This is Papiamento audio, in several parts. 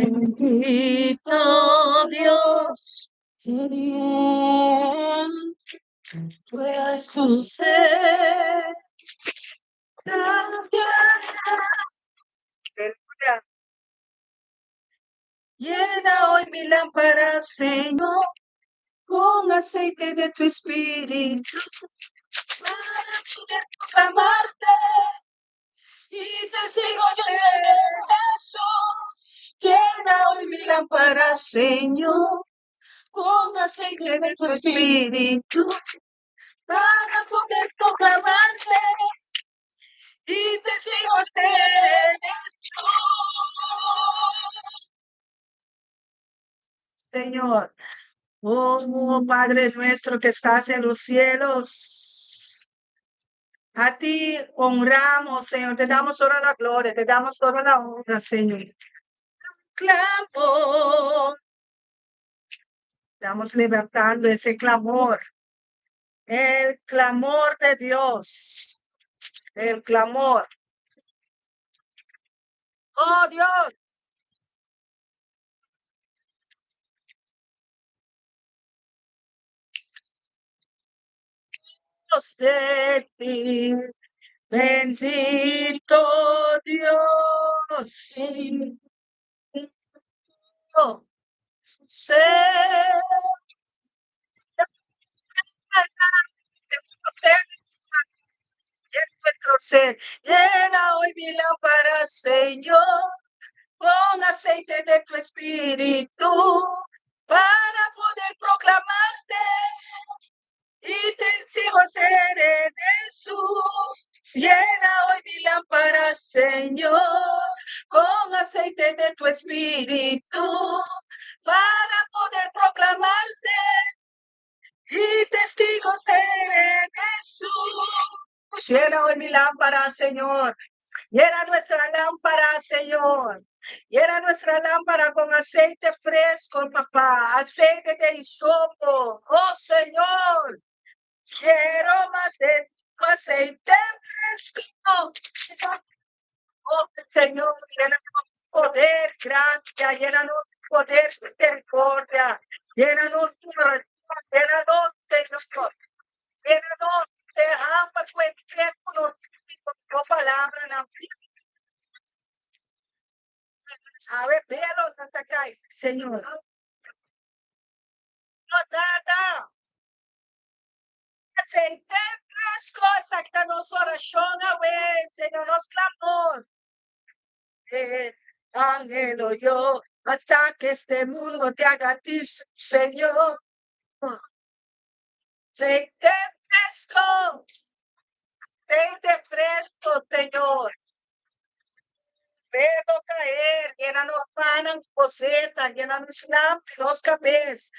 Bendito Dios, su ser. Aleluya. Llena hoy mi lámpara, Señor, con aceite de tu espíritu, para poder proclamarte y testigo ser Jesús. Llena hoy mi lámpara, Señor, con aceite de tu espíritu, para poder proclamarte y testigo ser Jesús. Señor, oh Padre nuestro que estás en los cielos, a ti honramos, Señor, te damos toda la gloria, te damos toda la honra, Señor. Clamor. Estamos levantando ese clamor, el clamor de Dios, el clamor. Oh Dios. Dios de ti, bendito Dios. Ser. Nuestro ser, llena hoy mi lámpara, Señor, con aceite de tu espíritu, para poder proclamarte y testigo seré de Jesús. Llena hoy mi lámpara, Señor, con aceite de tu espíritu, para poder proclamarte y testigo seré de Jesús. Llena hoy mi lámpara, Señor. Llena nuestra lámpara, Señor. Llena nuestra lámpara con aceite fresco, papá. Aceite de hisopo. Oh, Señor. Quiero más de tu aceite fresco. Oh, Señor, llénanos de poder, gracia, llénanos de poder, misericordia, llénanos, llénanos, Señor, llénanos, derrama tu espíritu, tu palabra, na A ver, véalo, Señor. No, tata. Aceite fresco, exacta nos oración, Señor, nos clamor. Anhelo yo hasta que este mundo te haga a ti, Señor. Aceite fresco, aceite fresco, Señor. Velo caer, llénanos panan, coseta, llénanos lámparas, los cabezas.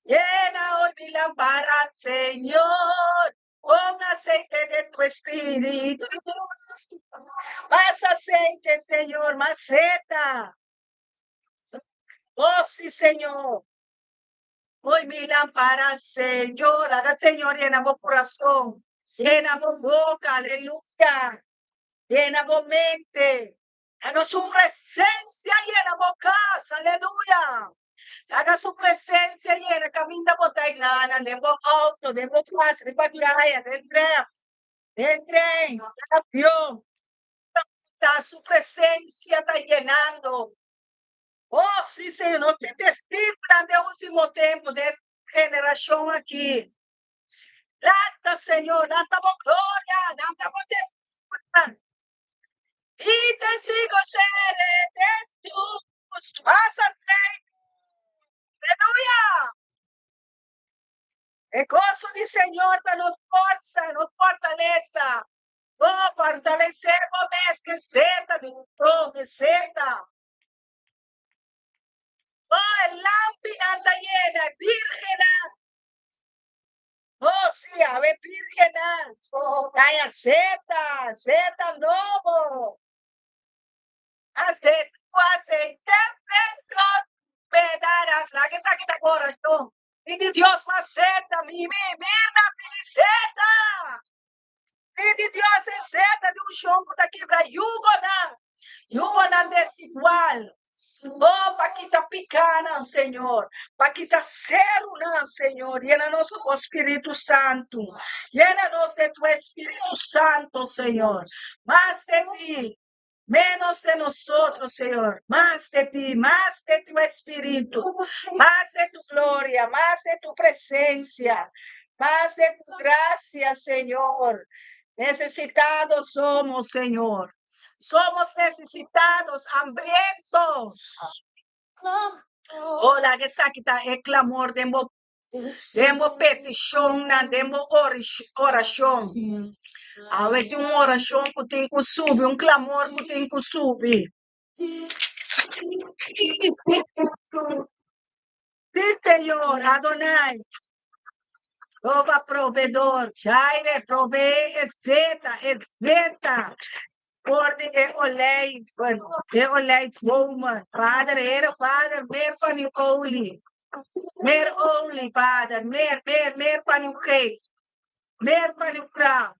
Llena hoy mi lámpara, Señor, con aceite de tu espíritu. Más aceite, Señor, más seta. Oh, sí, Señor. Hoy mi lámpara, Señor. Haga, Señor, llena mi corazón. Llena mi boca, aleluya. Llena mi mente. Haga su presencia, llena mi casa, aleluya. Haga su presencia llena, camina botailana, nebo auto, nebo clase, nebo viaje, den tren, den tren, avión. Su presencia está llenando. Oh, sí, Señor, nos testigo de último tempo, de generación aquí. Lata, Señor, lata gloria, lata testigo. Y testigo seré de tus más Aleluya. E gozo di Señor ta nos forsa, nos fortalesa. Oh, fortalecer bo mes ku zeta di un zeta. Oh, e lampinan ta yena, virgen. Oh, sí, a ver, virgen. Oh, kaya zeta, zeta nobo. Aceite, aceite fresco, me darás la que está aquí corazón. Y di Dios mas zeta, mi, mi, mira, mi zeta. Pidi Dios e zeta di unshon ku ta kibra yugonan. Yugonan desigual. Oh, pa kita pikánan, Señor. Pa kita serunan, Señor. Yena nos ku bo Spiritu Santu. Yena nos de tu Espíritu Santo, Señor. Mas de ti, menos de nosotros, Señor. Mas de ti, mas de tu Espíritu, mas de tu gloria, mas de tu presencia, mas de tu gracia, Señor. Necesitados somos, Señor. Somos necesitados, hambrientos. Oh, laga esaki ta e clamor den bo den bo peticionnan, den bo oracion. Awe tin un oracion cu tin cu subi, un clamor cu tin cu subi. Sí, Señor, Adonai, Jehová proveedor, Jireh, provee e zeta, e zeta for di e olei, e olijfbomen. Vader, Heere, Vader, meer van uw olie. Meer olie, Vader, meer, meer, meer van uw geest. Meer van uw kracht.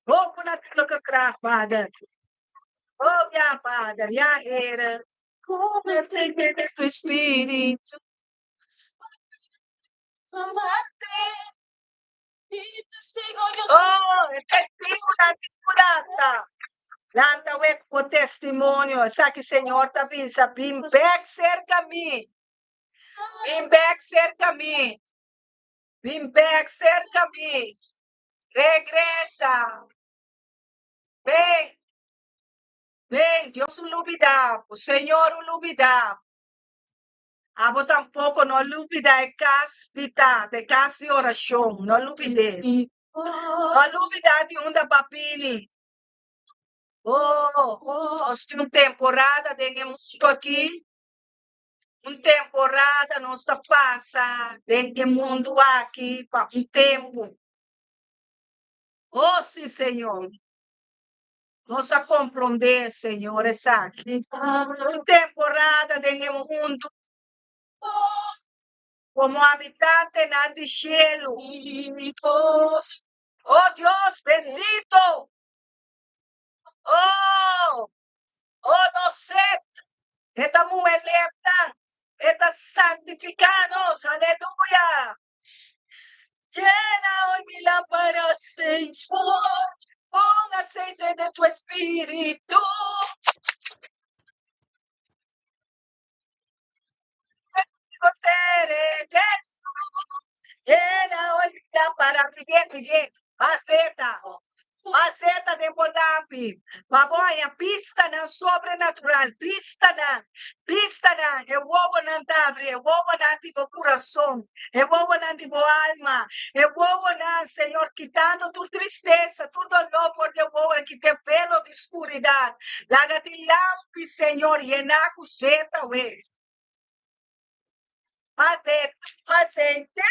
Bovennatuurlijke kracht, Vader. Oh ja, Vader, ja, Heere. Tu espíritu. Oh, e testigonan di mudansa. Lanta wek bo testimonio. Esaki Señor ta bisa, bin bek serka mi. Bin bek serka mi. Bin bek serka mi. Regresa. Ben. Ben, Dios no lubida bo. Señor no lubida bo. Abo tampoco no lubida e cas di tata, e cas di oracion. No lubid'é. No lubida di unda bo bini. Oh, nos tin un temporada den e mundo aki. Un temporada nos ta pasa den e mundo aki pa un tempo. Oh, sí, Señor. Nos a comprende, Señor, esaki. Un temporada den e mundo como habitantenan di cielo. Oh, Dios bendito. Oh, oh, nos set. E ta muhe lepnan. E ta santifica nos. Aleluya. Llena hoy mi lámpara, Señor, con aceite de tu espíritu. Llena hoy mi lámpara, pidie, pidie, Maceta, maceta den bo lampi, pa bo haña bistanan sobrenatural, bistanan, bistanan, e wowonan ta abri, e wowonan di bo kurason, e wowonan di bo alma, e wowonan, Señor, kitando tur tristesa, tur doló for di e wowonan, kita e velo di skuridat, laga di lampi, Señor, yená ku zeta wes. Aceite,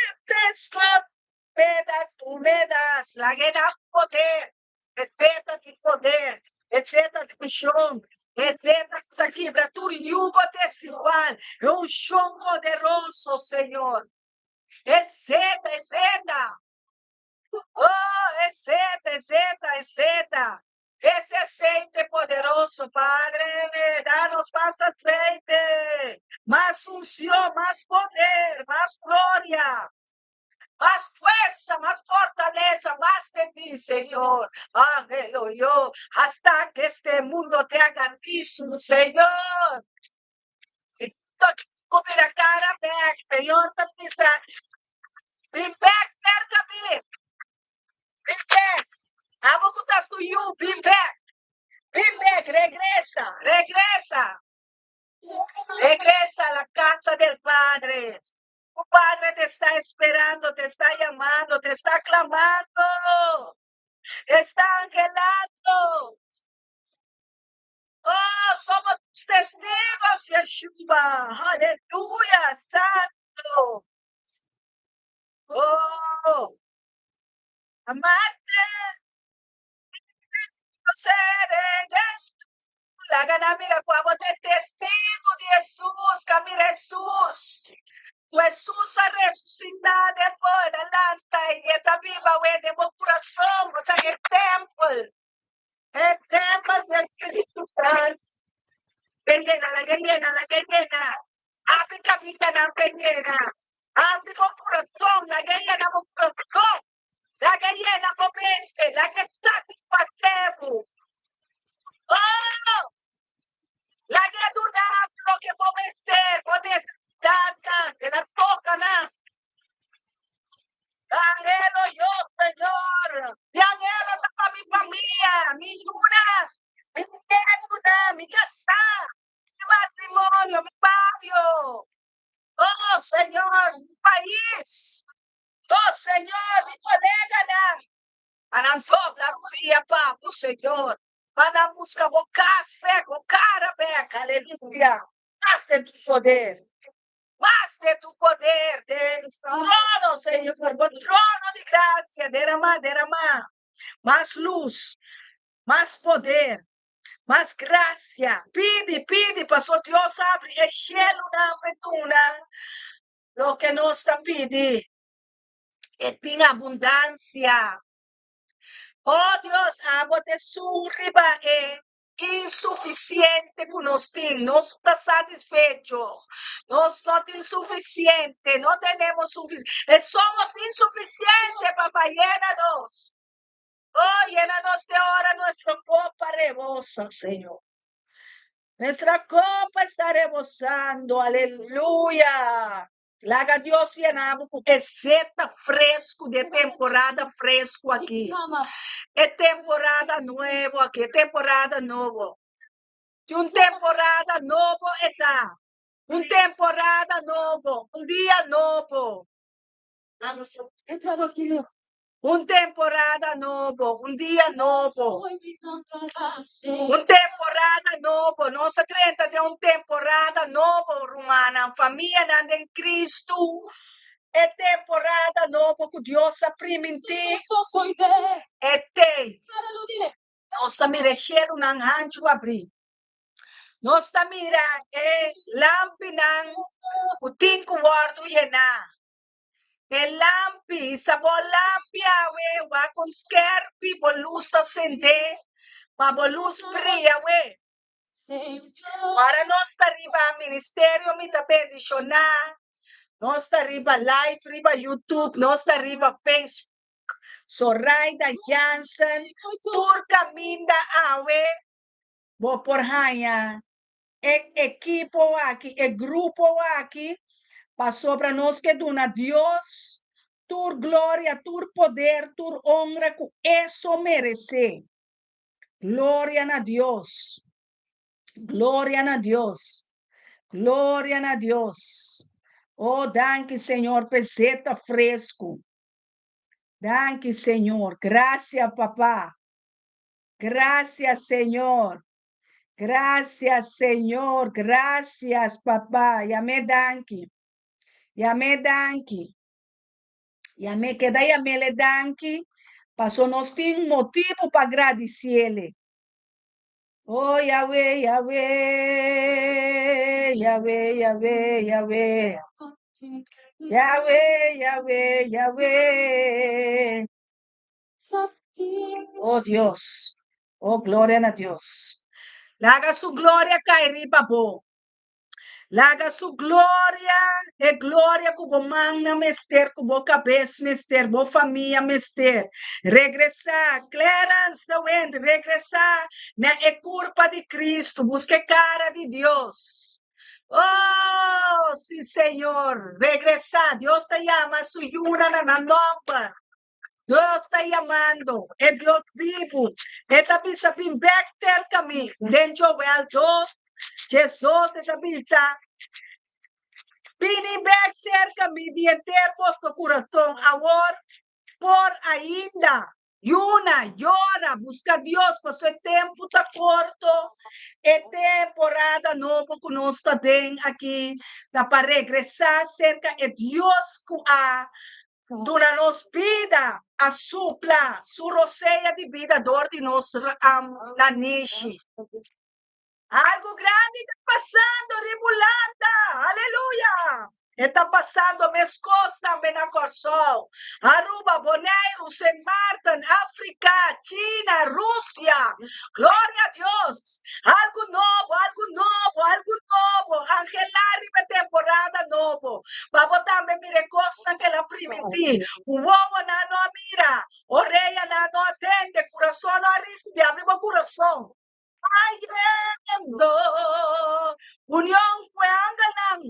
me das, tu me das, laga e da poder, e zeta di poder, e zeta di unshon, e zeta ku ta kibra tur yugo desigual, e unshon poderoso, Señor. E zeta, e zeta. Oh, e zeta, e zeta, e zeta. Ese aceite poderoso, Padre, danos mas aceite, mas unción, mas poder, mas gloria, mas fuerza, mas fortaleza, mas de ti, Señor. Aleluya. Hasta que este mundo te haga mismo, Señor. Mira cara bek, Señor ta bisa. Bin bek, serka mi. Bin bek. Abo ku ta su yu, bin bek. Bin bek, regresa, regresa. Regresa a la casa del Padre. Tu Padre te está esperando, te está llamando, te está clamando. Está anhelando. Oh, somos tus testigos, Yeshua. Aleluya, Santo. Oh, amarte, seré Laga nan mira ku abo ta e testigu di Hesus, ka mira Hesus. Ku Hesus a resusitá den bo, el a lanta i e ta biba awe den bo kurason. Bo ta e tèmpel, e tèmpel di e Spiritu Santu. Lag'é yena, lag'é yena, lag'é yena. Habri kamindanan p'e yena. Habri bo kurason, lag'é yena bo kurason. Lag'é yena bo mente, lag'é satisfasé bo. Oh! Lag'é duna bo loke bo mester, bo nesesidatnan. El a toka nan. Anhelo yo, Señor. Mi anhelo ta pa mi famia, mi yunan, mi nietunan, mi kasá, mi matrimonio, mi bario. Oh, Señor, mi pais. Oh, Señor, mi koleganan. Pa nan dobla rudia pa bo, Señor. Pa nan buska bo kas bek, bo kara bek. Aleluya. Mas den tu poder. Mas de tu poder den trono, Señor, bo trono di gracia, derama, derama mas luz, mas poder, mas gracia. Pidi, pidi, paso Dios habri e shelunan p'e duna loke nos ta pidi. E tin abundancia. Oh Dios, abo ta esun riba e insufisiente ku nos tin, nos ta satisfecho, nos no tin sufisiente, no tenemos sufisiente, somos insufisiente, papá, yena nos. Oh, yena nos te ora nuestra copa rebosa, Señor. Nuestra copa está rebosando, aleluya. Laga Dios yena bo ku e seta fresku di e temporada fresku aki. E temporada nuevo aki, e temporada nobo. Tin un temporada nobo e ta. Un temporada nobo, un dia nobo. Un temporada nobo, un dia nobo. Un temporada nobo. Nos a drenta den un temporada nobo, rumannan, famianan den Cristo. E temporada nobo ku Dios a primintí e tei. Nos ta mira e shelunan hanchu abrí. Nos ta mira e lampinan ku tin ku wòrdu yená. E lampi, sa bo lampi awe, wak con skerpi bo luz ta sende, pa bo luz bria we. Ora nos ta riba ministerio mi ta bendiciona, nos ta riba live riba YouTube, nos ta riba Facebook, Soraida Jansen, tur caminda awe bo por haña e ekipo aki, e grupo aki, pasobra nos ke duna Dios tur gloria, tur poder, tur honra ku e so meresé. Gloria na Dios. Gloria na Dios. Gloria na Dios. Oh, danki Señor p'e zeta fresku. Danki Señor. Gracias Papá. Gracias Señor. Gracias Señor, gracias Papá. Yam'é danki. Yam'é danki. Yam'é keda yam'éle danki, paso nos tin motibu pa gradisiéle. Oh Yahweh, Yahweh, Yahweh, Yahweh, Yahweh. Yahweh, Yahweh, Yahweh. Oh Dios, oh gloria na Dios. Laga su gloria kai riba bo. Laga su gloria, e gloria ku bo mannan mester, ku bo kabes mester, bo famia mester. Regresá, Clarence de Wind, regresá na e kurpa di Cristo, buska e kara di Dios. Oh, sí Señor, regresá. Dios ta yama su yunan na nan nòmber. Dios ta yamando, e Dios bibu. E ta bisa, Bin bek serka mi. Den Joel dos, Jesus e ta bisa, Bini bek serka mi di henter boso kurason. Awor, por ainda, yuna, yora, buska Dios, pasobra e tempu ta korto. E temporada nobo ku nos ta den aki ta pa regresá serka e Dios ku a Duna nos bida, a supla su rosea di bida dor di nos nanishi. Algu grandi ta pasando riba Hulanda! Aleluya! E ta pasando meskos tambe na Kòrsou, Aruba, Boneiru, Sint Maarten, Afrika, China, Rusia. Gloria a Dios! Algu nobo, algu nobo, algu nobo! Anhelá riba e temporada nobo pa bo tambe mira e kosnan ku el a primintí. Ku wowonan no a mira, oreyanan no a tende, kurason no a risibí. Abri bo kurason. Bayendo union ku e angelnan,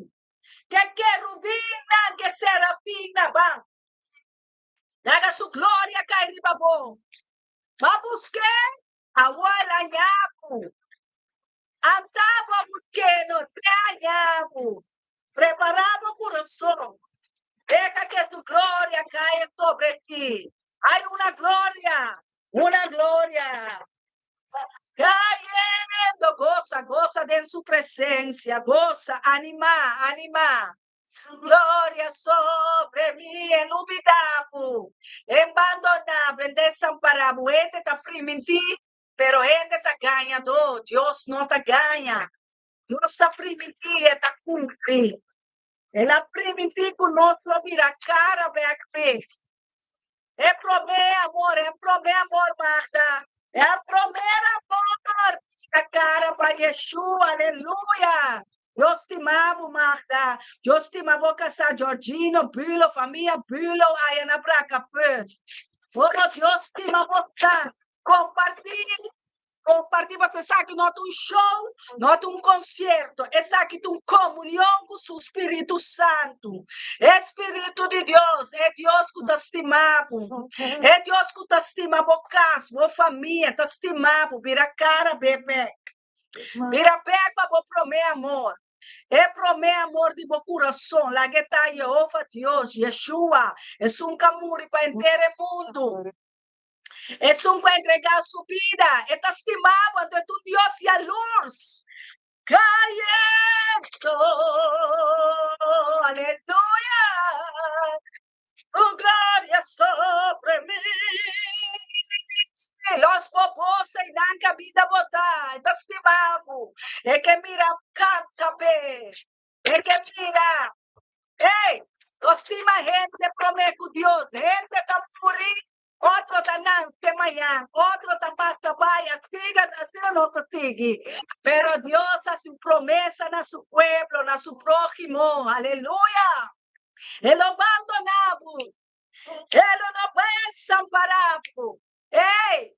ku e kerubinnan, ku e serafinnan, ban laga su gloria kai riba bo. Bo a busk'é, awor a haña bo. Anta bo a busk'é, no te haña bo. Prepará bo kurason, deha ke su gloria kai sobre ti. Hay una gloria, una gloria. Cayendo, goza, goza den su presencia, goza, anima, anima. Su gloria sobre mi, e lubida bo, e bandona bo, e desampara bo. Hende ta primintí, pero hende ta gañadó. Dios no ta gaña. Dios ta primintí, e ta cumpli. El a primintí cu nos lo bira cara bek p'e. E promé amor, e promé amor, Magda. E promé amor. Ta cara pa Yeshua, aleluya. Dios stima bo, Magda. Dios stima bo casá, Georgino, Bulo, famia Bulo, aya na Brakkaput. Oh, Dios stima bo ta. Compartí. Compartí pasobra esaki no ta un show, no ta un concierto, esaki ta un comunion cu su Spiritu Santu. E Spiritu di Dios, e Dios cu ta stima bo, e Dios cu ta stima bo cas, bo famia, ta stima bo, bira cara be bek. Bira bek pa bo prome amor. E prome amor di bo curason, laga e ta Jehova Dios, Yeshua, esun cu a muri pa henter e mundu. Esun ku a entregá su bida, e ta stima bo, anto e ta un Dios yalurs. Cayendo, aleluya, tu gloria sobre mi. Los bo bosa i nan caminda bo ta, e ta stima bo. E ke mira, canta p'e. E ke mira, Ey, nos stima hende promé ku Dios. Hende ta muri, otro ta nanse mañan, otro ta pasa bai, asina asina nos ta sigui. Pero Dios hasi un promesa na su pueblo, na su próhimo. Aleluya! E lo bandoná bo, e lo no desampará bo. Ey,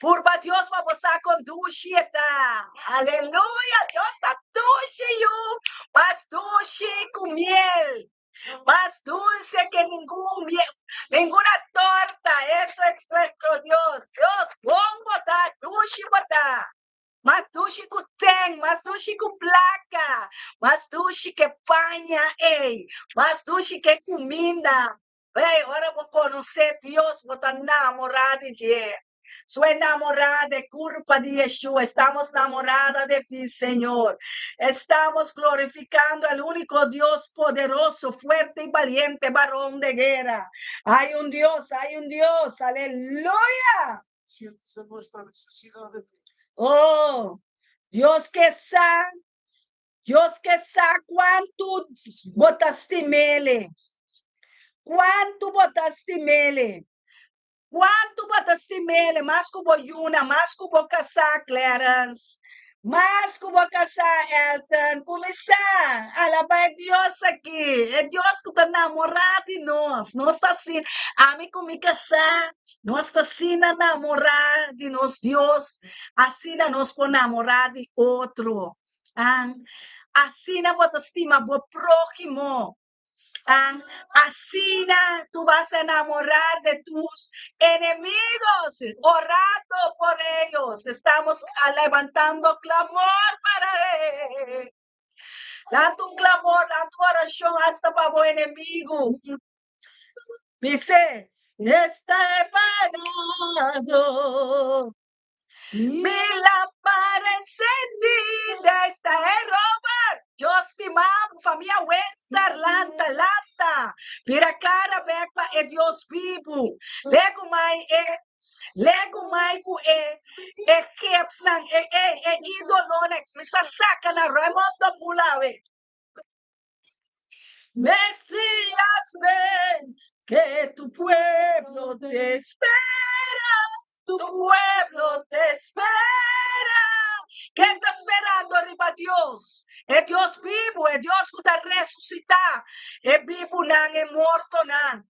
purba Dios pa bo sa kon dushi e ta. Aleluya! Dios ta dushi yu, mas dushi ku miel, mas dulce ke ningun miel, ninguna torta. Eso es nuestro Dios. Dios bon bo ta, dushi bo ta. Mas dushi ku ten, mas dushi ku plaka, mas dushi ke paña, ey, mas dushi ke kuminda. Hey, ora bo konosé Dios, bo ta namorá di dje. Su enamorá de kurpa di Yeshua. Estamos namorada de ti, Señor. Estamos glorificando al único Dios poderoso, fuerte y valiente, varón de guerra. Hay un Dios, hay un Dios. Aleluya. Sientes de nuestra necesidad de ti. Oh, Dios ke sa, Dios ke sa kuantu bo ta stim'Ele. Kuantu bo ta stim'Ele. Kuantu bo ta stim'Ele, mas ku bo yuna, mas ku bo kasá, Clarence, mas ku bo kasá, Elton. Kuminsá alabá e Dios aki, e Dios ku ta namorá di nos. Nos ta asina, ami ku mi kasá, nos ta asina namorá di nos Dios, asina nos por namorá di otro. An, asina bo ta stima bo próhimo. An, asina tu vas a enamorar de tus enemigos, orando por ellos. Estamos levantando clamor para él. Lanta un clamor, lanta un oración hasta pa bo enemigo. Dice, está parado. Mi lámpara encendida está e Robert. Dios stima bo famia Wenster lanta lanta. Bira cara bek pa e Dios bibu. Legu mai e legu mai ku e e kepsnan e e e idolonan mi sa saka nan ruim op de boel awe. Mesías, ven, que tu pueblo te espera, tu pueblo te espera. Ken ta sperando riba Dios? E Dios bibu, e Dios ku ta resusitá e bibunan, e mortonan.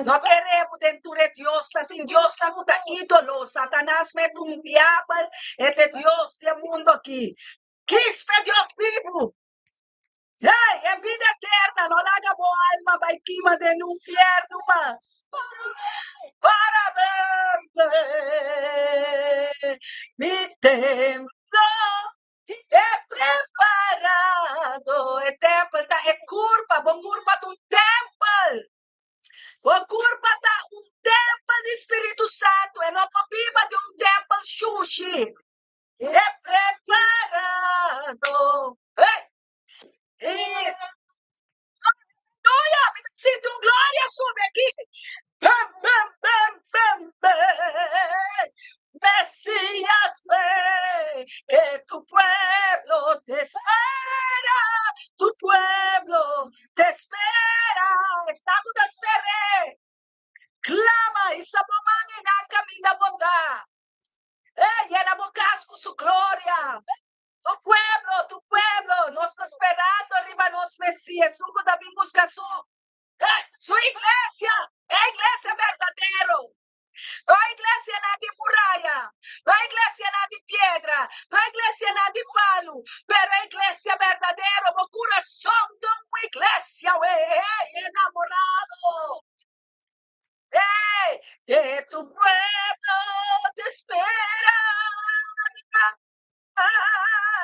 No kere bo den tur e diosnan, tin diosnan ku ta ídolo, Satanas mes un diabel, e ta e dios di e mundu aki. Kis p'e Dios bibu. Hey, e bida eterna, no laga bo alma bai kima den un infierno mas. Para verte, mi templo he preparado. E tempel ta e kurpa, bo kurpa ta un tempel. Bo kurpa ta un tempel di Spiritu Santu, e no por biba den un tempel shushi. He preparado. Hey! Aleluya! Mi ta sinti un gloria subi aki. Bam, bam, bam, bam, bam. Mesías, ven, que tu pueblo te espera, tu pueblo te espera. Esnan ku ta esper'é, clama i sa bo man i nan kaminda bo ta. Eh, yena bo kas ku su gloria. Tu pueblo, tu pueblo, nos ta sperando riba nos Mesías, esun ku ta bin buska su, eh, su iglesia, e iglesia berdadero. No iglesianan di muraya, no iglesianan di piedra, no iglesianan di palu, pero e iglesia berdadero, bo kurason ta un iglesia, we, eh, enamorado. Hey, que tu pueblo te espera.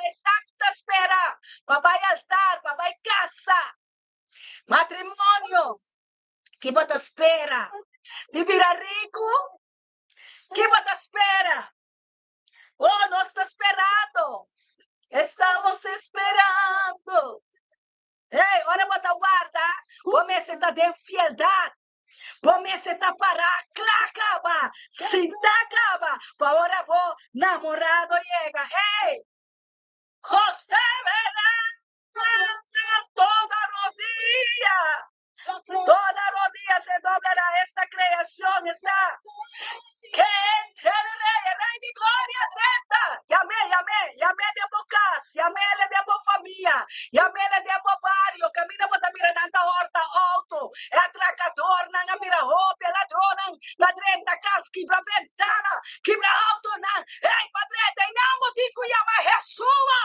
Esnan ku ta spera pa bai altar, pa bai kasa, matrimonio, ki bo ta spera? Di bira riku? Ki bo ta spera? Oh, nos ta sperando. Estamos esperando. Hey, ora bo ta warda, bo mester ta den fieldat. Bo mester ta pará kla kaba, sintá kaba, pa ora bo namorado yega. Hey! José verá toda rodilla, toda rodilla se doblará, esta creación está que entre el rey, el rey de gloria drenta. Yam'é, yam'é, yam'é den bo kas, yam'é den bo famia, yam'é den bo bario, kaminda bo ta mira nan ta hòrta outo, e atrakadornan a bira hopi, e ladronnan ta drenta kas, kibra bentana, kibra outonan. Ey, pa drenta ei nan bo tin ku yama Jesúa,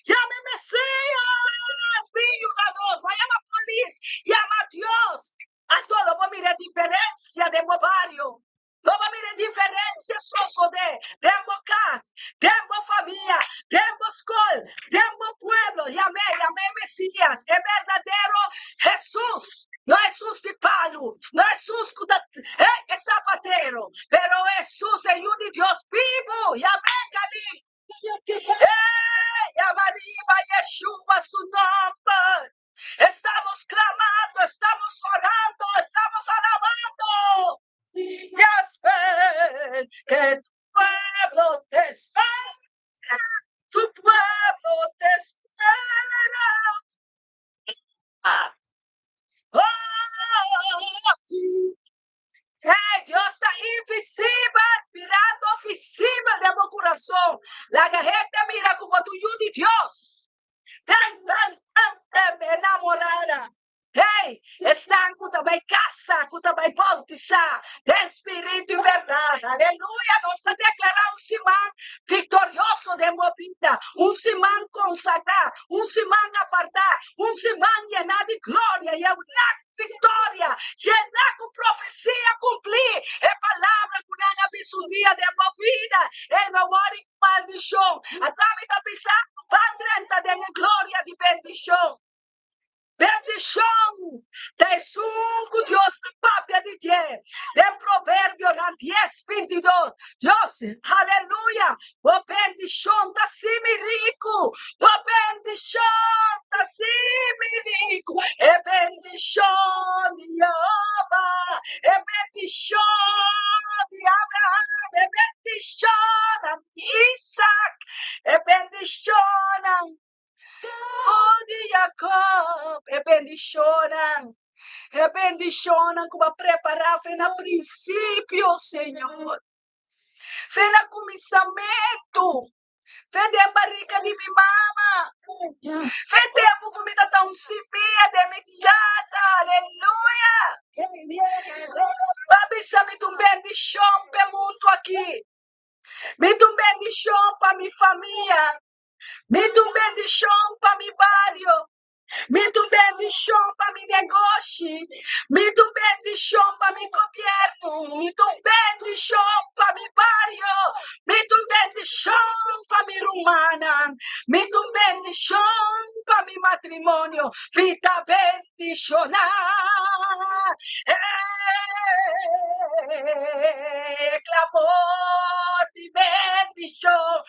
yama e Mesías, bin yuda nos, no yama polis, yama Dios. Anto lo bo mira e diferensia den bo bario. Lo bo mira e diferensia sosodé den bo kas, den bo famia, den bo skol, den bo pueblo. Yam'é, yam'é e Mesías, e berdadero Hesus. No Hesus di palu, no Hesus ku ta e zapatero, pero Hesus, e Yu di Dios bibu. Yam'é, Kali. Yama riba Yeshua su nomber. Estamos clamando, estamos orando, estamos alabando. Dios, ven, que tu pueblo te espera, tu pueblo te espera. Oh, Hey, Dios ta invisibel, mirando visibel den bo kurason. Laga hende mira ku bo ta un yu di Dios. Tan, tan, tan, tan enamorada. Hey, esnan ku ta bai kasa, ku ta bai bautisá den spiritu i bèrdat. Aleluya! Nos ta deklará un siman viktorioso den bo bida, un siman konsagrá, un siman apartá, un siman yená di gloria i e Victoria, yena cu profecia cumplí, e palabra cu nan a bisa un dia den bo bida, e no wòrdu cu maldicion. Ata mi ta bisa, ban drenta den e gloria di bendicion. Bendicion ta esun cu Dios ta papia di dje den Proverbionan dies, bintidos. Dios, aleluya, bo bendicion ta simi ricu, bo bendicion ta simi ricu, e bendicion di Jehová, e bendicion di Abraham, e bendicionnan di Isaac, e bendicionnan di Jacob. Jacob, e bendishonnan, e bendishonnan ku bo a prepará fe na prinsipio, Señor. Fe na kuminsamentu, fe den barika di mi mama, fe tempu ku mi ta un simia den mi tata, aleluya. Bo a bisa mi ta un bendishon p'e mundu aki, mi ta un bendishon pa mi famia, mi ta un bendishon pa mi bario, Mi ta un bendishon pa mi negoshi, mi ta un bendishon pa mi gobièrnu, mi ta un bendishon pa mi bario, mi ta un bendishon pa mi rumannan, mi ta un bendishon pa mi matrimonio, mi ta bendishoná. E klamor di bendishon,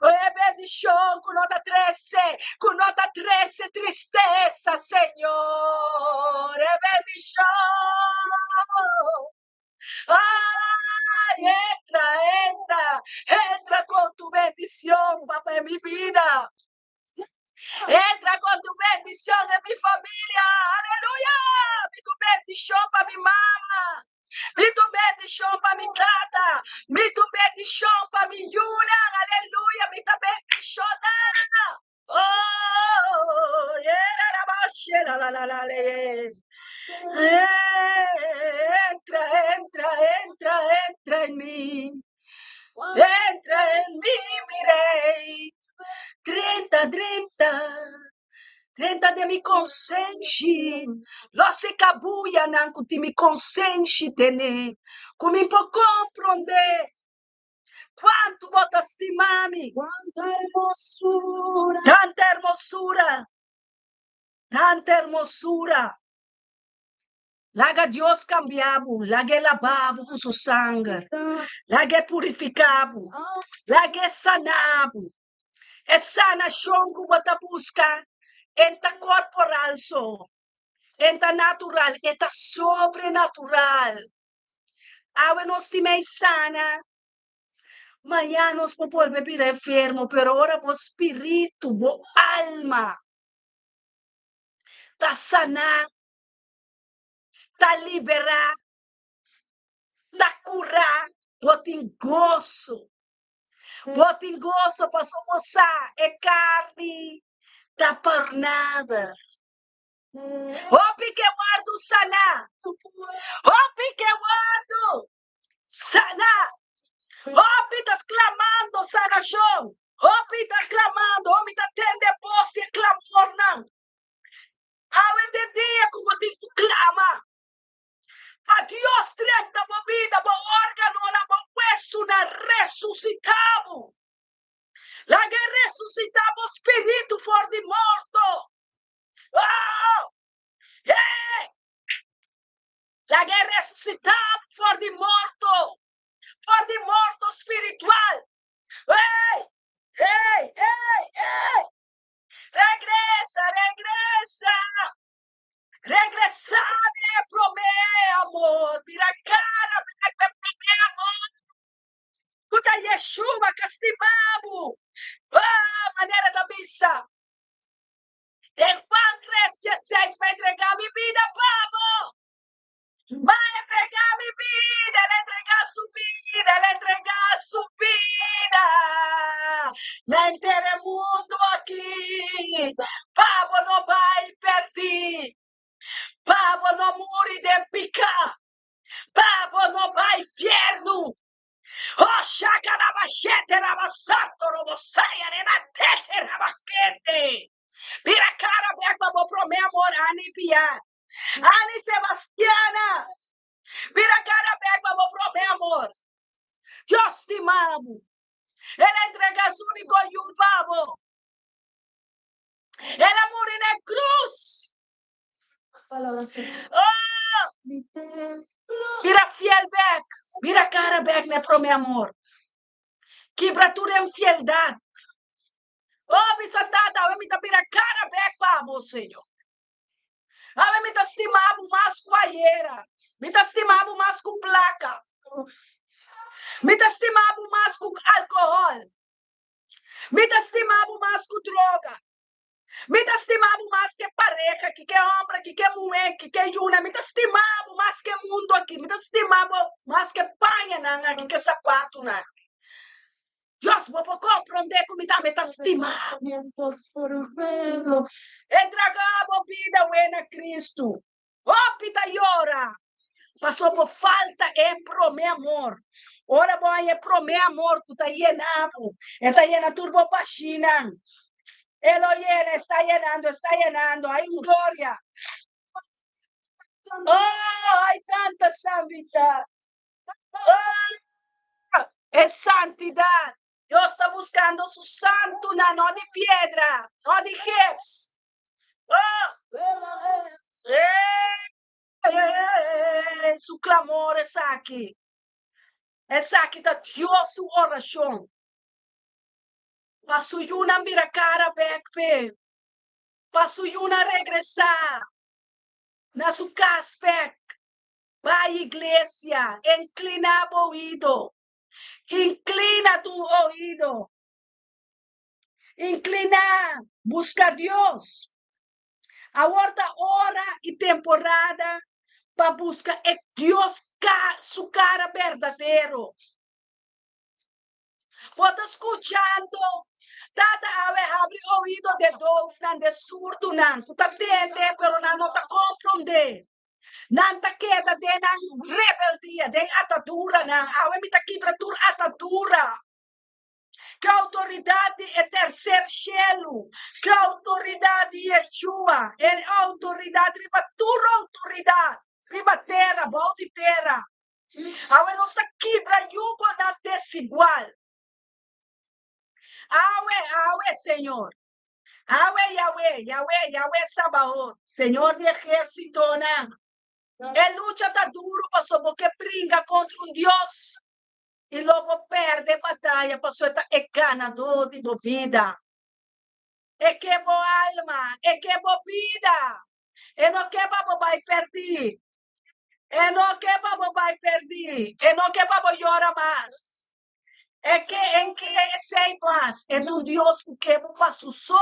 e bendishon ku no ta trese Ku no ta trese tristesa, Señor, e bendishon. Ay, entra, entra, entra con tu bendición, papá, en mi vida. Entra con tu bendición en mi familia. Aleluya. Mi tu bendición pa mi mama. Mi tu bendishon pa mi tata. Mi tu bendishon pa mi yunan. Aleluya. Mi ta bendishoná. Oh, yeah, la, la, la, la, la, la, la, Entra, entra, entra, entra en mí. Entra en mí, mi rey. Drenta, drenta. Drenta den mi konsenshi, los e kabuyanan ku tin mi konsenshi tene, ku mi por komprondé kuantu bo ta stima mi. Kuanta hermosura. Tanta hermosura, tanta hermosura. Laga Dios kambia bo, laga e laba bo ku su sanger, laga e purifiká bo, laga e sana bo. E sanashon ku bo ta buska e ta korporal so, e ta natural, e ta sobrenatural. Awe nos tin mei sana, mañana nos por bolbe bira enfermo, pero ora bo spiritu, bo alma ta saná, ta liberá, ta kurá, bo tin goso. Bo tin goso pasobra bo sa e karni ta por nada. Hopi ke wòrdu saná. Hopi ke wòrdu saná. Hopi ta sklamando sanashon. Hopi ta klamando. Hopi ta tende bos di e klamornan. Awe ta e dia ku bo tin ku klama. Pa Dios drenta bo bida, bo órganonan, bo huesunan resusitá bo. Laga e resusitá bo spiritu for di morto. Oh! Hey! Laga e resusitá bo for di morto, for di morto spiritual. Hey! Hey! Hey! Hey! Regresa, regresa! Regresá den e promé amor. Bira kara bek pa e promé amor. Ku ta Yeshua ka stima bo. Oh, manera ta bisa den Juan 3, 16, Mi a entregá mi bida pa bo. Mi a entregá mi bida, el a entregá su bida, el a entregá su bida na henter e mundu aki, pa bo no bai pèrdí, pa bo no muri den piká, pa bo no bai fièrnu. Oh, shakarabashete rabasanto robosaya rebatete rabakete. Bira kara bèk pa bo promé amor, Ani Pia. Ani Sebastiana, bira cara bek pa bo prome amor. Dios stima bo. El a entrega su unico yu pa bo. El a muri na e cruz. Oh, bira fiel bek, bira cara bek na e prome amor. Kibra tur infieldad. Oh, bisa Tata, awe mi ta bira cara bek pa bo, Señor. Awe mi ta stima bo mas ku ayera. Mi ta stima bo mas ku plaka. Mi ta stima bo mas ku alkohòl. Mi ta stima bo mas ku droga. Mi ta stima bo mas ku e aki, ku e hòmber aki, ku e muhé aki, ku e yunan. Mi ta stima bo mas ku e mundu aki. Mi ta stima bo mas ku e pañanan aki, ku e sapatunan aki. Dios, bo por komprondé ku mi tambe ta stima bo. Entregá bo bida wei na Kristu. Hopi ta yora pasobra bo falta e promé amor. Ora bo haña e promé amor ku ta yena bo, e ta yena tur bo bashinan. E lo yena, e sta yenando, e sta yenando. Ai un gloria! Oh, ai tanta santidad! Oh, e santidad! Dios ta buskando su santunan, no di piedra, no di gips. Su clamor esaki. Esaki ta Dios su oracion. Pa su yunan bira cara bek p'e. Pa su yunan regresa na su cas bek. Bai iglesia, inclina bo oido. Inclina tu oido. Inkliná, buska Dios. Awor ta ora i temporada pa buska e Dios su kara berdadero. Bo ta skuchando? Tata awe habri oido de doofnan, de surdunan ku ta tende pero nan no ta komprondé. Nan ta keda den nan rebeldia, den ataduranan. Awe mi ta kibra tur atadura. Ki outoridat di e terser shelu? Ki outoridat di Yeshua? E outoridat riba tur outoridat riba tera, bou di tera. Awe nos ta kibra yugonan desigual. Awe, awe, Señor. Awe, Yahweh, Yahweh, Yahweh Sabaot, Señor di ehérsitonan. E lucha ta duru pasobra bo ke bringa kontra un Dios. I lo bo perde bataya pasobra e ta e ganadó di bo bida. E ke bo alma, e ke bo bida. E no ke pa bo bai perdí. E no ke pa bo bai perdí. E no ke pa bo yora mas. E ke en ke esei mas. E ta un Dios ku ke bo pa su so.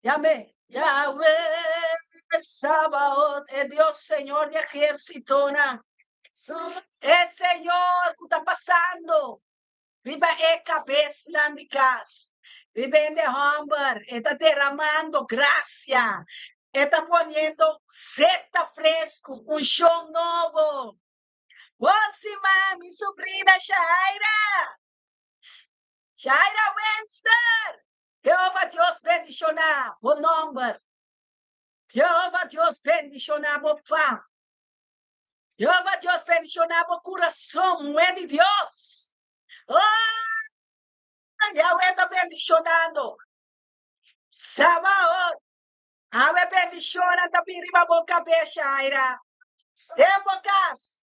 Yahweh, Yahweh Sabaot, e Dios Señor di ehérsitonan. E Señor ku ta pasando riba e kabesnan di kas, riba hende hòmber, e ta deramando grasia, e ta poniendo seta fresku, unshon nobo. Bon siman, mi subrina Shahaira! Shahaira Wenster! Jehova Dios bendishoná bo nòmber. Jehova Dios bendishoná bo fam. Jehova Dios bendishoná bo kurason, muhé di Dios. Oh, Yahweh ta bendishonando. Sabaot, awe bendishonnan ta bin riba bo kabes, Shaira. Den bo kas,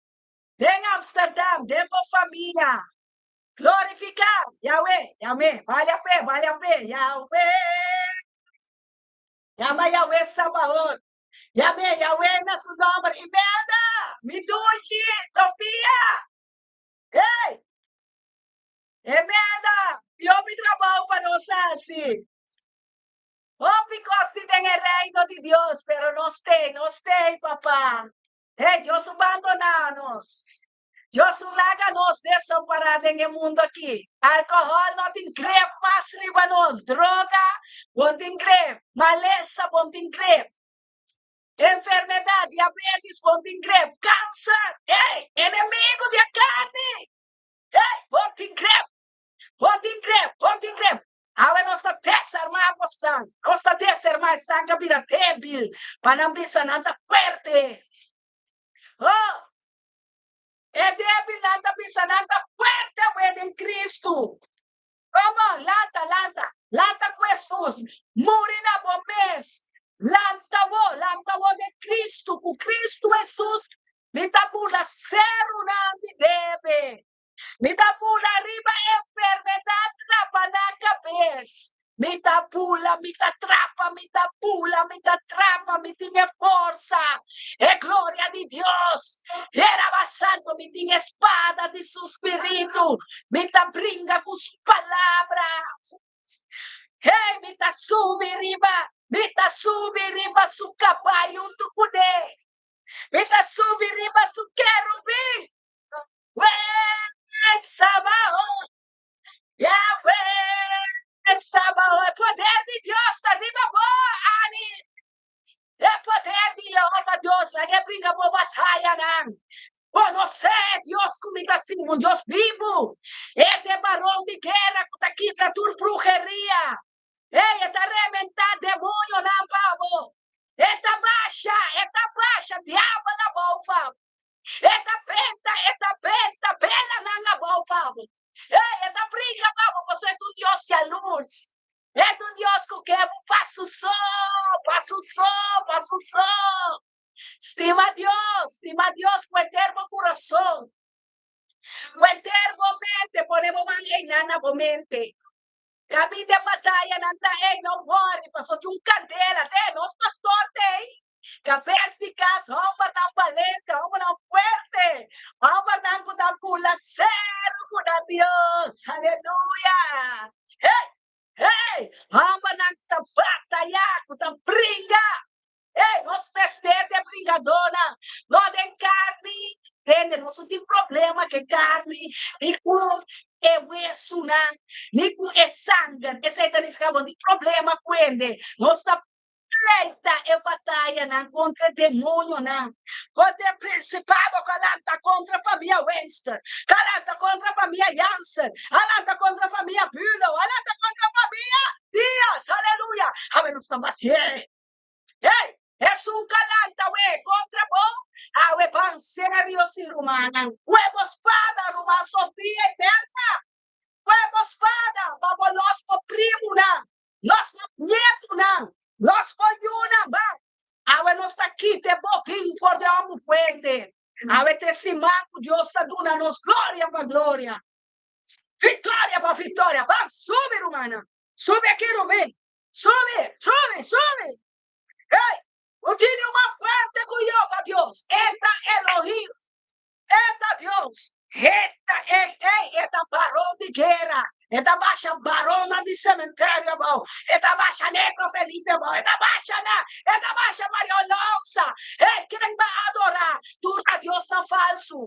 den Amsterdam, den bo famia. Glorifiká Yahweh, Yahweh, bale a fe, bale a fe, Yahweh. Yama Yahweh Sabaot. Yam'é Yahweh na su nòmber. Imelda, mi dushi, Sofia. Hey! Imelda, mi hopi trabou pa nos hasi. Hopi kos tin den e Reino di Dios, pero nos t'ei, nos t'ei, Papa. Hey, Dios no bandoná nos. Dios no laga nos desampará den e mundu akí. Alkohòl no tin grep mas riba nos. Droga bon tin grep. Malesa bon tin grep. Enfermedat, diabetis bon tin grep. Kanser, hey, enemigu di e karni, hey, bon tin grep. Bon tin grep, bon tin grep. Awe nos ta desarmá bosnan. Nos ta desarmá esnan ku a bira débil, pa nan bisa nan ta fuerte. Oh! E débilnan ta bisa nan ta fuerte awe den Kristu. Come on, lanta, lanta, lanta ku Hesus. Muri na bo mes. Lanta bo, lanta bo den Kristu. Ku Kristu Hesus mi ta bula serunan di debe. Mi ta bula riba enfermedat trapa na kabes. Mi ta bula, mi ta trapa, mi ta bula, mi ta trapa, mi tin e forsa, e gloria di Dios. Era basando, mi tin e spada di su spiritu, mi ta bringa ku su palabra. subi riba, mi ta subi riba su kabai huntu kuné. Mi ta subi riba su kerubin. Yahweh Sabaoth, Yahweh Sabaoth. E poder di Dios ta riba bo, Ani. E poder di Jehova Dios, laga e bringa bo batayanan. Konosé Dios ku mi ta sirbi, un Dios bibu. E ta e baron di guera ku ta kibra tur bruheria. Ei, e ta rementá demonionan pa bo. E ta basha, e ta basha diabel abou pa bo. E ta benta, e ta benta belanan abou pa bo. Ei, e ta bringa pa bo, pasobra e ta un Dios yalurs. E ta un Dios ku ke bo pa su so, pa su so, pa su so. Stima Dios, stima Dios ku henter bo kurason, ku henter bo mente. Pone bo man einan na bo mente. Kaminda e batayanan ta ei, no wòri, pasobra tin un kandela te. Nos pastor te ei. Kabes di kas, hòmbernan balente, hòmbernan fuerte, hòmbernan ku ta bula seru ku nan Dios. Aleluya! Hey! Hey! Hòmbernan ku ta batayá, ku ta bringa. Hey! Nos mester di e bringadónan, no den karni. Tende, nos no tin problema ku e karni, ni ku e wesunan, ni ku e sanger. Esei ta nifiká bo tin problema ku hende. Nos ta Pleita e batayanan kontra e demonionan, kontra e prinsipado ku a lanta kontra famia Weinster, ku a lanta kontra famia Jansen, a lanta kontra famia Bülow, a lanta kontra famia Diaz. Aleluya! Awe nos ta batié. Hey! Esun ku a lanta awe kontra bo, awe ban serio si rumannan. Kue bo spada, ruman Sofia i Delma. Kue bo spada pa bo los bo primunan. Nos no nietunan, nos por yunan ba. Awe nos ta kita e bokin for di homber fuerte. Awe ta e siman ku Dios ta duna nos gloria pa gloria, viktoria pa viktoria. Ban subi, rumannan. Subi aki, Rubin. Subi, subi, subi. Hey, bo tene un man fuerte ku yo pa Dios. E ta Elohim. E ta Dios. E ta e, ei, e ta baron di guera. E ta basha baronnan di sementerio abou. E ta basha Negro Felipe abou. E ta basha nan. E ta basha Maria Olonsa. Ei, ken ba adorá? Tur ta diosnan falsu.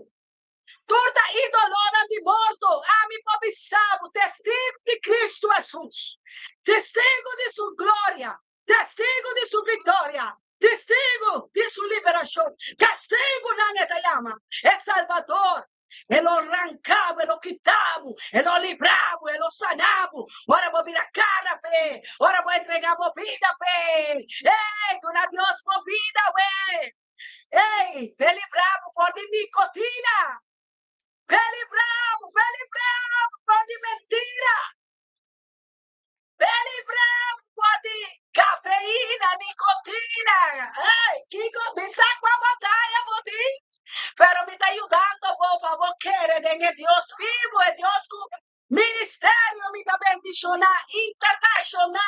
Tur ta idolonan di morto. Ami por bisa bo, testigu di Cristo Hesus, testigu di su gloria, Testigu di su viktoria, testigu di su liberashon, testigunan e ta yama e Salbador. E lo ranka bo, e lo kita bo, e lo libra bo, e lo sana bo. Ora bo bira kara p'e, ora bo entrega bo bida p'e. Ey, duna Dios bo bida we. Ey, p'e libra bo for di nikotina, p'e libra bo, p'e libra bo for di mentira. Beli bravo for di cafeína, nicotina. Ay, Kiko, mi sa cua bataya bo tin, pero mi ta yudando bo pa bo kere den e Dios bibo, e Dios cu ministerio mi ta bendiciona internacional.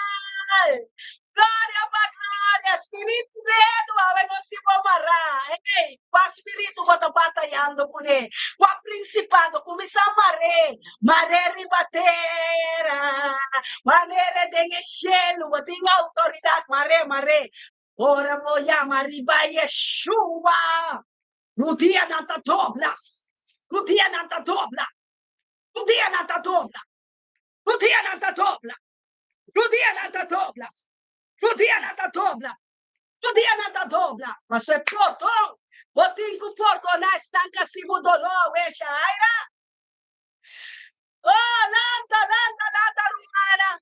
Gloria pa gloria, spiritu di Edu awe nos tin bo mará. Ey, cua spiritu bo ta batayando cune? Cua principado? Cuminsa mar'é, mar'é riba tera, mar'é den e cielo, bo tin autoridad, mar'é, mar'é. Ora bo yama riba Yeshua, rudianan ta dobla, rudianan ta dobla, rudianan ta dobla, rudianan ta dobla. Rudianan ta dobla, rudianan ta dobla, rudianan ta dobla. Pasobra e pordon, bo tin ku pordoná esnan ku hasi bo doló, wesha aira. Oh, lanta, lanta, lanta, rumannan.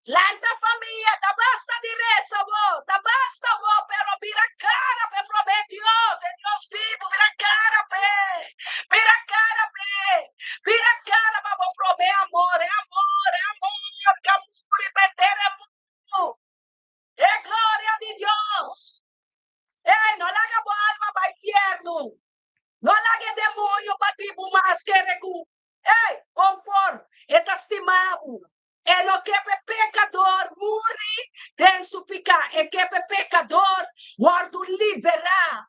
Lanta famia, ta basta di resa bo, ta basta bo, pero bira kara p'e promé Dios, e Dios bibu, bira kara p'e, bira kara p'e, bira kara pa bo promé amor, e amor, e amor k'a muri pa henter e mundu, e gloria di Dios. Ey, no laga bo alma bai fiernu, no laga e demonio bati bo mas kere ku, ey, konform e ta stima bo, E no ke pa e pekador muri den su piká, e ke pa e pekador wòrdu liberá,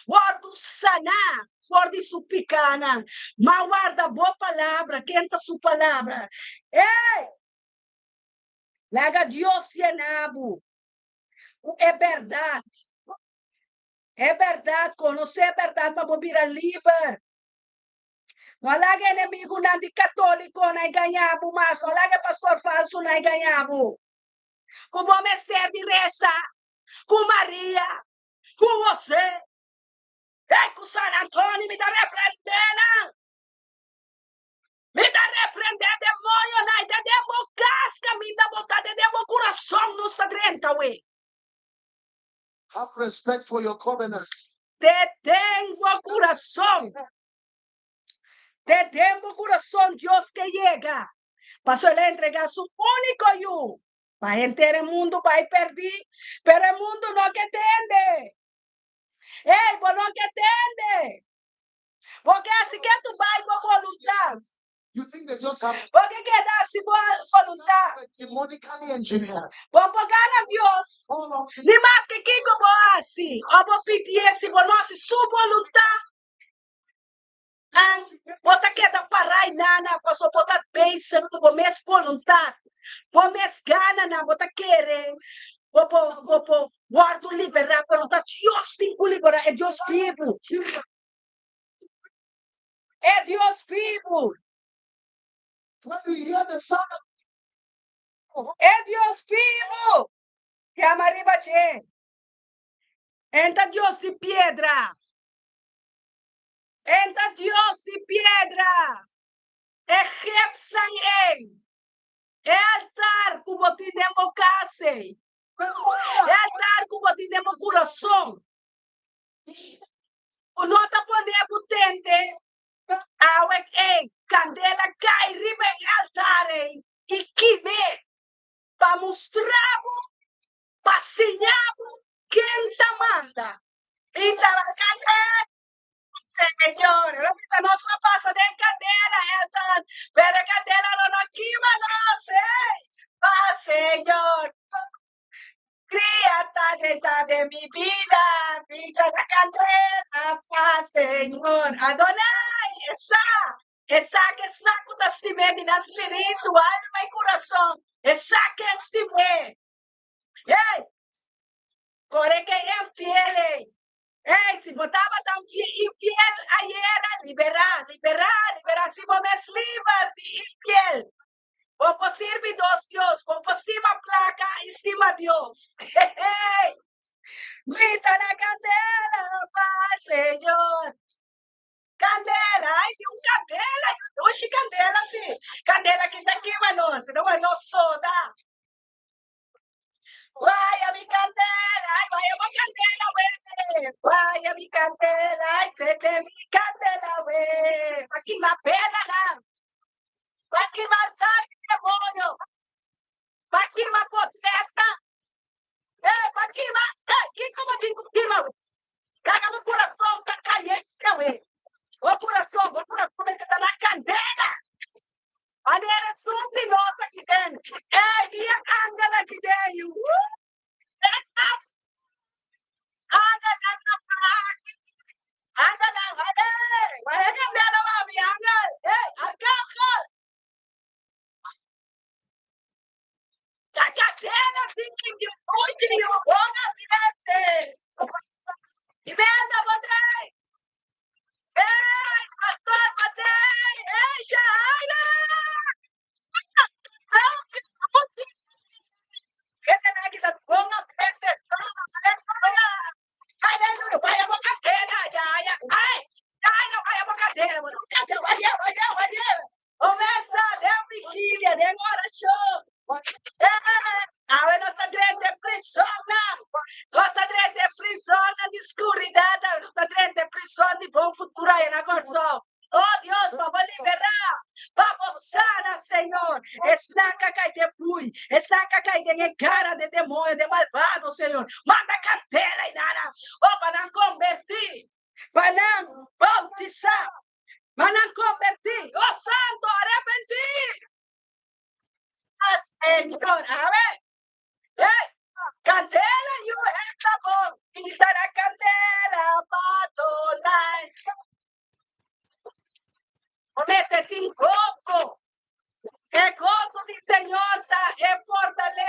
wòrdu saná for di su pikánan. Ma warda bo palabra, ken ta su palabra? Ey! Laga Dios yena bo ku e bèrdat. E bèrdat, konosé e bèrdat pa bo bira liber. No a laga enemigunan di katólikonan gaña bo mas, no a laga e pastor falsunan gaña bo. Ku bo mester di resa ku Maria, ku José, ei ku San Antonio, mi ta reprendé nan. Mi ta reprendé demoñonan, i ta den bo kas kaminda bo ta, ta den bo kurason nos ta drenta awe. Have respect for your covenants. Te den bo kurason. Te den bo kurason Dios ke yega. Pasobra el a entregá su úniko Yu pa henter e mundu bai pèrdí, pero e mundu no ke tende. Ey, bo no ke tende. Bo ke hasi ke tu bai bo boluntat. You think they just have Bo ke keda hasi bo boluntat. demonically engineered. Bo por gana Dios. All of Ni maske kiko bo hasi o bo pidié, si bo no hasi su boluntat, bo ta keda pará i nana, pasobra bo ta bezig ku bo mes boluntat, bo mes gananan, bo ta kere bo por bo por wòrdu liberá, pero ta Dios tin ku liberá, e Dios bibu. E Dios bibu. When you hear the sound of E Dios bibu. Yama riba dje. En ta Dios di piedra. En ta Dios di piedra. E gepsnan ei. E altar ku bo tin den bo kas ei. E altar ku bo tin den bo kurason. Ku no ta pone bo tende awe ei kandela kai riba e altar ei i kim'é pa mustra bo, pa siña bo ken ta manda. I tabata kandela, Señor. El a bisa nos lo pasa den kandela, Elton, pero e kandela lo no kima nos, ei, pa Señor. Cria ta drenta den mi bida, bida ta candela pa Señor. Adonai, esa, esa ke esnan ku ta stim'é di nan spiritu, alma i kurason, esa ken stim'é. Hey, kore ke infiel ei. Hey, si bo tabata un infiel ayera, liberá, liberá, liberá, si bo mes liber di infiel. Bo por sirbi dos Dios, bo por stima plaka i stima Dios. Hey! Grita na candela pa Señor. Candela, ay tin un candela, dushi candela si. Candela ki ta kima nos, no nos soda. Vaya mi candela, ay vaya mi candela we. Vaya mi candela, ay prende mi candela we. Pa kima pela nan. Pa kima sal demonio. Pa kima protesta. Eh, pa kima, eh, kiko bo tin ku kima we? Laga bo kurason ta kayente we. Bo kurason, bo kurason mester ta na kandela. Manera esun di nos aki den, e dia angel aki den, yu. Angel na aki. Angel na, hey, waya kandela mami, angel, hey, arcángel. Kandela sin que hoy yo ponga mente. Imelda, botei. Ei, pastor, botei. Ei, Shaila. Awe nos ta drenta e prisonnan. Nos ta drenta e prisonnan di skuridat. Awe nos ta drenta e prison di bon futuro aya na Kòrsou. Oh Dios, pa bo liberá, pa bo sana, Señor, esnan ku a kai den bui, esnan ku a kai den e gara di demoño, di malbado, Señor. Manda kandela i nana, oh, pa nan kombertí, pa nan boutisá, pa nan kombertí. Oh Santo, arepentí! Señor, awe. Hey, candela yu esta bon. Estará candela pa Adonai. Mester tin gozo. E gozo di Señor ta e fortaleza.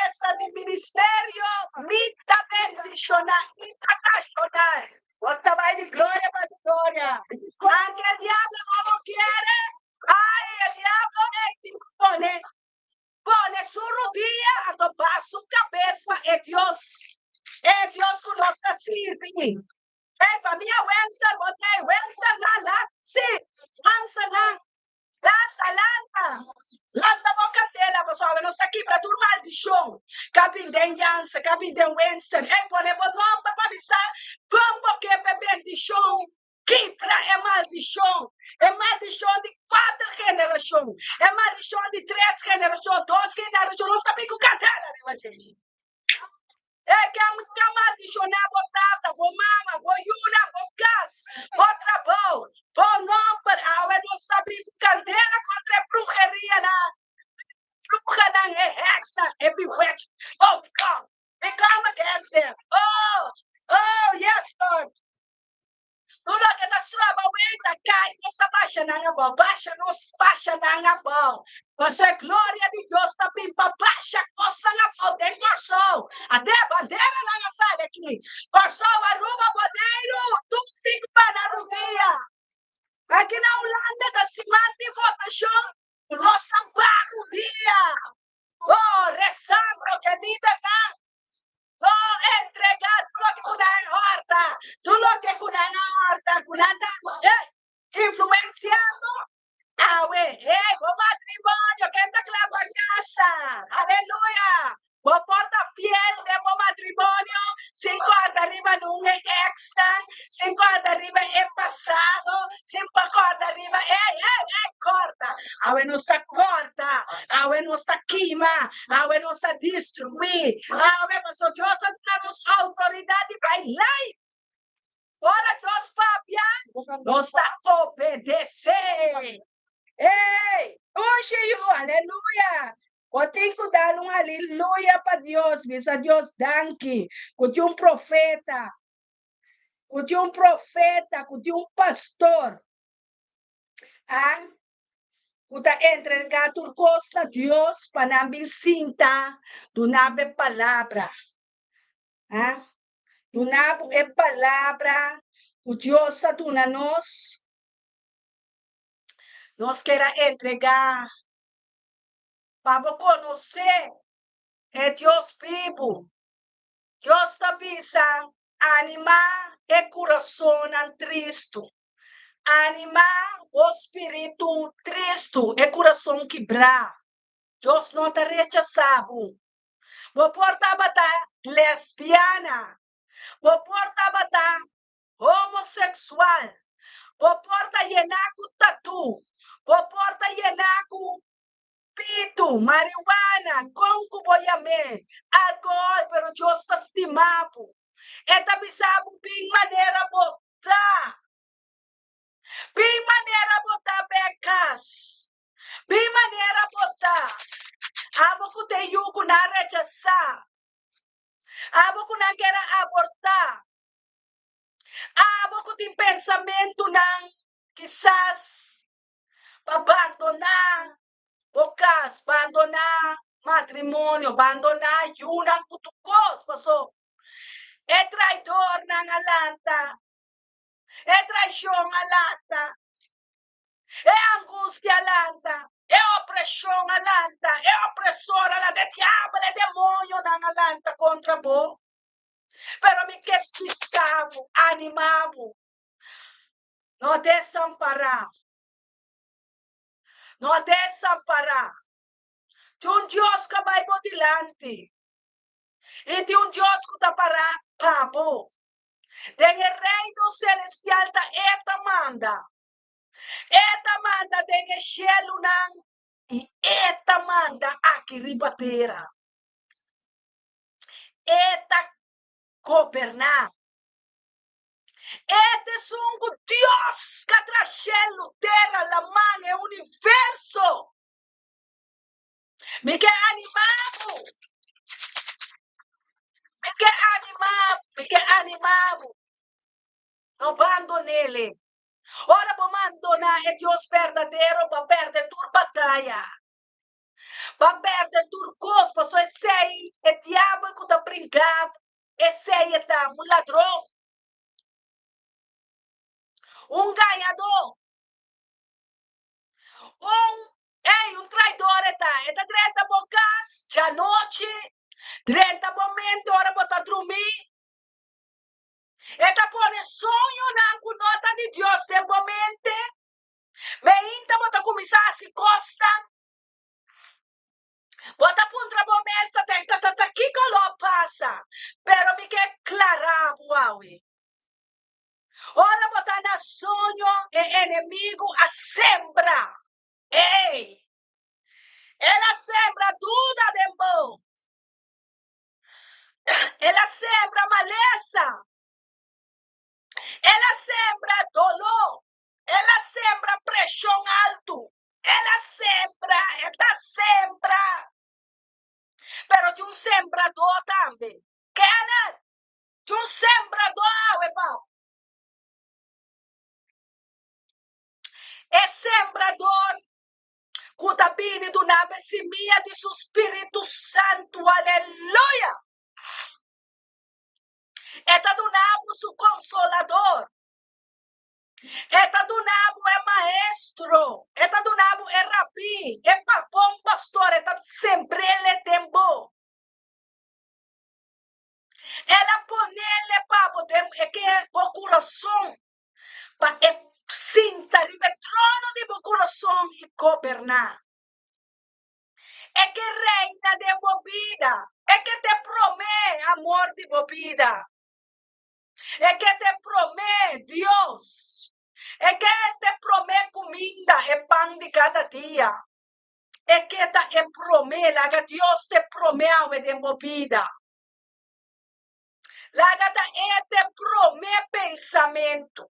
Tur rudia anto baha su kabes pa e Dios, e Dios ku nos ta sirbi. Hey famia Wenster, bo ta e Wenster nan laat si, lansa nan, lanta, lanta, lanta bo kandela pasobra awe nos ta kibra tur maldishon ka bin den Jansen, ka bin den Wenster. Hey pone bo nomber pa bisa kon bo ke pa e bendishon. Kibra e maldishon, e maldishon di kuater generashon, e maldishon di tres generashon, dos generashon, nos ta bin ku kandela riba dje. E ken ta maldishoná bo tata, bo mama, bo yuna, bo kas, bo trabou, bo nòmber, awe nos ta bin ku kandela kontra e brujerianan, bruhanan, e hèksnan, e bewitch. Oh God, we come against them. Oh, oh, yes, Lord. Tur loke ta stroba wei ta kai, nos ta basha nan abou, basha nos, basha nan abou. Pasobra e gloria di Dios ta bin pa basha kosnan abou den Kòrsou. Ate e banderanan a sali aki. Kòrsou, Aruba, Boneiru, tur tin ku para rudia. Aki na Hulanda ta siman di votashon, nos ta baha rudia. Oh, resando, ke lidernan No entregá tur loke ku nan hòrta, tur loke ku nan a hòrta, ku nan ta influensiando awe. Hey, bo matrimonio, ken ta kla pa kasa? Aleluya! Bo por ta fiel den bo matrimonio sin kòrda riba nun e èksnan, sin kòrda riba e pasado, sin pa kòrda riba, hey, hey, hey, kòrda! Awe nos ta kòrta, awe nos ta kima, Awe nos ta destruí. Awe pasobra Dios a duna nos outoridat di bai lei. Ora Dios papia, nos ta obedesé. Ey, unshi yu, aleluya! Bo tin ku dal un aleluya pa Dios, bisa Dios danki ku tin un profeta, ku tin un profeta, ku tin un pastor. Ah, ku ta entregá tur kos na Dios pa nan bin sinta duna bo e palabra. Ah, duna bo e palabra ku Dios a duna nos. Nos kier a entregá pa bo konosé e Dios bibu. Dios ta bisa, Animá e kurasonnan tristu. Animá bo spiritu tristu, e kurason kibrá. Dios no ta rechasá bo. Bo por tabata lesbiana, bo por tabata homoseksual, bo por ta yená ku tatú, bo por ta yená ku pitu, marihuana, kon ku bo yam'é, alkohòl, pero Dios ta stima bo. E ta bisa bo bin manera bo ta. Bin manera bo ta bek kas. Bin manera bo ta. Abo ku ta e yu ku nan rechasá. Abo ku nan kier a abortá. Abo ku tin pensamentunan kisas pa bandoná bo kas, bandoná matrimonio, bandoná yunan ku tur kos. Paso e traidornan a lanta, e traishon a lanta, e angustia a lanta, e opreshon a lanta, e opresor a lanta, e diabel, e demonionan a lanta kontra bo. Pero mi ke bisa bo, anima bo, no desampará, no desampará. Tin un Dios ku a bai bo dilanti. I tin un Dios ku ta pará pa bo. Den e Reino selestial ta E ta manda. E ta manda den e shelunan i E ta manda aki riba tera. E ta goberná. E ta esun ku Dios ka traha shelu, tera, laman, e universo. Mi ke animá bo. Mi ke animá bo. Mi ke animá bo. No bandon'é. Ora bo bandoná e Dios berdadero, bo a pèrdè tur bataya. Bo a pèrdè tur kos, pasobra esei e diabel ku ta brinká bo, esei e ta, un ladron, un gañadó. Un, ey, un traidor e ta. E ta drenta bo cas, dja Anochi, drenta bo mente ora bo ta drumí. E ta pone soñonan ku no ta di Dios den bo mente. Meinta bo ta kuminsá hasi kosnan. Bo ta puntra bo mes ta ta ta ta kiko lo a pasa? Pero mi ke klará bo awe. Ora bo ta na soño e enemigu a sembra. Ey! El a sembra duda den bo. El a sembra malesa. El a sembra doló. El a sembra preshon altu. El a sembra, e ta sembra. Pero tin un sembradó tambe. Kenneth, tin un sembradó awe pa bo. E sembrador ku ta bini duna bo e simia di su spiritu santu. Aleluya! E ta duna bo su konsolador. E ta duna bo e maestro. E ta duna bo e rabí, e bon pastor. E ta sembr'el den bo. El a ponele pa bo den e ke bo kurason, pa e sinta riba e trono di bo kurason i goberná. E ke reina den bo bida, e ke ta e promé amor di bo bida, e ke ta e promé Dios, e ke ta e promé kuminda, e pan di kada dia. E ke ta e promé, laga Dios ta e promé awe den bo bida. Laga ta e ta e promé pensamentu.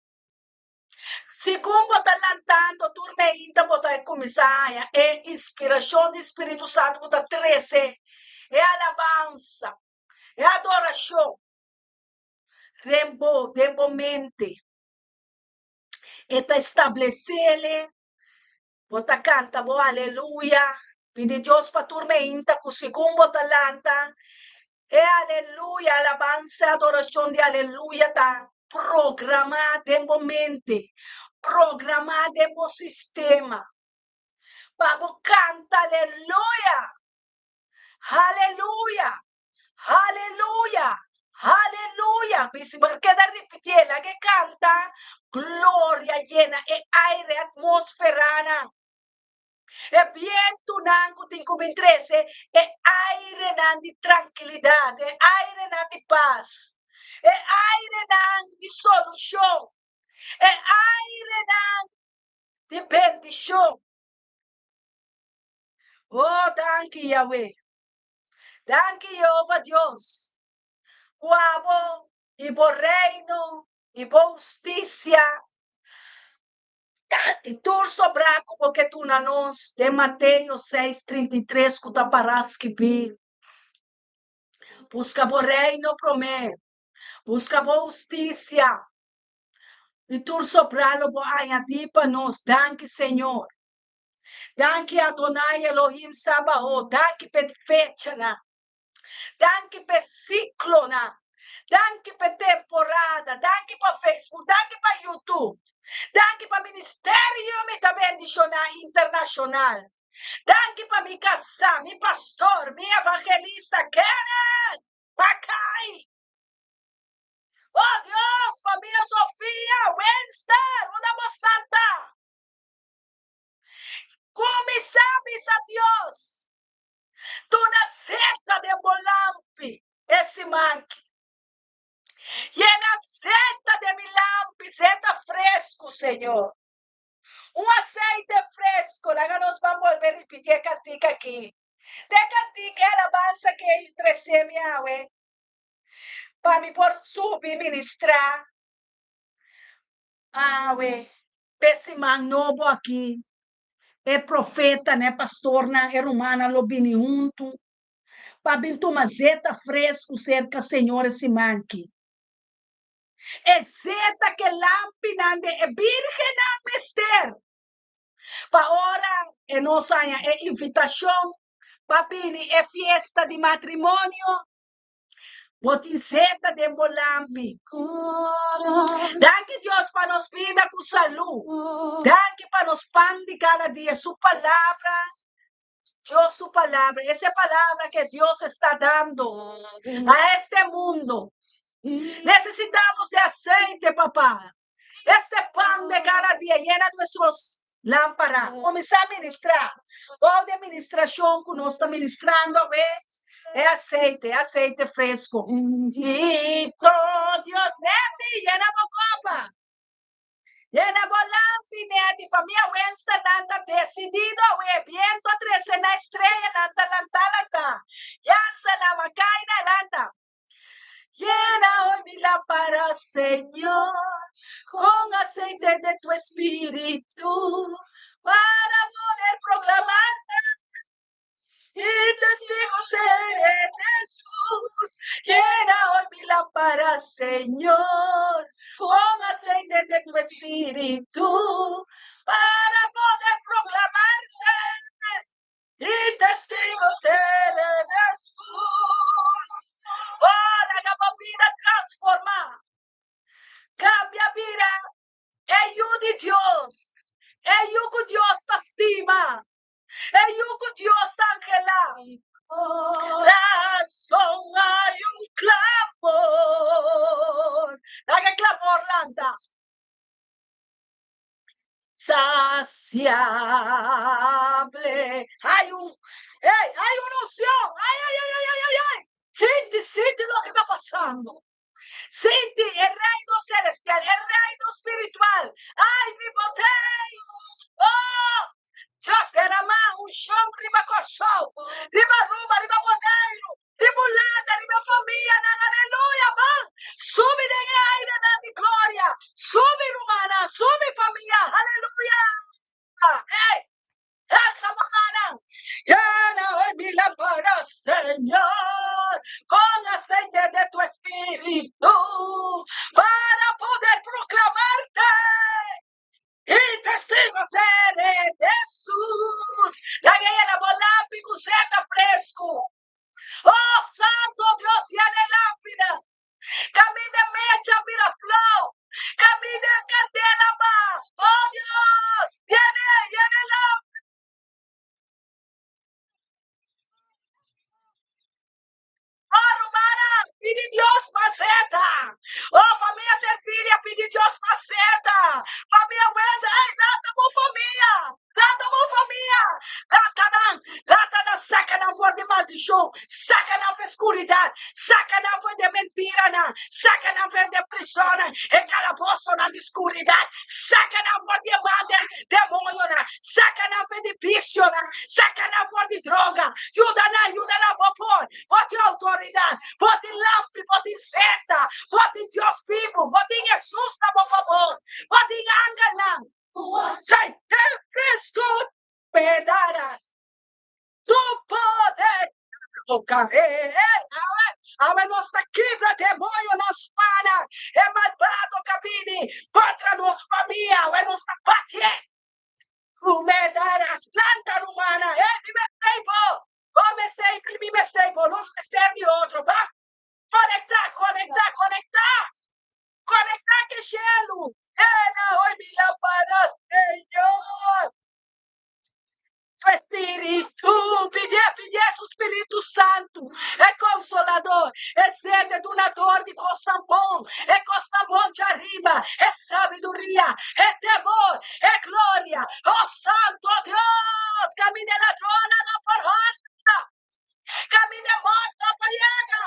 Segun bo ta lantando tur meinta bo ta kuminsá haña e inspirashon di Spiritu Santu ku ta trese e alabansa, e adorashon den bo, den bo mente. E ta establesé Bo ta kanta bo aleluya, pidi Dios pa tur meinta ku segun bo ta lanta, e aleluya, alabansa, adorashon di aleluya ta programá den bo mente, programá den bo sistema, pa bo kanta aleluya, aleluya, Haleluya! Haleluya! Bisi bo keda ripitié, laga e kanta, Gloria yena e aire, atmósferanan, e bientunan ku tin ku bin trese e airenan di trankilidat, e airenan di pas, e airenan di solushon, e airenan di bendishon. Oh, danki, Yahweh! Danki Jehova Dios, ku abo i bo Reino i bo hustisia i tur sobrá ku bo ke duna nos den Mateo seis 33 ku ta pará skibí. Buska bo Reino promé, buska bo hustisia i tur sobrá lo bo añadí pa nos. Danki Señor. Danki Adonai Elohim Sabaoth, danki p'e fechanan, danki p'e siklonan, danki p'e temporada, danki pa Facebook, danki pa YouTube, danki pa Ministerio Mi Ta Bendishoná Internashonal, danki pa mi kasá, mi pastor, mi evangelista Kenneth Pakai. Oh Dios, famia Sofia, Winston, unda bosnan ta? Kuminsá bisa Dios, Duna zeta den bo lampi e simanki. Yena zeta den mi lampi, zeta fresku, Señor. Un aseite fresku. Laga nos ban bolbe ripití e kantika akí. Ta e kantika e alabansa ku e tresé mi awe pa mi por subi ministrá Awe, p'e siman nobo aki, e profetanan, e pastornan, e rumannan lo bini huntu pa bin tuma zeta fresku serka Señor e siman aki. E zeta ku e lampinan den e bírgennan mester pa ora e nos haña e invitashon pa bini e fiesta di matrimonio. Bo tin seta den bo lampi. Danki Dios pa nos bida ku salú. Danki pa nos pan di kada dia. Su palabra Dios su palabra, esa palabra que Dios está dando a este mundo. Necesitamos de aceite, papá. Este pan de cada día llena nuestros lámparas. Kuminsá ministrá. Bou di e ministrashon ku nos ta ministrando awe, e aseite, e aseite fresku. Bendito Dios, Neti, yena bo kopa. Yena bo lampi, Neti. Famia Winston nan ta desidido awe. Biento a trese nan estreyanan ta lantá lantá. Jansen nan a kai na lanta. Llena hoy mi lámpara, Señor, con aceite de tu espíritu, para poder proclamar y testigo ser de Jesús. Llena hoy mi lámpara, Señor, con aceite de tu espíritu, para poder proclamarte y testigo ser de Jesús. Oh, laga bo bida transformá. Kambia bira e yu di Dios, e yu ku Dios ta stima, e yu ku Dios ta anhelá. Corazón hay un clamor. Laga e clamor lanta. Saciable. Hay un, hey, hay una unción. Ay, ay, ay, ay, ay, ay, ay. Sinti, sinti loke ta pasando. Sinti e reino celestial, e reino spiritual. Ay, mi botei. Oh, Dios derama unshon riba Kòrsou, riba Aruba, riba Boneiru, riba Hulanda, riba famianan. Aleluya, ban subi den e airenan di gloria. Subi, rumannan, subi, famia. Aleluya. Hey, alsa bo mannan. Llena hoy mi lámpara, Señor, con aceite de tu espíritu, para poder proclamarte y testigo ser de Jesús. Laga yena bo lampi ku zeta fresku. Oh, Santo Dios, yena e lampina. Kaminda mecha bira flou. Kaminda e kandela ba. Oh, Dios, yena, yena e lampi. Oh, rumannan, pidi Dios mas zeta. Oh, famia Servilia, pidi Dios mas zeta. Famia Weza, ei, lanta bo famia. Lanta bo famia. Lanta nan, lanta nan, saka nan for di maldishon, saka nan for skuridat, saka nan for di mentiranan, saka nan for di prisonnan, e kalabosonan di skuridat, saka nan for di e mal den demonionan, saka nan for di bisionan, saka nan for di droga. Yuda nan, yuda nan bo por. Bo tin outoridat, bo tin lampi, bo tin seta, bo tin Dios bibu, bo tin Hesus na bo fabor, bo tin angelnan. Aceite fresco me darás tu poder tocaré. Awe, awe nos ta kibra demonio nos mana, e malbado ka bini kontra nos famia, awe nos ta bakié. Tu me darás planta rumana, e mi mester bo, bo mester mi, mi mester bo, nos mester di otro. Ba konektá, konektá, konektá, konektá ke shelu. Ena hoy mi lampara, Señor. Su Espíritu, pidié, pidié su Spiritu Santu, e Consolador, e sede dunador di cosnan bon, e cosnan bon djariba, e sabiduria, e temor, e gloria. Oh Santo Dios, caminda e ladronnan no por horta, caminda e morto no por yega.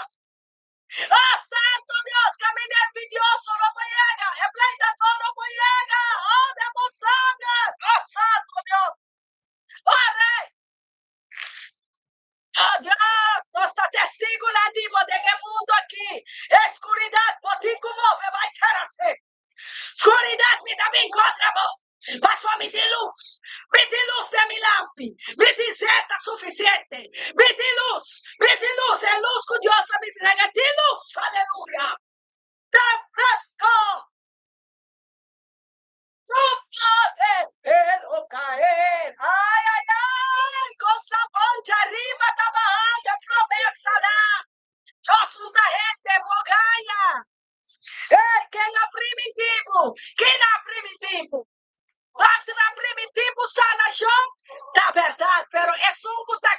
Oh Santo Dios, caminda e envidioso no por yega, e pleitador no por yega. Oh, den bo sanger, oh Santo Dios. Oh Rey, oh Dios, nos ta testigunan di bo den e mundu aki. E skuridat bo tin ku move bai kara se. Skuridat mi ta bin kontra bo, pasobra mi tin lus. Mi tin lus den mi lampi. Mi tin zeta sufisiente. Mi tin lus. Mi tin lus. E lus ku Dios a bisa nan e tin lus. Aleluya. Ta fresco. Tu poder pero caer. Ay, ay, ay. Cos ta bon djariba ta bahando e promesanan. Dios no ta hende, bo gaña. Ey, ken a primintí bo? Ken a primintí bo? Wak a primintí bo sanashon? Ta bèrdat, pero esun ku ta.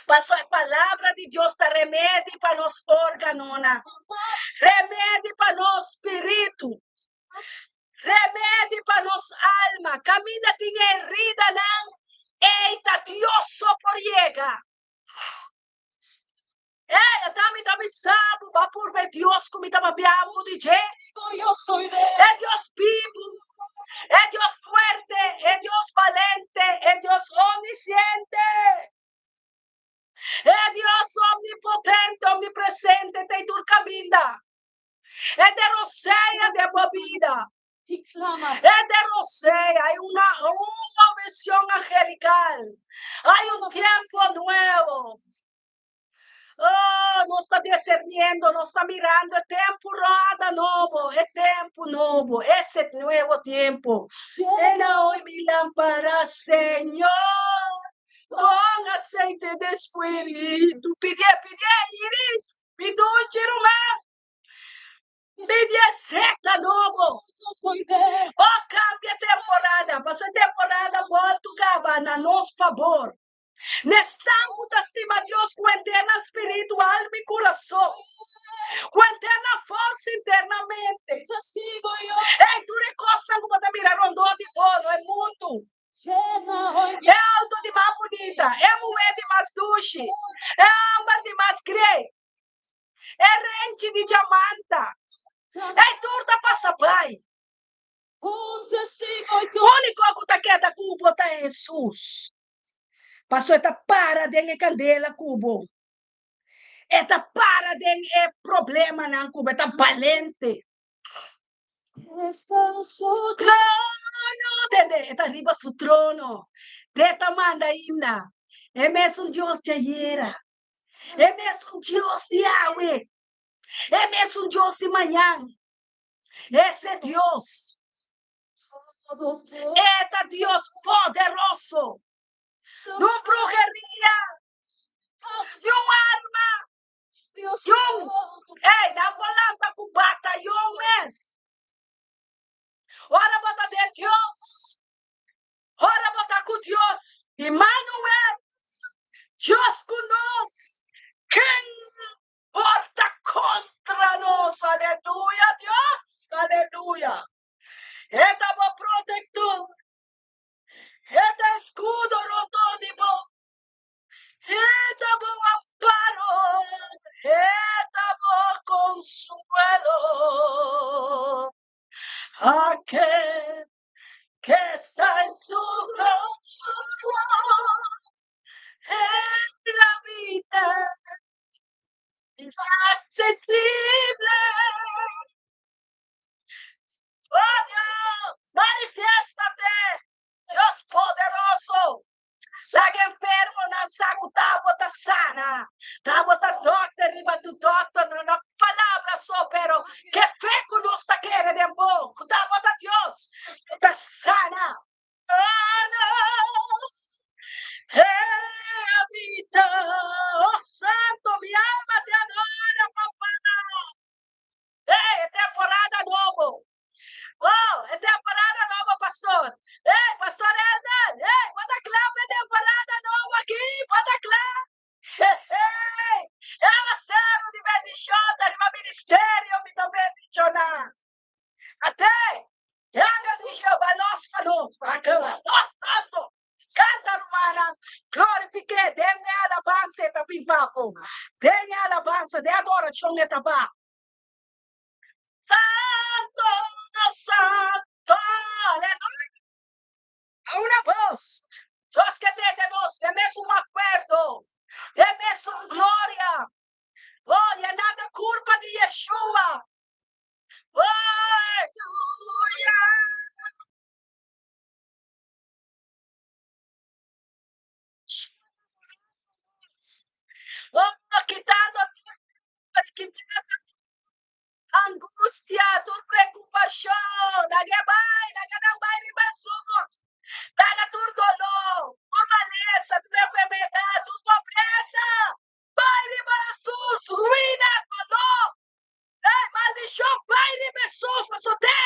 Paso e palabra di Dios ta remedi pa nos órganonan, remedi pa nos spiritu, remedi pa nos alma. Kaminda tin heridanan, ei ta Dios so por yega. Ei, ata mi ta bisa bo, bo a purba e Dios ku mi ta papia bo di dje. E Dios bibu, e Dios fuerte, e Dios balente, e Dios omnisiente, e Dios omnipotente, omnipresente, ta ei tur kaminda. E ta e rosea den bo bida. E ta e rosea, hay una, una visión angelical, hay un tiempo nuevo. Oh, nos ta discerniendo, nos ta mirando e tempu roda nobo, e tempu nobo, ese nuevo tiempo. Llena hoy mi lámpara, Señor, con aceite de espíritu. Pidié, pidié, Iris, mi duchi ruman. Pidié seta nobo. Oh, cambia temporada, paso e temporada boltu caba na nos fabor. N'esnan ku ta stima Dios ku henter nan spiritu, alma i kurason, ku henter nan forsa internamente. Ei, tur e kosnan ku bo ta mira rondó di bo no e mundu. E outo di mas bunita, e muhé di mas dushi, e hòmber di mas grei, e renchi di diamanta, ei, tur ta pasa bai. Úniko ku ta keda ku bo ta Hesus. Pasobra e ta para den e kandela ku bo. E ta para den e problemanan ku bo. E ta balente. Trono! Tende, e ta riba su trono. Te ta manda ainda. E mesun Dios di ayera. E mesun Dios di awe. E mesun Dios di mañan. Ese Dios. E ta Dios poderoso. Di un bruheria, di un arma, di un... Ey, nan por lanta ku batayon mes. Ora bo ta den Dios, ora bo ta ku Dios, Immanuel, Dios ku nos, ken por ta kontra nos? Aleluya, Dios, aleluya. E ta bo protektor, e ta eskudo rondó di bo, e ta bo amparo, e ta bo konsuelo. Akel ke sta en su trono, en la vida inaccesible. Oh Dios, manifiéstate, Dios poderoso. Laga enfermonan sa ku ta bo ta sana. Ta bo ta dòkter riba tu dòkter, no no palabra so, pero ke fe ku nos ta kere den bo, ku ta bo ta Dios, ku ta sana. Habita, oh santo, mi alma te adora, papá. Ey, e temporada nobo. Oh, e temporada nobo, pastor. Ey, pastor Elder. Ey, bo ta kla pa e temporada nobo aki? Bo ta kla? Hey, e awaseru di bendishon ta riba ministerio, mi ta bendishoná. Ate, e angel di Jehová los pa nos. Oh, santo! Canta, rumannan, glorifik'é den e alabansa e ta bin pafo, den e alabansa, den adorashon e ta ba. Santo, santo, aleluya. A una voz, Dios ke tende nos den mesun akuerdo, den mesun gloria. Oh, yena den kurpa di Yeshua. Aleluya. Oh, kitando kitando angustia, tur preokupashon, laga bai, laga nan bai riba Hesus. Laga tur doló, tur malesa, tur enfermedat, tur pobresa, bai riba Hesus, ruina, doló, Ei, maldishon bai riba Hesus, pasobra te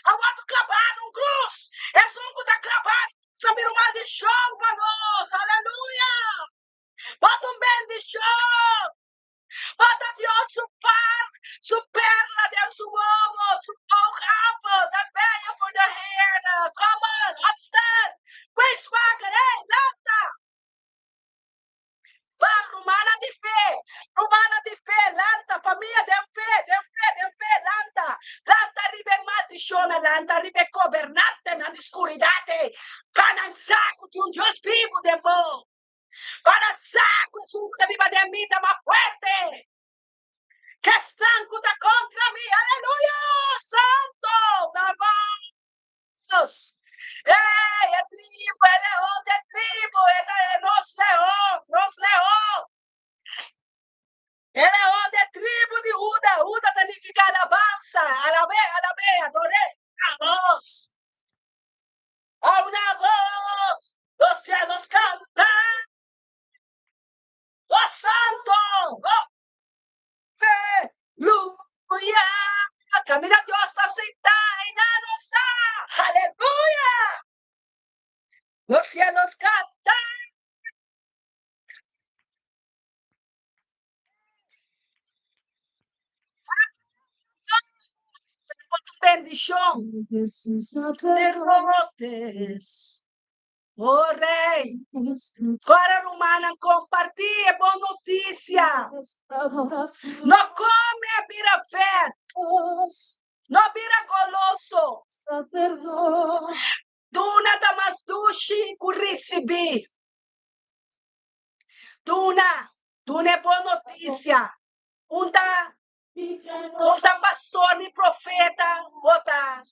a wòrdu klabá na un krus. Esun ku ta klabá na un krus a bira un maldishon pa nos. Aleluya! Bo ta un. Lanta riba e gobernantenan di skuridat ei, pa nan sa ku tin un Dios bibu den bo, pa nan sa ku esun ku ta biba den mi ta mas fuerte ku esnan ku ta kontra mi. Aleluya! Santo! Na bos! Ei, e tribu, e leon di e tribu, e ta e nos leon, nos leon! E leon di e tribu di Huda, Huda ta nifiká alabansa, alab'é, alab'é, ador'é. Abos, a una voz, los cielos cantan, Oh santo, oh aleluya, Kaminda Dios ta sintá einan nos sa, aleluya, los cielos cantan. Bendishon Sacerdotes, oh Rei, Kora rumannan kompartí e bon notisia. No kome bira fèt, no bira goloso. Duna ta mas dushi ku risibí. Duna, duna e bon notisia. Un ta, un ta pastor ni profeta, bo ta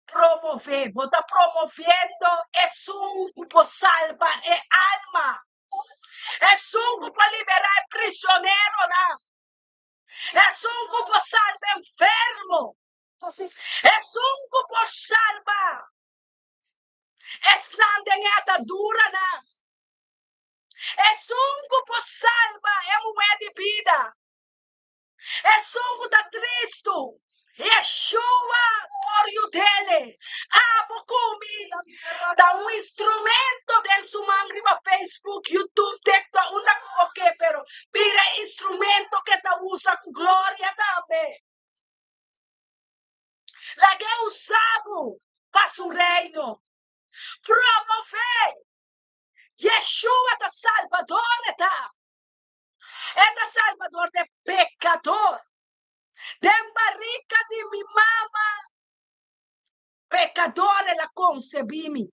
promové, bo ta promoviendo esun ku por salba e alma, esun ku por liberá e prisioneronan, esun ku por salba enfermo, esun ku por salba esnan den e ataduranan. Esun ku por salba e muhé di bida, esun ku ta tristu, Yeshua por yud'ele. Abo ku mi ta un instrumento den su man riba Facebook, YouTube, TikTok, unda ku bo ke, pero bira e instrumento ke ta usa ku gloria tambe. Lag'é usa bo pa su reino. Promové Yeshua ta Salbador e ta. E ta Salbador de pecador. Den barrica di mi mama pecador el a concebi mi.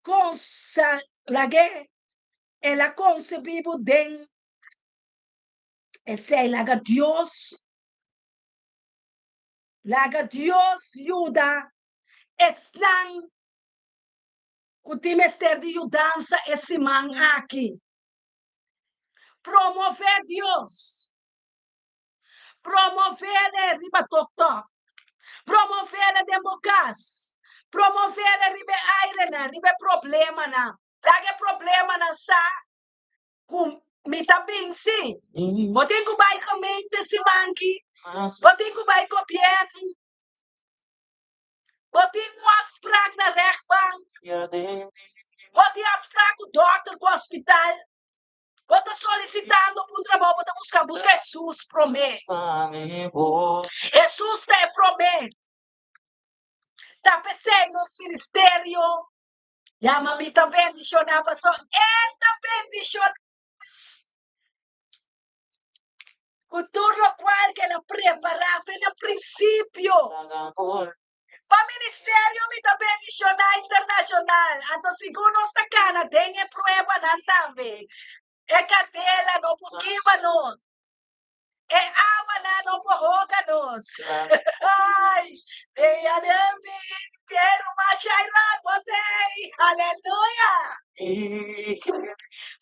Consa lag'é el a concebi bo den esei laga Dios laga Dios yuda Esnan ku tin mester di yudansa e siman aki, promové Dios. Promovéle riba TokTok. Promovéle den bo kas. Promovéle riba e airenan, riba e problemanan. Laga e problemanan sa ku mi ta bin si. Bo tin ku bai gemeente siman aki. Bo tin ku bai gobièrnu. Bo tin un afsprak na rechtbank. Bo tin afsprak ku dòkter, ku hospital. Bo ta solisitando pa un trabou, bo ta buska, buska Hesus promé. Hesus ta e promé. Ta p'esei nos ministerio yama Mi Ta Bendishoná, pasobra E ta bendishoná nos. Ku tur lokual ku el a prepará fe na prinsipio. Pa ministerio mi ta bendishoná internashonal, anto sigun nos ta kana den e pruebanan tambe, e kandela no por kima nos, e awanan no por hoga nos. Ay, Bella de mi, Piero Mashaira, botei, aleluya.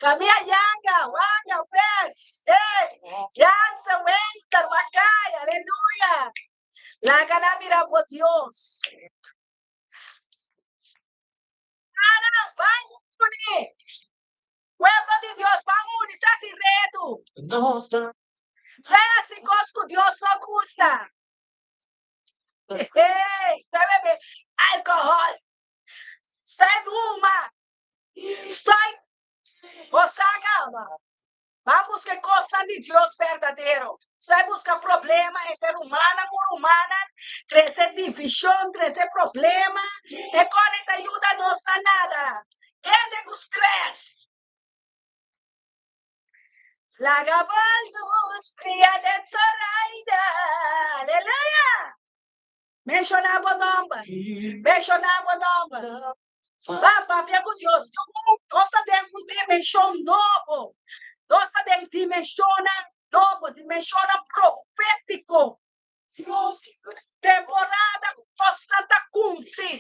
Famia Yanga, Wanga, Pers, hey, Jansen, Winter, Macay, aleluya. Laga nan mira bo Dios. Ana, ban uni. Pueblo di Dios, ban uni, sa si redu. Sa si kos ku Dios no gusta. Hey, sta bebe alcohol, sta huma, sta goza caba. Ban busca e cosnan di Dios berdadero. Sta busca problema entre rumannan cu rumannan, trece division, trece problema. E cone ta yuda nos na nada. Hende cu stress. Laga bo luz bria den Zoraida. Aleluya! Menshoná bo nòmber. Menshoná bo nòmber. Ba papia ku Dios. Nos ta den un dimenshon nobo. Nos ta den dimenshonnan nobo, dimenshonnan profétiko. Temporada ku kosnan ta kumpli.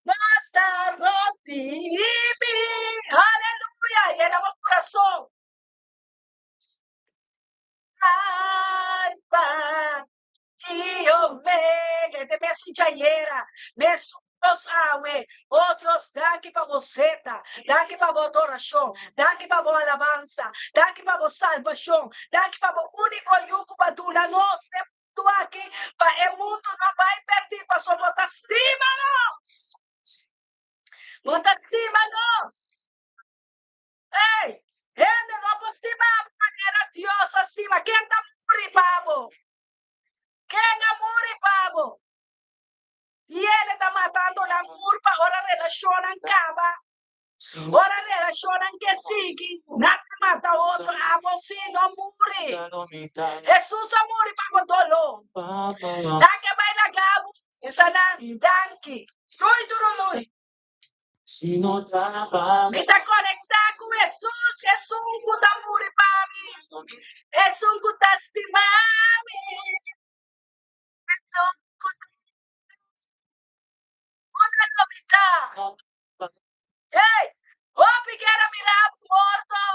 Nos ta rònt di mi. Aleluya! Yena bo kurason. Alfa i Omega. E ta mesun djayera, mesun Dios awe. Oh Dios, danki pa bo seta, danki pa bo adorashon, danki pa bo alabansa, danki pa bo salbashon, danki pa bo úniko Yu ku bo a duna nos den mundu aki pa e mundu no bai pèrdí pasobra bo ta stima nos. Bo ta stima nos. Ey, hende no por stima bo manera Dios a stima. Ken ta muri pa bo? Ken a muri pa bo? I hende ta matando nan kurpa ora relashonnan kaba, ora relashonnan ke sigui, nan ta mata otro. Abo si no muri. Hesus a muri pa bo doló. Nan ke bai laga bo, bisa nan, Danki. Lui durului. Mi ta konektá ku Hesus, esun ku ta muri pa mi, esun ku ta stima mi, esun ku ta Unda lo mi ta? Hey, hopi kier a mira bo morto,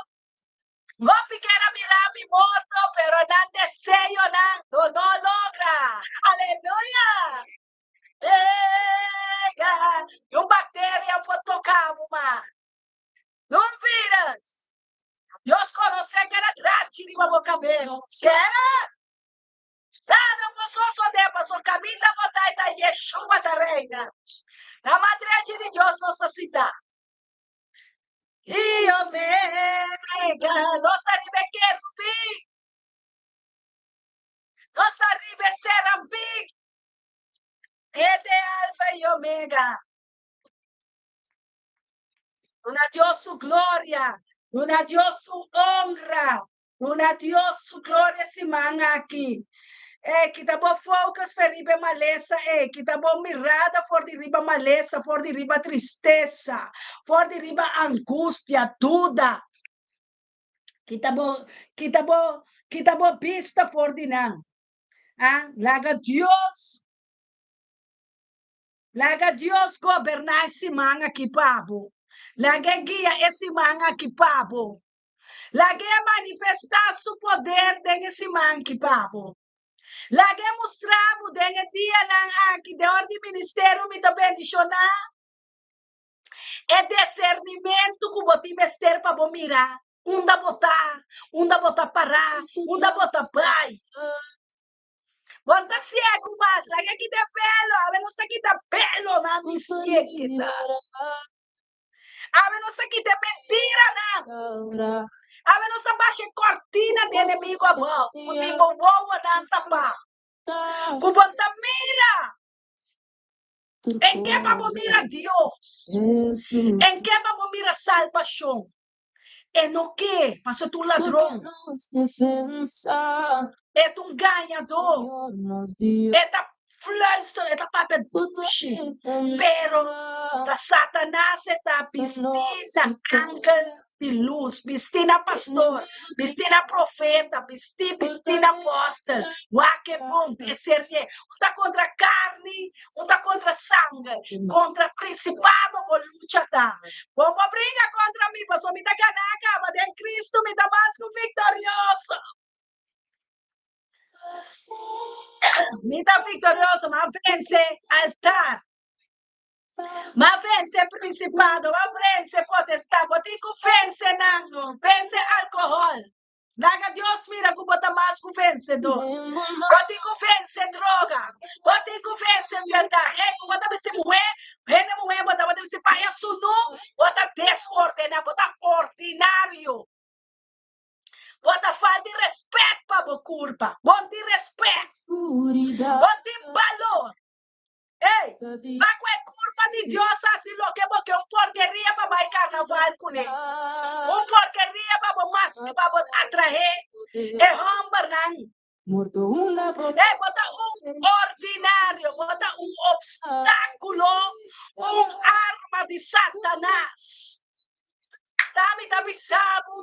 hopi kier a mira mi morto, pero nan deseonan lo no logra. Aleluya! Pega! Un bacteria por toca bo ma. Un virus. Dios conoce cada drachi riba bo cabes. Ke? Nada por sosode paso caminda bo ta y ta Yeshua ta reina. Na man drechi di Dios nos ta sinta. Y Omega. Nos ta riba e kerubin. Nos ta riba e serafin. E ta Alfa i Omega. Duna Dios su gloria, duna Dios su honra, duna Dios su gloria siman aki. Ey, kita bo focus for riba e malesa ey, kita bo mirada for di riba malesa, for di riba tristesa, for di riba angustia, duda. Kita bo, kita bo, kita bo bista for di nan. Ah, laga Dios, laga Dios goberná e siman aki pa bo. Laga e guia e siman aki pa bo. Laga e manifestá su poder den e siman aki pa bo. Laga e mustra bo den e dianan aki, den ora di ministerio mi ta bendishoná e desernimentu ku bo tin mester pa bo mira Unda bo ta? Unda bo ta pará? Unda bo ta bai? Bo no ta siegu mas. Laga kita e velo. Awe nos ta kita velonan di siegedad. Awe nos ta kita e mentiranan. Awe nos ta basha e kortina di enemigu abou ku tin bo wowonan tapá. Ku bo no ta mira. En ke pa bo mira Dios? En ke pa bo mira salbashon? E no ke, pasobra ta un ladron. E ta un gañadó. E ta fluister, e ta papia dushi. Pero ta Satanas e ta bistí na angel di lus, bistí na pastor, bistí na profeta, bistí, bistí na apostel. Wak e bon, desernié. Un ta kontra karni, Un ta kontra sanger, kontra prinsipado bo lucha ta. Bo por bringa kontra mi, pasobra mi ta gana kaba, den Kristu mi ta mas ku viktorioso. Mi ta viktorioso, m'a vense altar, m'a vense prinsipado, m'a vense potestad. Bo tin ku vense nan, vense alkohòl. Laga Dios mira ku bo ta mas ku vensedor. Bo tin ku vense droga. Bo tin ku vense maldad. Hey, ku bo ta bisti muhé, hende muhé bo tabata bisti paña sunú, bo ta desordená, bo ta ordinario. Bo ta falta di respet pa bo kurpa. Bo no tin respet. Bo no tin balor. Ey, pa ku e kurpa di Dios hasi loke bo ke, un porkeria pa bai karnaval kuné, un porkeria pa bo mas pa bo atraé e hòmbernan. Ey, bo ta un ordinario, bo ta un obstáculo, un arma di Satanas. Tami ta bisa bo,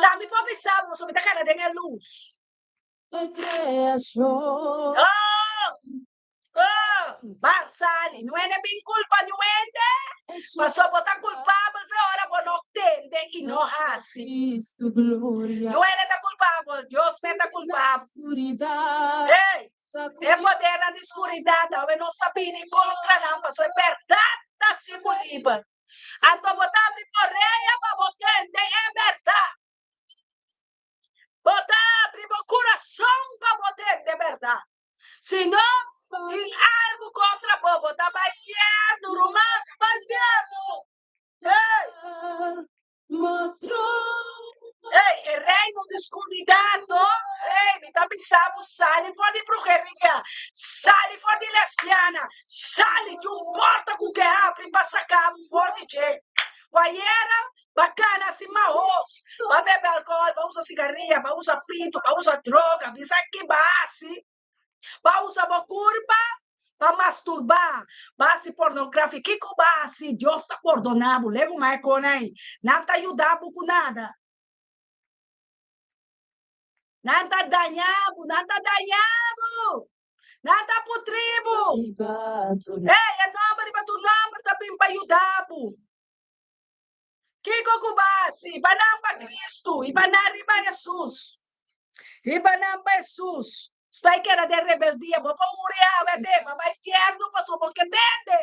tami por bisa bo, pasobra mi ta kana den e lus. Oh! Oh, ban sali. No hende bin culpa niun hende, pasobra bo ta culpabel fe ora bo no tende y no haci. Niun hende ta culpabel, Dios mes ta culpabel. Ey, e podernan di scuridad awe nos ta bini contra nan, pasobra e berdad ta haci bo liber. Anto bo ta abri bo orea pa bo tende e berdad. Bo ta abri bo curason pa bo tende e berdad. Si no tin algu kontra bo, bo ta bai fiernu, ruman, ta bai fiernu. Hey! Hey, e reino di skuridat, no? Hey, mi ta bisa bo, sali for di bruheria, sali for di lesbiana, sali, tin un porta ku ke habri pa saka bo for di dje. Ku ayera Ba cana si mahos, ba bebe alcohol, ba usa cigaria, ba usa pito, ba usa droga, bisa ki ba haci, ba usa bo curpa pa masturba, ba haci pornografia, kico ba haci? Dios ta pordona bo, legu mai con ai, nan ta yuda bo cu nada, nan ta daña bo, nan ta daña bo, nan ta putri bo, ey, e nomber riba tu nomber ta bin pa yuda bo. Kiko ku bo hasi? Ba nan pa Kristu i ba nan riba Hesus. Riba nan pa Hesus. Sta i keda den rebeldia, bo por muri awe te, bo bai fiernu pasobra bo ke tende.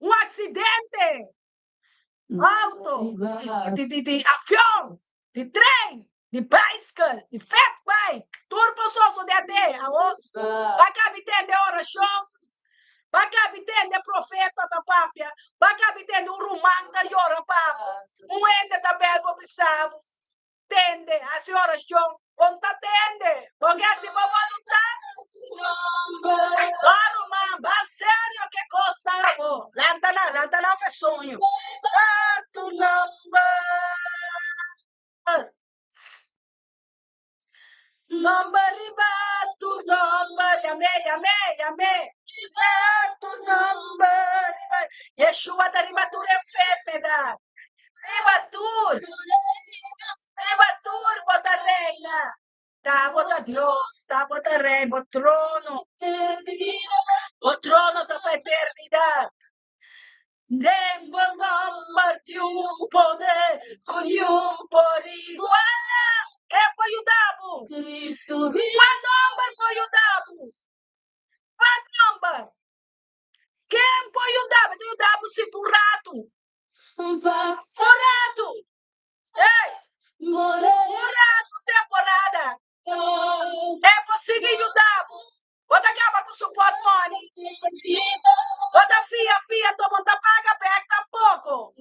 Un aksidente, auto, di, di, di avion, di trein, di baiskel, di fatbike, tur por sosode ate. Awor, ba kabi tende orashon, ba kabi tende profeta ta papia, ba kabi tende un ruman ta yora pa bo, un hende ta bel bo bisa bo, tende, hasi orashon, bo no ta tende, bo ke hasi bo boluntat. Ba ruman, ba serio ke kos ta abo, lanta nan, lanta nan fe soño. Ba tu nomber. Nomber riba tu nomber, yam'é, yam'é, yam'é. Riba tu nomber, riba. Yeshua ta riba tur enfermedad. Riba tur, riba tur bo ta reina. Ta bo ta Dios, ta bo ta rei, bo trono, bo trono ta pa eternidad. Den bo nomber tin un poder ku niun por igualá. Ken por yuda bo? Kua nomber por yuda bo? Kua nomber? Ken por yuda bo? Ta yuda bo si por ratu. Por ratu. Ey! Por ratu temporada. E por sigui yuda bo. Bo ta gaba ku support money. Bo ta fia fia anto bo no ta paga bek tampoko.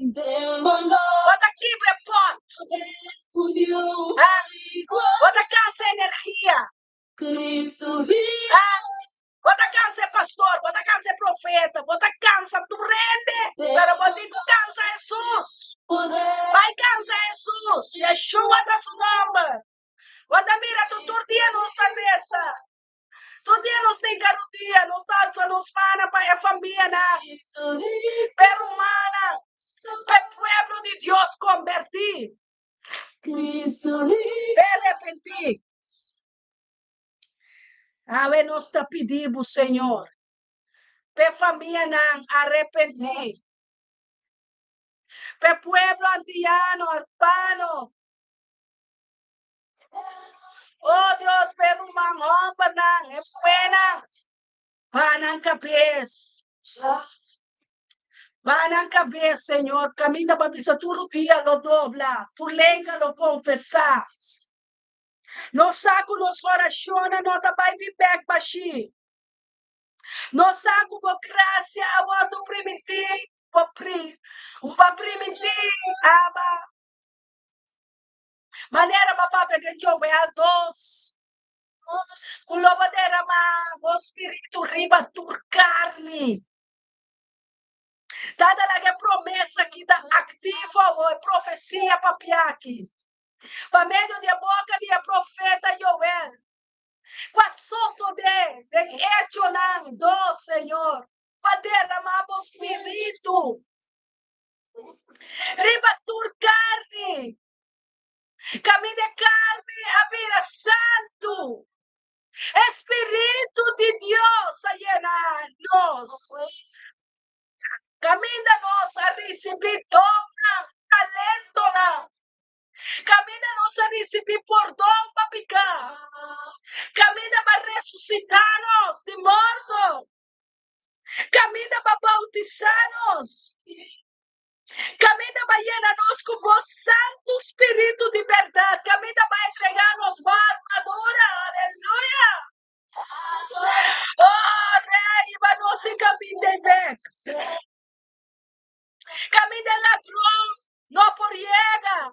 Bo ta kibra e pot. Ah, bo ta kansa energia. Ah, bo ta kansa e pastor, bo ta kansa e profeta, bo ta kansa tur hende, pero bo tin ku kansa Hesus. Bai kansa Hesus. Yeshua ta su nomber. Bo ta mira ku tur dia nos ta resa. Tur dia nos ta hinka rudia, nos ta alsa nos mana pa e famianan, pa e rumannan, pa e pueblo di Dios kombertí, pa e repentí. Awe nos ta pidi bo, Señor, pa e famianan arepentí, pa e pueblo antiano, arubano, Oh Dios, p'e ruman hombernan, e muhénan, baha nan kabes. Baha nan kabes, Señor, kaminda bo a bisa tur rudia lo dobla, tur lenga lo konfesá. Nos sa ku nos orashonnan no ta bai bin bèk bashí. Nos sa ku bo grasia a wòrdu primintí, bo primintí, Abba. Manera bo papia den Joel dos, ku lo bo deramá bo spiritu riba tur karni. Tata laga e promesa aki ta aktivo awor, e profesia papia aki. Pa medio di e boka di e profeta Joel, ku a sosodé den Echonan dos, Señor, pa derramá bo spiritu riba tur karni. Kaminda e karni a bira santu, e spiritu di Dios a yena nos. Kaminda nos a risibí donnan, talentonan. Kaminda nos a risibí pordon pa piká. Kaminda bo a resusitá nos di morto. Kaminda bo a boutisá nos. Kaminda bo a yena nos ku bo Santu Spiritu di bèrdat. Kaminda bo a entregá nos bo armadura. Aleluya! Oh, Rei, hiba nos e kaminda ei bek. Kaminda e ladron no por yega.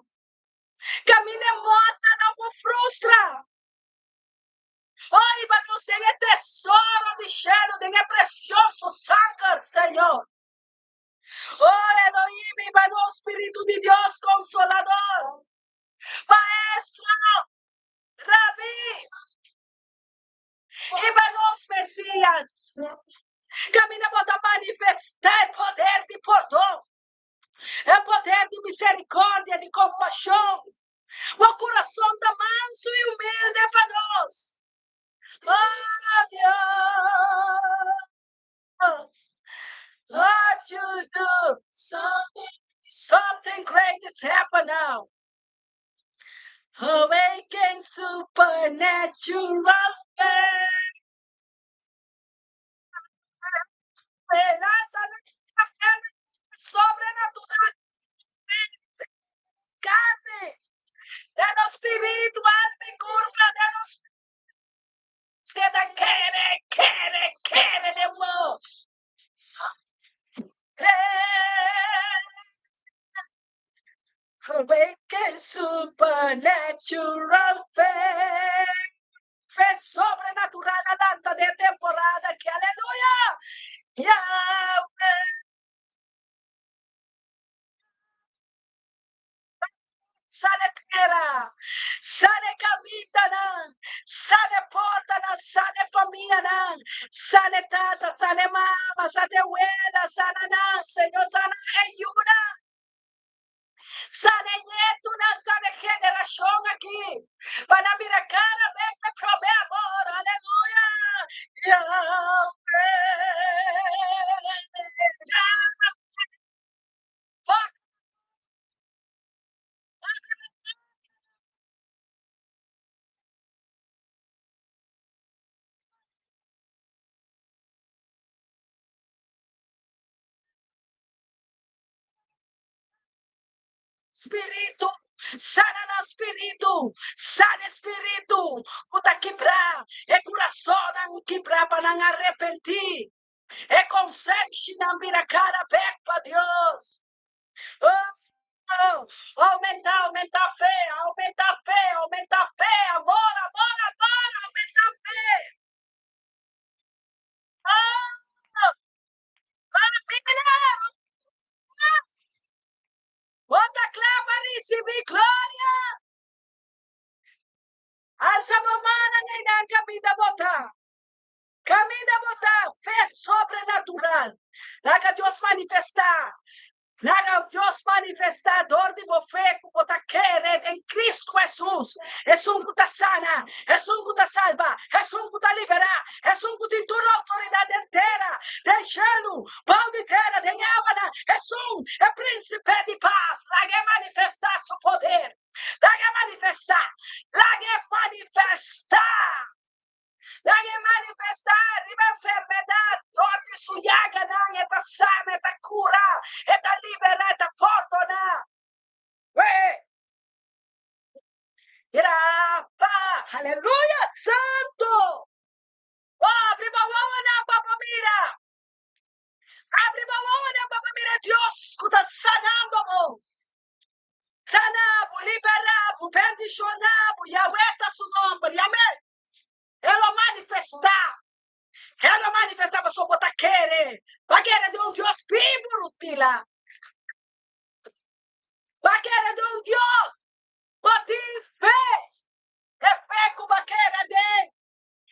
Kaminda e morta no por frustra. Oh, hiba nos den e tesoro di shelu, den e presioso sanger, Señor. Oh, Elohim, hiba nos Spiritu di Dios, Consolador, Maestro, Rabí. Hiba nos Mesías. Kaminda bo ta manifestá e poder di pordon, e poder di miserikòrdia, di kompashon. Bo kurason ta mansu i humilde pa nos. Oh Dios, Lord, you do something great is happen now. Awaken supernatural faith. Sobrenatural carne, den nos spiritu, alma i kurpa, den nos keda kere, kere, kere den bo. Awaken supernatural faith. Fe sobrenatural a lanta den e temporada aki. Aleluya! Yahweh. Sale tera, sale kamindanan, sale portanan, sale famianan, sale tata, sale mama, sale wela, sana nan, Señor, sana e yunan. Sana e nietunan, sana e generashon aki, pa nan bira kada bes e promé amor. Aleluya! Yahweh. Spiritu, sana nan spiritu, sana e spiritu ku ta kibrá, e kurasonnan kibrá pa nan arepentí, e konsenshinan bira kara bèk pa Dios. Oh, oumentá, oumentá fe, oumentá fe, oumentá fe, amor, amor, amor, oumentá fe. Oh, Bo ta kla pa risibí gloria? Alsa bo mannan einan kaminda bo ta. Kaminda bo ta, fe sobrenatural. Laga Dios manifestá. Laga Dios manifestá dor di bo fe ku bo ta kere den Kristu Hesus, esun ku ta sana, esun ku ta salba, esun ku ta liberá, esun ku tin tur outoridat den tera, den shelu, bou di tera, den awanan, esun, e Prínsipe di Pas. Laga e manifestá su poder. Laga e manifestá. Laga e manifestá. Laga e manifestá riba enfermedat. Dor di su yaganan e ta sana, e ta kura, e ta liberá, e ta pordoná. Wee! Rafa! Aleluya! Santu! Oh, abri bo wowonan pa bo mira. Abri bo wowonan pa bo mira Dios ku ta sanando bo. Sana bo, libera bo, bendishona bo. Yahweh ta su nomber. Yam'é. E lo manifestá. E lo manifestá pasobra bo ta kere. Bo a kere den un Dios bibu, Rutmila. Bo a kere den un Dios. Bo tin fe. E fe ku bo a keda den.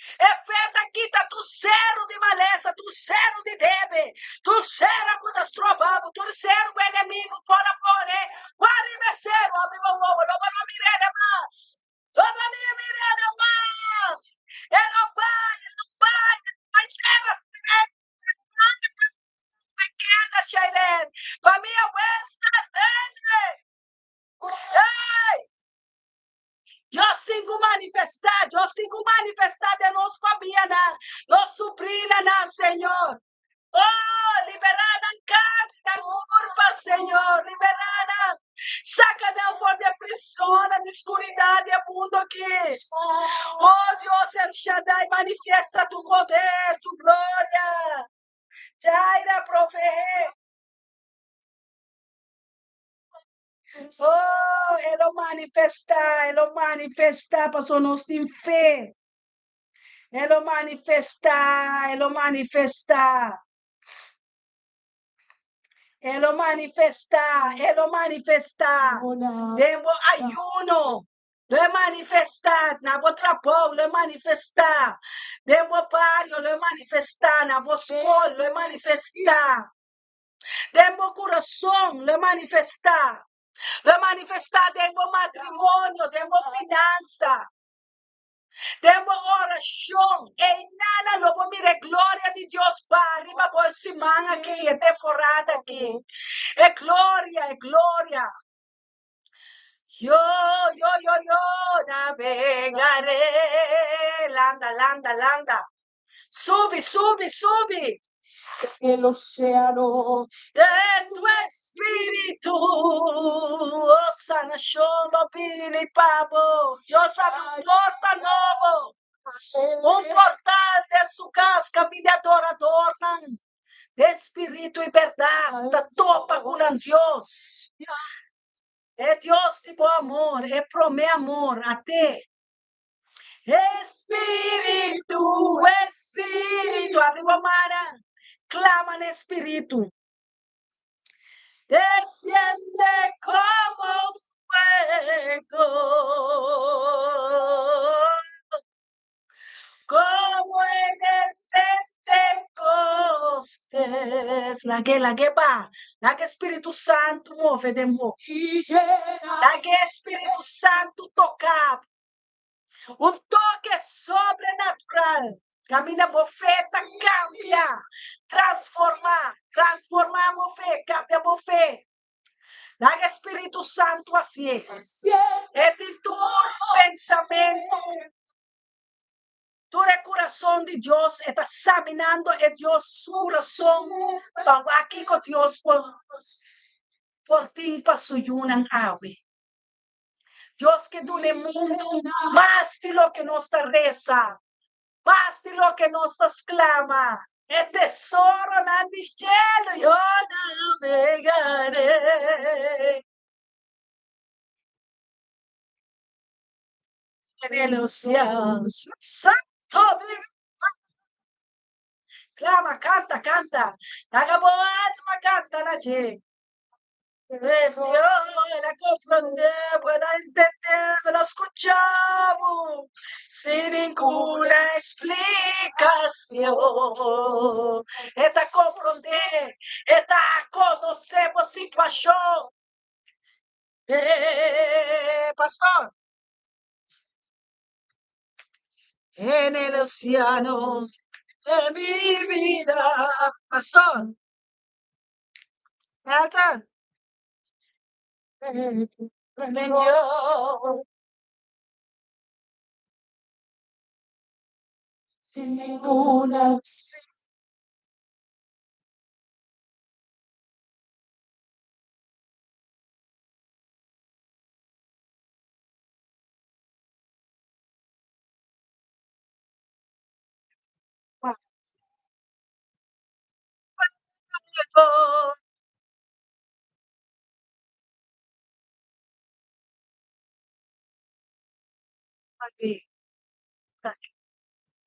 E fe ta kita tur seru di malesa, tur seru di debe, tur seru ku ta stroba bo, tur seru ku enemigu por a pone. Wak riba e seru, abri bo wowo, lo bo no mir'é mas. Lo bo no mir'é mas. E lo bai, e lo bai, e lo bai tera fe. Keda, Shailene. Famia Wester, tende. Hey! Dios tin ku manifestá, Dios tin ku manifestá den nos famianan, nos subrinanan, Señor. Oh, liberá nan karni, nan kurpa, Señor, liberá nan. Saka nan for di e prisonnan di skuridat di e mundu aki. Oh, Dios El Shaddai, manifiesta tu poder, tu gloria. Jaira, provee. Oh, e lo manifestá, e lo manifestá, pasobra nos tin fe. E lo manifestá, e lo manifestá. E lo manifestá, e lo manifestá. Den bo ayuno, lo e manifestá. Na bo trabou, lo e manifestá. Den bo bario, lo e manifestá. Na bo skol, lo e manifestá. Den bo kurason lo e manifestá. Lo e manifestá den bo matrimonio, den bo finansa, den bo orashon. Einana lo bo mira e gloria di Dios baha riba bo e siman aki, e temporada aki. E gloria, e gloria. Yo, yo, yo, yo, navegaré. Landa, landa, landa. Subi, subi, subi. El océano De tu espíritu, oh, sanacion lo bini pa bo. Dios abri un porta nobo, un portal den su cas caminda adoradornan den spiritu y berdad ta topa cu nan Dios. E Dios di bo amor, e prome amor, ate. Espíritu, Espíritu, abri bo mannan, clama na Espíritu. Desciende como fuego, como en el Pentecostés. Lag'é, lag'é ba. Laga e Spiritu Santu move den bo. Laga e Spiritu Santu toka bo. Un toke sobrenatural kaminda bo fe ta kambia, transformá, transformá bo fe, kambia bo fe. Laga e Spiritu Santu hasié. E tin tur pensamentu, tur e kurason di Dios. E ta saminando e Dios su kurason pa wak kiko Dios por por tin pa su yunan awe. Dios ke duna e mundu mas di loke nos ta resa, mas di loke nos ta sklama. E tesoronan di shelu yo navegaré. En el océano santo. Clama, canta, canta. Laga bo alma canta na dje. El a comprendé bo, el a entendé bo, el a scuchá bo sin ninguna explicacion. E ta comprendé, e ta conocé bo situacion. Eh, pastor. En el océano de mi vida. Pastor. Elton. Sin ninguna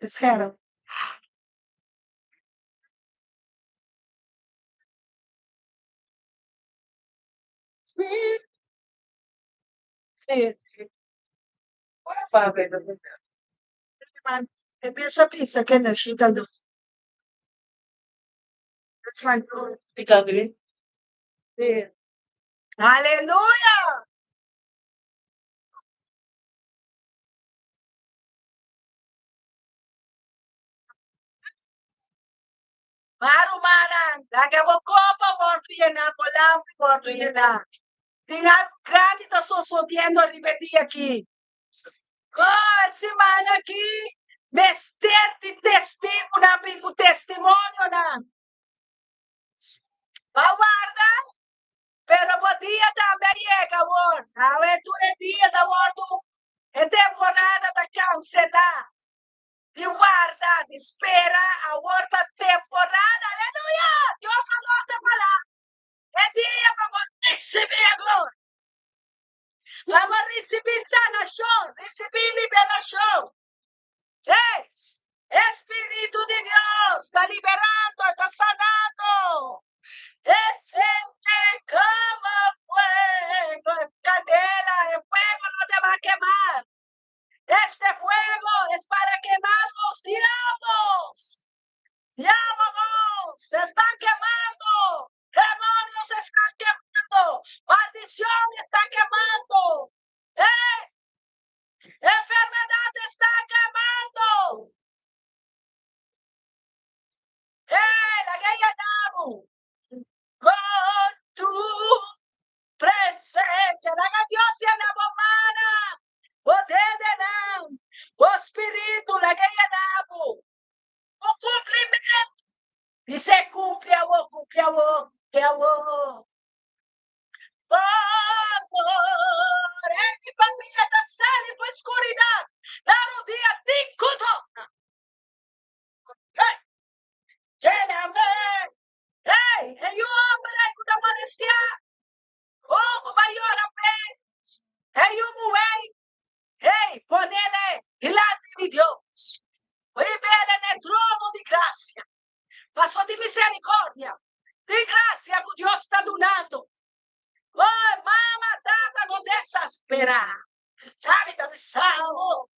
Scherm. Empieza a pensar que necesita luz. Aleluya! Ma rumannan, laga bo kopa wòrdu yená, bo lampi wòrdu yená. Tin algu grandi ta sosodiendo riba e dia akí. Oh, e siman akí mester di testigunan bin ku testimonionan. Bo a warda, pero bo dia tambe a yega awor. Awe tur e dia ta wòrdu, e temporada ta kanselá. Di warda, di spera, awor ta temporada, aleluya! Dios a nos e palabra, e dia pa bo ricibi e gloria, pa bo ricibi sanacion, ricibi liberacion. Hey, e Spiritu di Dios ta liberando, ta sanando. Desciende como fuego, candela, e fuego no te va a quemar. Este fuego es para quemar los diablos. Diablos se están quemando. Demonios se están quemando. Maldición está quemando. ¡Eh! Enfermedad está quemando. ¡Eh! La guerra Con tu presencia. Laga Dios yena bo mana, bo dedenan, bo spiritu laga yena bo. Bo cumplimentu. Bis'é cumpli awo, cumpli awo, cumpli awo. Por e mi famia ta sali pa scuridad, na rodia tin cu torna. Hey! Lléname. Hey! E yu homber ei cu ta molestiá. Oh, cu bai yora p'e. E yu muhé ei, ponele dilanti di Dios. Hibele n'e trono di gracia. Paso di misericordia, di gracia cu Dios ta dunando. Oh, mama, tata, no desasperá. Sabi ta bisa bo.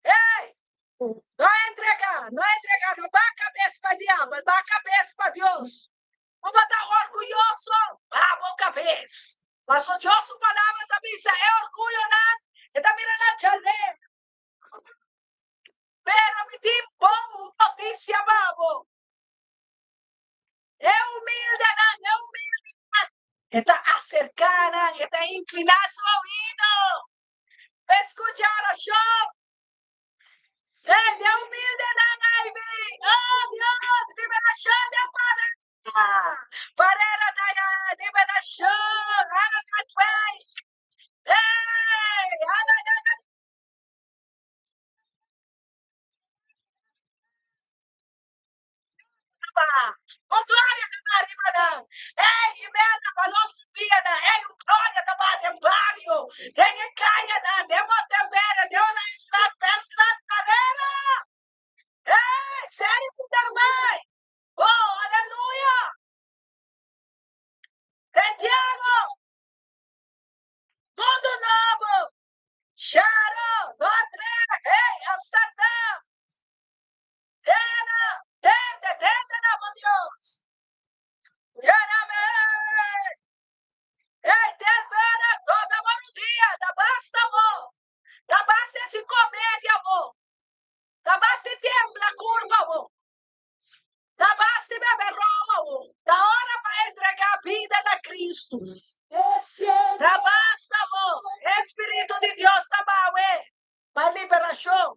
Ei! No entregá, no entregá, no baha kabes pa diabel, baha kabes pa Dios. Bo bo ta orguyoso? Baha bo kabes. Paso Dios su palabra ta bisa e orguyonan e ta mira na djalé. Pero mi tin bon notisia pa bo. E humildenan, e humildenan, e ta aserká nan, e ta inkliná su oido pa skucha orashon. Ei, den humildenan ai bin, oh Dios, liberashon den parera. Parera ta ya, liberashon, ala ta tweis. Ei, ala ya. O gloria ta ba riba nan. Ey, Imelda, pa nos bia nan. Ey, o gloria ta ba den bario, den e cayanan, den Monteverde, den Oranjestraat, Veldstraat, Carrera. Ey, serio cu Termay. Oh, aleluya. Santiago, Mundo Nobo, Charo, Dordrecht, hey, Amsterdam. Tena, tende, tende na bo Dios. Yérame. Ei, terbera, toda bo dia, ta basta bo. Ta basta esi comedia bo. Ta basta tembla curva bo. Ta basta bebe roma bo. Ta ora pa entrega bida na Cristo. Ta basta bo. Espiritu di Dios ta bawe pa liberacion.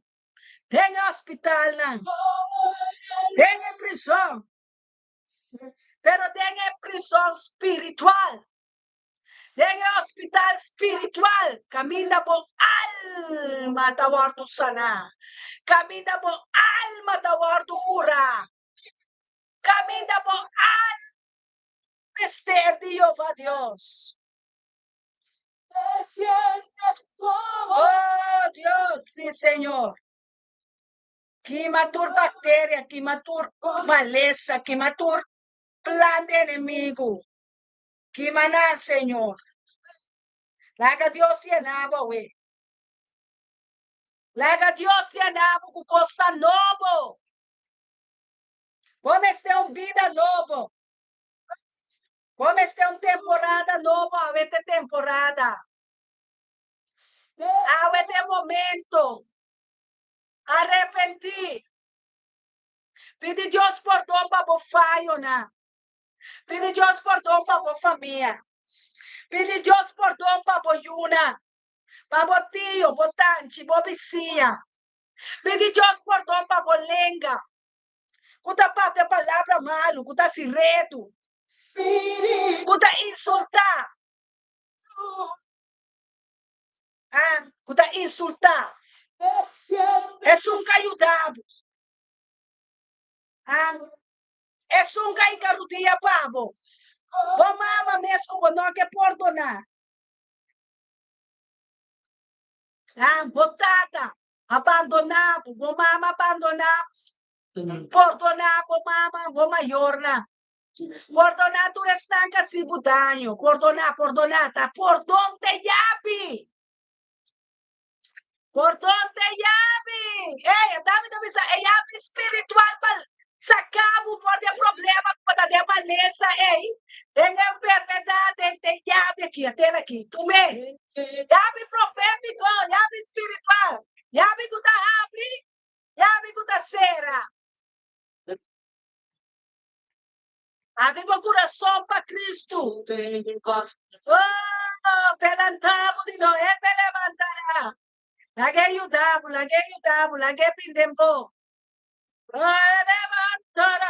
Den e hospitalnan, den e prison, pero den e prison spiritual, den e hospital spiritual, kaminda bo alma ta wòrdu saná, kaminda bo alma ta wòrdu kurá, kaminda bo alma mester di Jehová Dios. Oh Dios, sí Señor. Kima tur bacteria, kima tur malesa, kima tur plan di enemigo. Kima nan, Señor. Laga Dios llena bo awe. Laga Dios yena bo ku kosnan nobo. Bo mester un bida nobo. Bo mester un temporada nobo. Awe ta e temporada. Awe ta e momento. Arepentí. Pidi Dios pordon pa bo fayonan. Pidi Dios pordon pa bo famia. Pidi Dios pordon pa bo yunan, pa bo tio, bo tanchi, bo bisiña. Pidi Dios pordon pa bo lenga ku ta papia palabra malu, ku ta hasi redu, ku ta insultá, ah, ku ta insultá esun ku a yuda bo, ah, esun ku a hinka rudia pa bo, bo mama mes ku bo no ke pordoná, ah, bo tata a bandoná bo, bo mama a bandoná bo, pordoná bo mama, bo mayornan, pordoná tur esnan ku a hasi bo daño, pordoná, pordoná, ta pordon te yabi. Pordon te yabi. Ey, a David a bisa, e yabi spiritual pa saca bo for di e problema cu bo ta den malesa ey, den e enfermedad ey, te yabi aki, atel aki. Tume. Yabi profetico, yabi spiritual, yabi cu ta habri, yabi cu ta cera. Abri bo kurason pa Kristu. Oh, p'e lanta bo di no, e te levantará. Lag'é yuda bo, lag'é yuda bo, lag'é bin den bo. Oh, e levantará.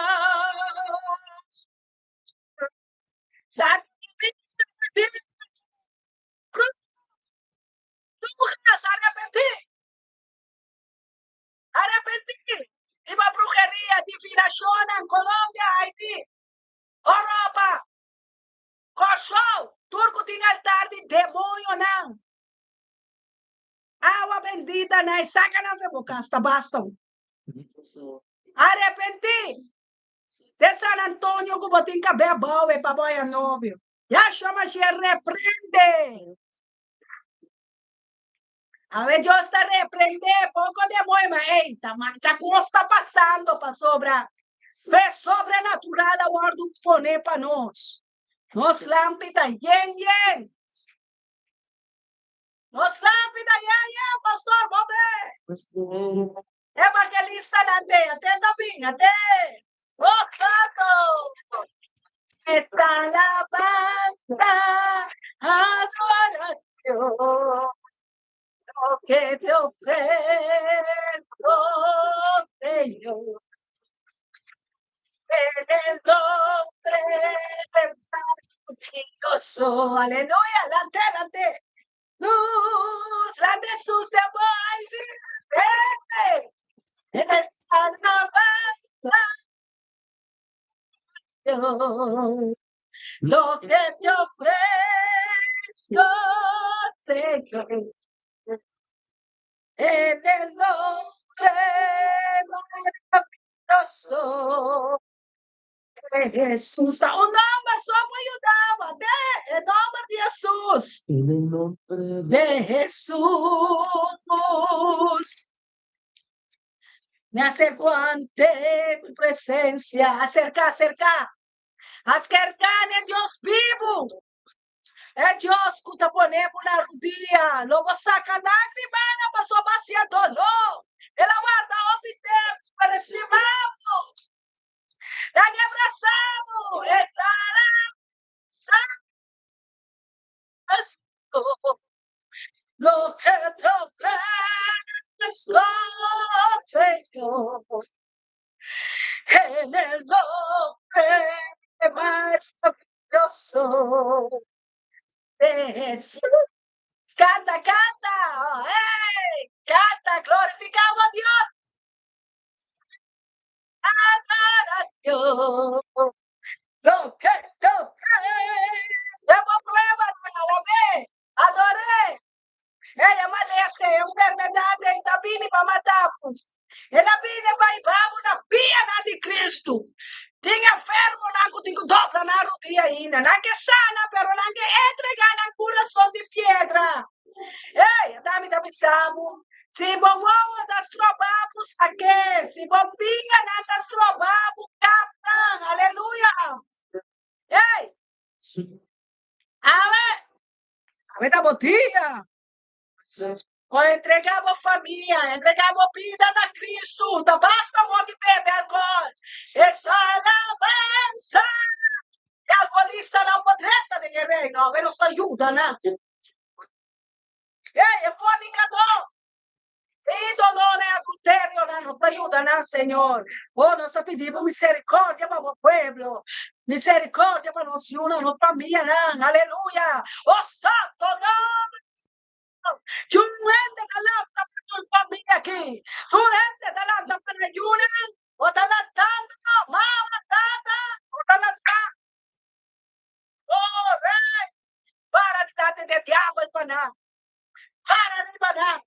Brujas, arepentí. Arepentí riba bruheria, divinashonnan, Colombia, Haiti, Oropa, Kòrsou, tur ku tin altar di demoñonan. Awa bendita na e saka nan fe bo kas ta basta bo. Arepentí de San Antonio ku bo tin kabé abou e pa bo haña novio. Yahshua Mashiach reprende. Awe Dios ta reprendé poko demoño, ma ey, ta masha kos ta pasando pasobra fe sobrenatural a wòrdu poné pa nos. Nos lampi ta yen yen. Nos lampi ta yen yen, pastor, bo te. Evangelistanan te, atenta bin, ate. Oh, Tato! Esta alabanza, adoración, lo que te ofrezco, Señor. En el nombre maravilloso, aleluya, lante, lante. Luz, la de sus de Esta alabanza, lo que te ofrezco, Señor, en el nombre maravilloso de Jesús. Ta un nomber so por yuda bo, de e nomber di Jesús. En el nombre de Jesús. Me acerco ante tu presencia. Acerca, acerca. Acerca na Dios bibu. E Dios ku ta pone bo na rudia. Lo bo saca lágrimanan pasobra bo hacia dolor. El a warda hopi tempu pa restima bo. Laga e brasa bo. Esa Lo que te ofrezco, Señor, en el nombre maravilloso de Jesús. Canta, canta, hey, canta, glorificamos a Dios. Adoración. Lo que te ofrezco. Debo prueba, alabé, adoré. Ey, a malesa, e enfermedad ei ta bini pa mata bo. El a bini pa hiba bo na pianan di Cristo. Tin enfermonan cu tin cu dobla nan rudia ainda. Nan ke sana, pero nan ke entrega nan curason di piedra. Ey, ata mi ta bisa bo. Si bo wowo ta stroba bo, sak'é. Si bo pinganan ta stroba bo, kap nan. Aleluya! Ey! Awe! Awe ta bo dia. O entregá bo famia, entregá bo bida na Kristu. Ta basta awor di bebe alkohòl. Es alabansa! E alkoholistanan por drenta den e reino. Awe nos ta yuda nan. Ey, e fornicadó, e ídolonan, e adulterionan, nos ta yuda nan, Señor. Oh, nos ta pidi bo misericordia pa bo pueblo, misericordia pa nos yunan, nos famianan. Aleluya! Oh, santo nomber! Tur hende ta lanta pa tur famia aki. Tur hende ta lanta pa nan yunan. Bo ta lantando, mama, tata, bo ta lantando. Oh, Rey, para dilanti di e diabel pa nan. Para riba nan.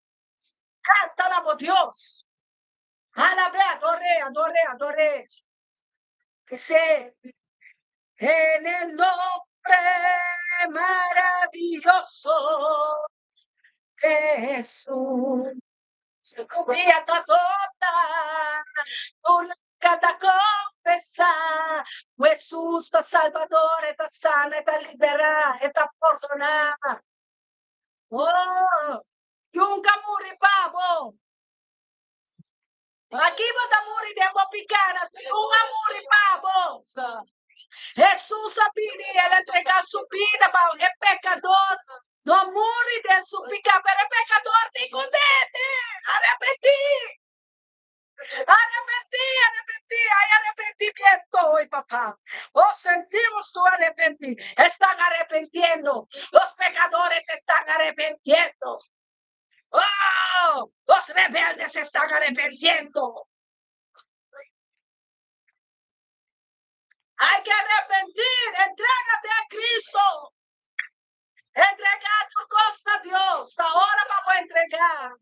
Canta na bo Dios. Alab'é, ador'é, ador'é, ador'é. P'esei, en el nombre maravilloso de Jesús. Su dia ta dobla, tur lenga ta confesá, cu Jesús ta Salbador, e ta sana, e ta liberá, e ta pordoná. Oh, nunca muri pa bo. Aki bo ta muri den bo pikánan si un a muri pa bo. Hesus a bini i el a entregá su bida pa e pekador no muri den su piká, pero e pekador tin ku dete arepentí, arepentí, arepentí, hay arepentimiento hoy, papá. Oh, sentimos tu arepentí. Están arepentiendo. Los pecadores están arrepentiendo. Oh, los rebeldes se están arrepentiendo. Hay que arrepentir. Entrégate a Cristo. Entrega tu cosa a Dios. Ahora vamos a entregar.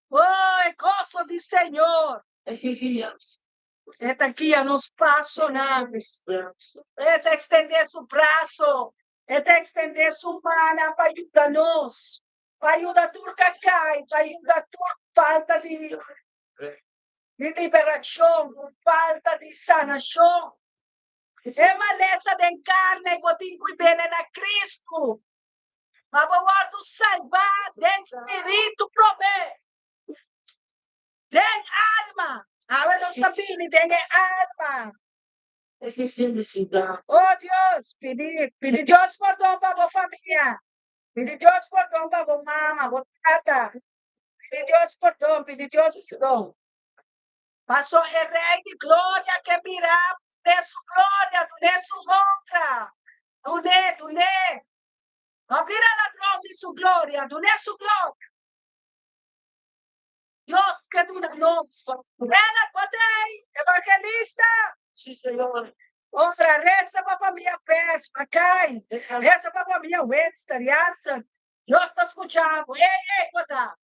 Oh, e goso di Señor. E ta guia nos pasonan. E ta extendé su braso. E ta extendé su mannan pa yuda nos, pa yuda tur ka kai, pa yuda tur falta di di liberashon, tur falta di sanashon. E malesa den karne bo tin ku bene na Kristu pa bo wòrdu salbá den spiritu promé, den alma. Awe nos ta bini den e alma. Oh Dios, pidi, pidi Dios pordon pa bo famia. Pidi Dios pordon pa bo mama, bo tata. Pidi Dios pordon, pidi Dios pordon. Paso e Rey di Gloria ke mira dun'é su gloria, dun'é su honra. Dun'é, dun'é. No bira ladron di su gloria, dun'é su gloria. Dios ke duna nos. Bernard, bo t'ei, evangelista? Sí, Señor. Ora, resa pa famia Pers, Mackay. Resa pa famia Webster, Jansen. Dios ta scucha bo. Ey, ey, bo ta.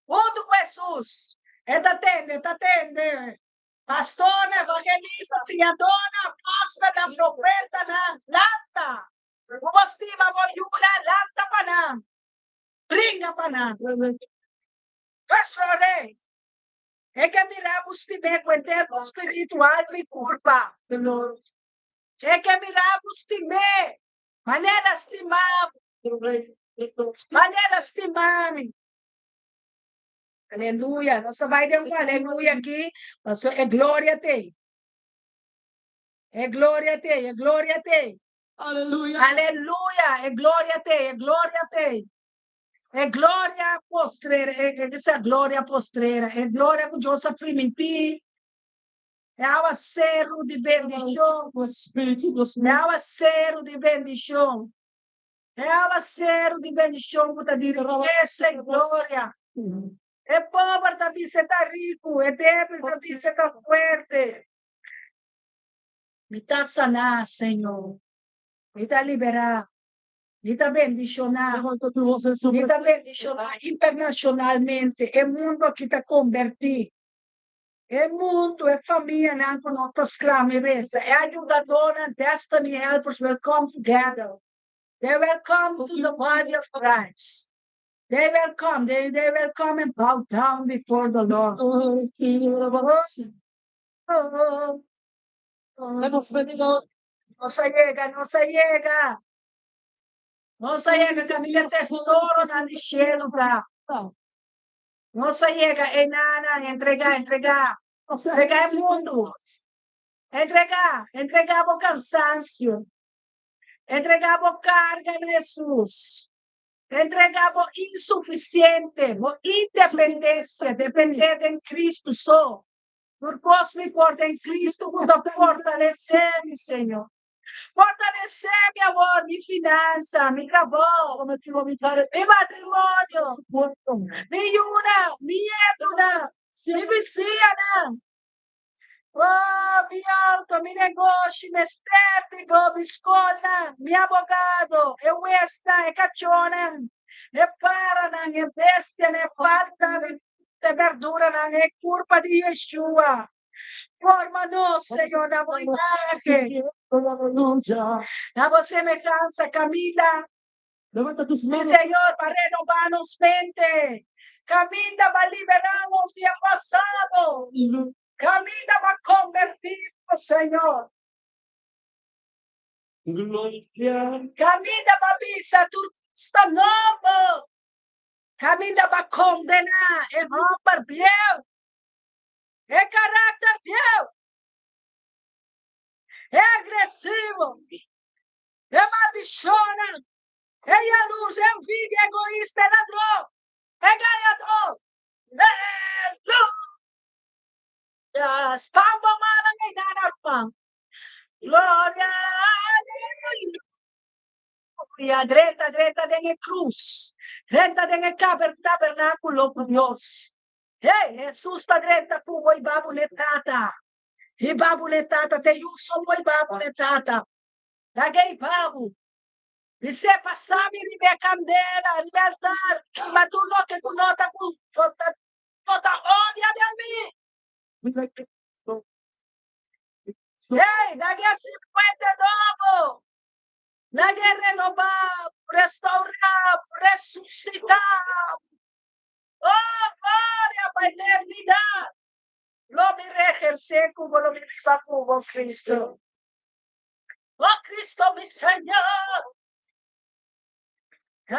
Hunto cu Jesus. E ta tende, e ta tende. Pastornan, evangelista, siñadornan, apòstelnan, profetanan, lanta. Ku bo stima bo yunan, lanta pa nan. Bringa pa nan. Nuestro Rey, e ke mira bo stim'é ku henter bo spiritu, alma i kurpa. E ke mira bo stim'é manera stima bo, manera stima mi. Aleluya. Nos ta bai den un aleluya aki, pasobra e gloria t'ei. E gloria t'ei, e gloria t'ei. Aleluya. Aleluya, e gloria t'ei, e gloria t'ei. E gloria postrera, e e gloria postrera, e gloria ku Dios a primintí, e awaseru di bendishon, e awaseru di bendishon, e awaseru di bendishon ku ta di rikesa i gloria. E pober ta bisa e ta riku, e débil ta bisa e ta fuerte. Mi ta saná, Señor. Mi ta liberá. Mi ta bendishoná. Mi ta bendishoná internashonalmente. E mundu aki ta kombertí. E mundu, e famianan ku no ta sklama i resa, e ayudadónan, destiny helpers will come together. They will come to the body of Christ. They will come, they will come and bow down before the Lord. Oh, oh. Hemos venido Nos a yega, nos a yega. Nos a yega kaminda tesoronan di shelu ta. Nos a yega, einan, entregá, entregá. Entregá e mundu. Entregá, entregá bo kansansio. Entregá bo karga na Hesus. Entregá bo insufisiente, bo independensia, dependé di Kristu so. Tur kos mi por den Kristu ku ta fortalesé mi, Señor. Fortalesé mi awor, mi finansa, mi trabou, mi matrimonio, mi yunan, mi ñetunan, mi bisiñanan. Oh, mi outo, mi negoshi, mi estétiko, mi skolnan, mi abogado, e huesnan, e kachónan, e paranan, e bestianan, e paltanan, e berduranan, e kurpa di Yeshua. Forma nos, Señor, na bo imagen. Aleluya. Na bo semehansa, kaminda. Levanta tus Mi manos. Señor, pa renobá nos mente. Kaminda pa liberá nos di pasado. Kaminda pa konvertí, Señor. Gloria. Kaminda pa bisa tur ta nobo. Kaminda pa kondená e hòmber bieu. E karakter bieu. E agresivo. E maldishon. E yalurs, envidia, egoista, e ladron. E gañadó. Aleluya. Span bo mannan einan. Gloria, aleluya. Drenta, drenta den e krus. Drenta den e tabernákulo ku Dios. Hey, Hesus ta drenta ku bo i bai ku tata. I bai ku tata, te yuso i bai ku tata. Lag'é hiba bo. Bis'é pasa mi riba kandela, riba altar. Ma tur loke ku no ta no ta odia di mi. Hey, lag'é hasi fuente nobo. Lag'é renobá, restourá, resusitá. Oh, gloria pa eternidat. Lo mi ehersé ku bo, lo mi biba ku bo, Kristu. Oh, Kristu, mi Señor. Te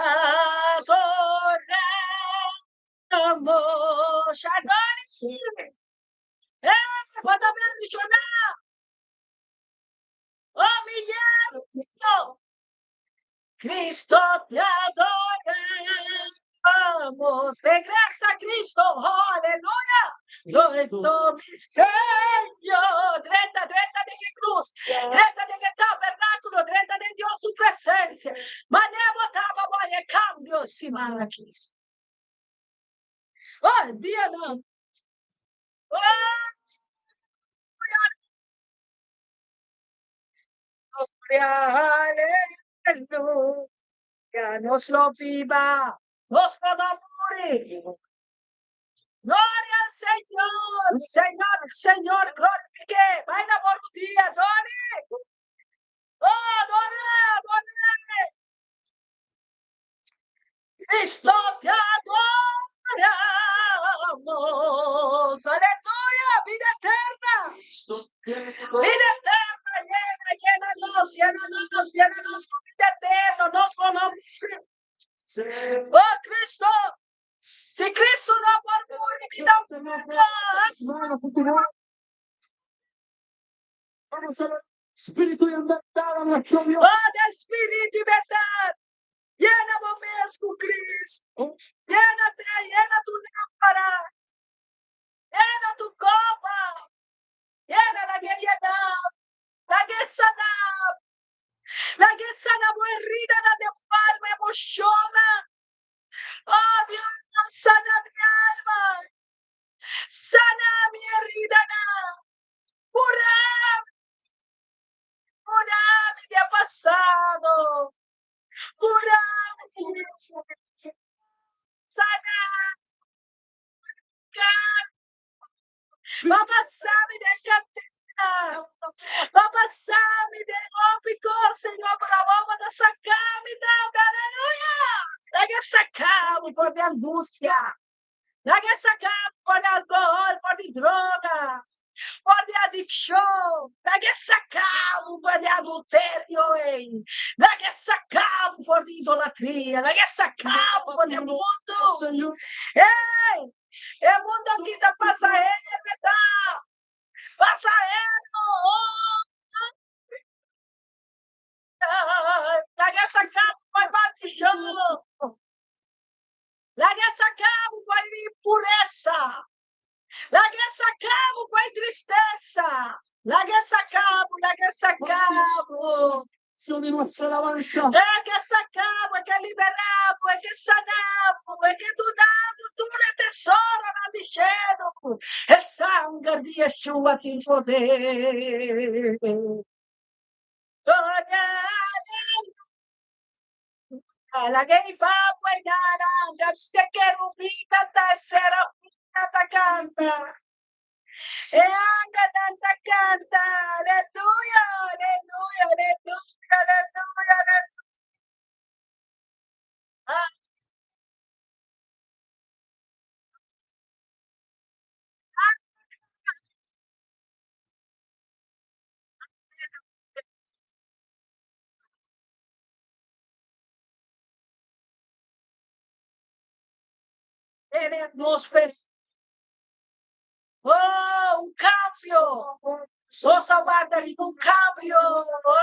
adoramos. Adore. Bo ta bendishoná. Oh, mi Dios. Cristo te adoramos. Regresa Cristo, oh, aleluya. Gloria mi Señor. Drenta, drenta den krus. Drenta den tabernákulo. Drenta den Dios su presensia. Manera bo tabata bai kambio siman aki. Oh, dia no. Oh, Gloria, aleluya. Nos lo biba, nos lo muri. Gloria al Señor, Señor, Señor, glorifique. Bai na bon dia, adore. Oh, adore, adore. Cristo te adoramos. Aleluya, bida eterna. Bida eterna, llena, llénanos, llénanos, llénanos con vida eterna. Nos conocemos. Oh, Cristo, si Cristo no por vida. Vamos al Espíritu y en verdad a nuestro Dios. Oh, de Espíritu i berdat. Yena bo mes ku Kristu. Yénate, yena tu lámpara. Yena tu kopa. Yena lag'é yena. Lag'é sana. Lag'é sana bo heridanan di alma, emoshonnan. Oh, Dios, sana mi alma. Sana mi heridanan. Kura. Kura mi di pasado. Kura. Sana. Papa sabe desta. Bo a pasa mi den hopi kos, Señor, pero awor bo ta saka mi tambe. Aleluya! Laga saka mi for di angustia. Laga saka mi for di alkohòl, for di droga, for di adikshon. Laga saka mi for di adulterio ei. Laga saka mi for di idolatria. Laga saka mi for di e mundu. Ei! E mundu aki ta pasahero, ta pasahero. Oh! Laga saka mi for di maldishon. Laga saka bo pa e impuresa. Laga saka bo pa e tristesa. Laga saka bo, laga saka bo. E ke saka bo, e ke libera bo, e ke sana bo, e ke duna bo tur e tesoronan di shelu. E sanger di Yeshua tin poder. Gloria, aleluya. Laga e papu e nana, da kerubita ta serafina ta canta. E angelnan ta canta, Aleluya, aleluya, aleluya, aleluya, aleluya. Den e atmósfera. Oh, un kambio! Nos a warda riba un kambio. Oh!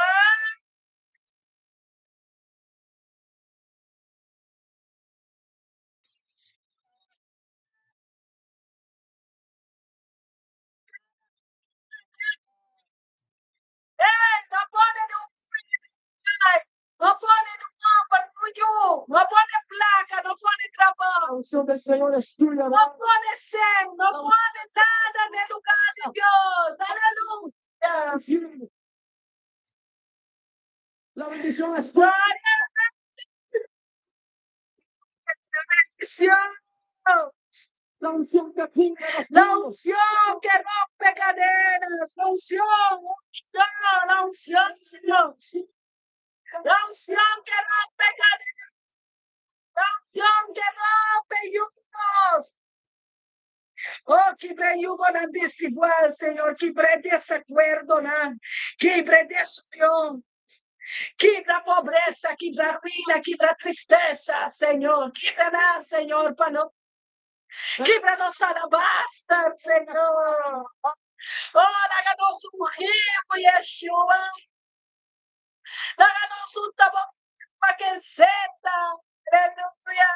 Ey, no pone ni un no pone ni un homber, ni un yu, no pone placa, no pone trabou. La unción del Señor es tuya. No pone sen, no pone nada den lugar di Dios. Aleluya. La bendición es tuya. Gloria a bendición. La unción que cubre los La muros. unción que rompe cadenas. La unción, unción, la unción, La unción que rompe cadenas. La unción que rompe yugos. Oh, kibra yugonan desigual, Señor. Kibra desacuerdonan. Kibra desunion. Kibra pobresa, kibra ruina, kibra tristesa, Señor. Kibra nan, Señor, pa no. Kibra nos alabaster, Señor. Oh, laga nos ungí ku Yeshua. Laga nos unta bo pa ke el seta. Aleluya.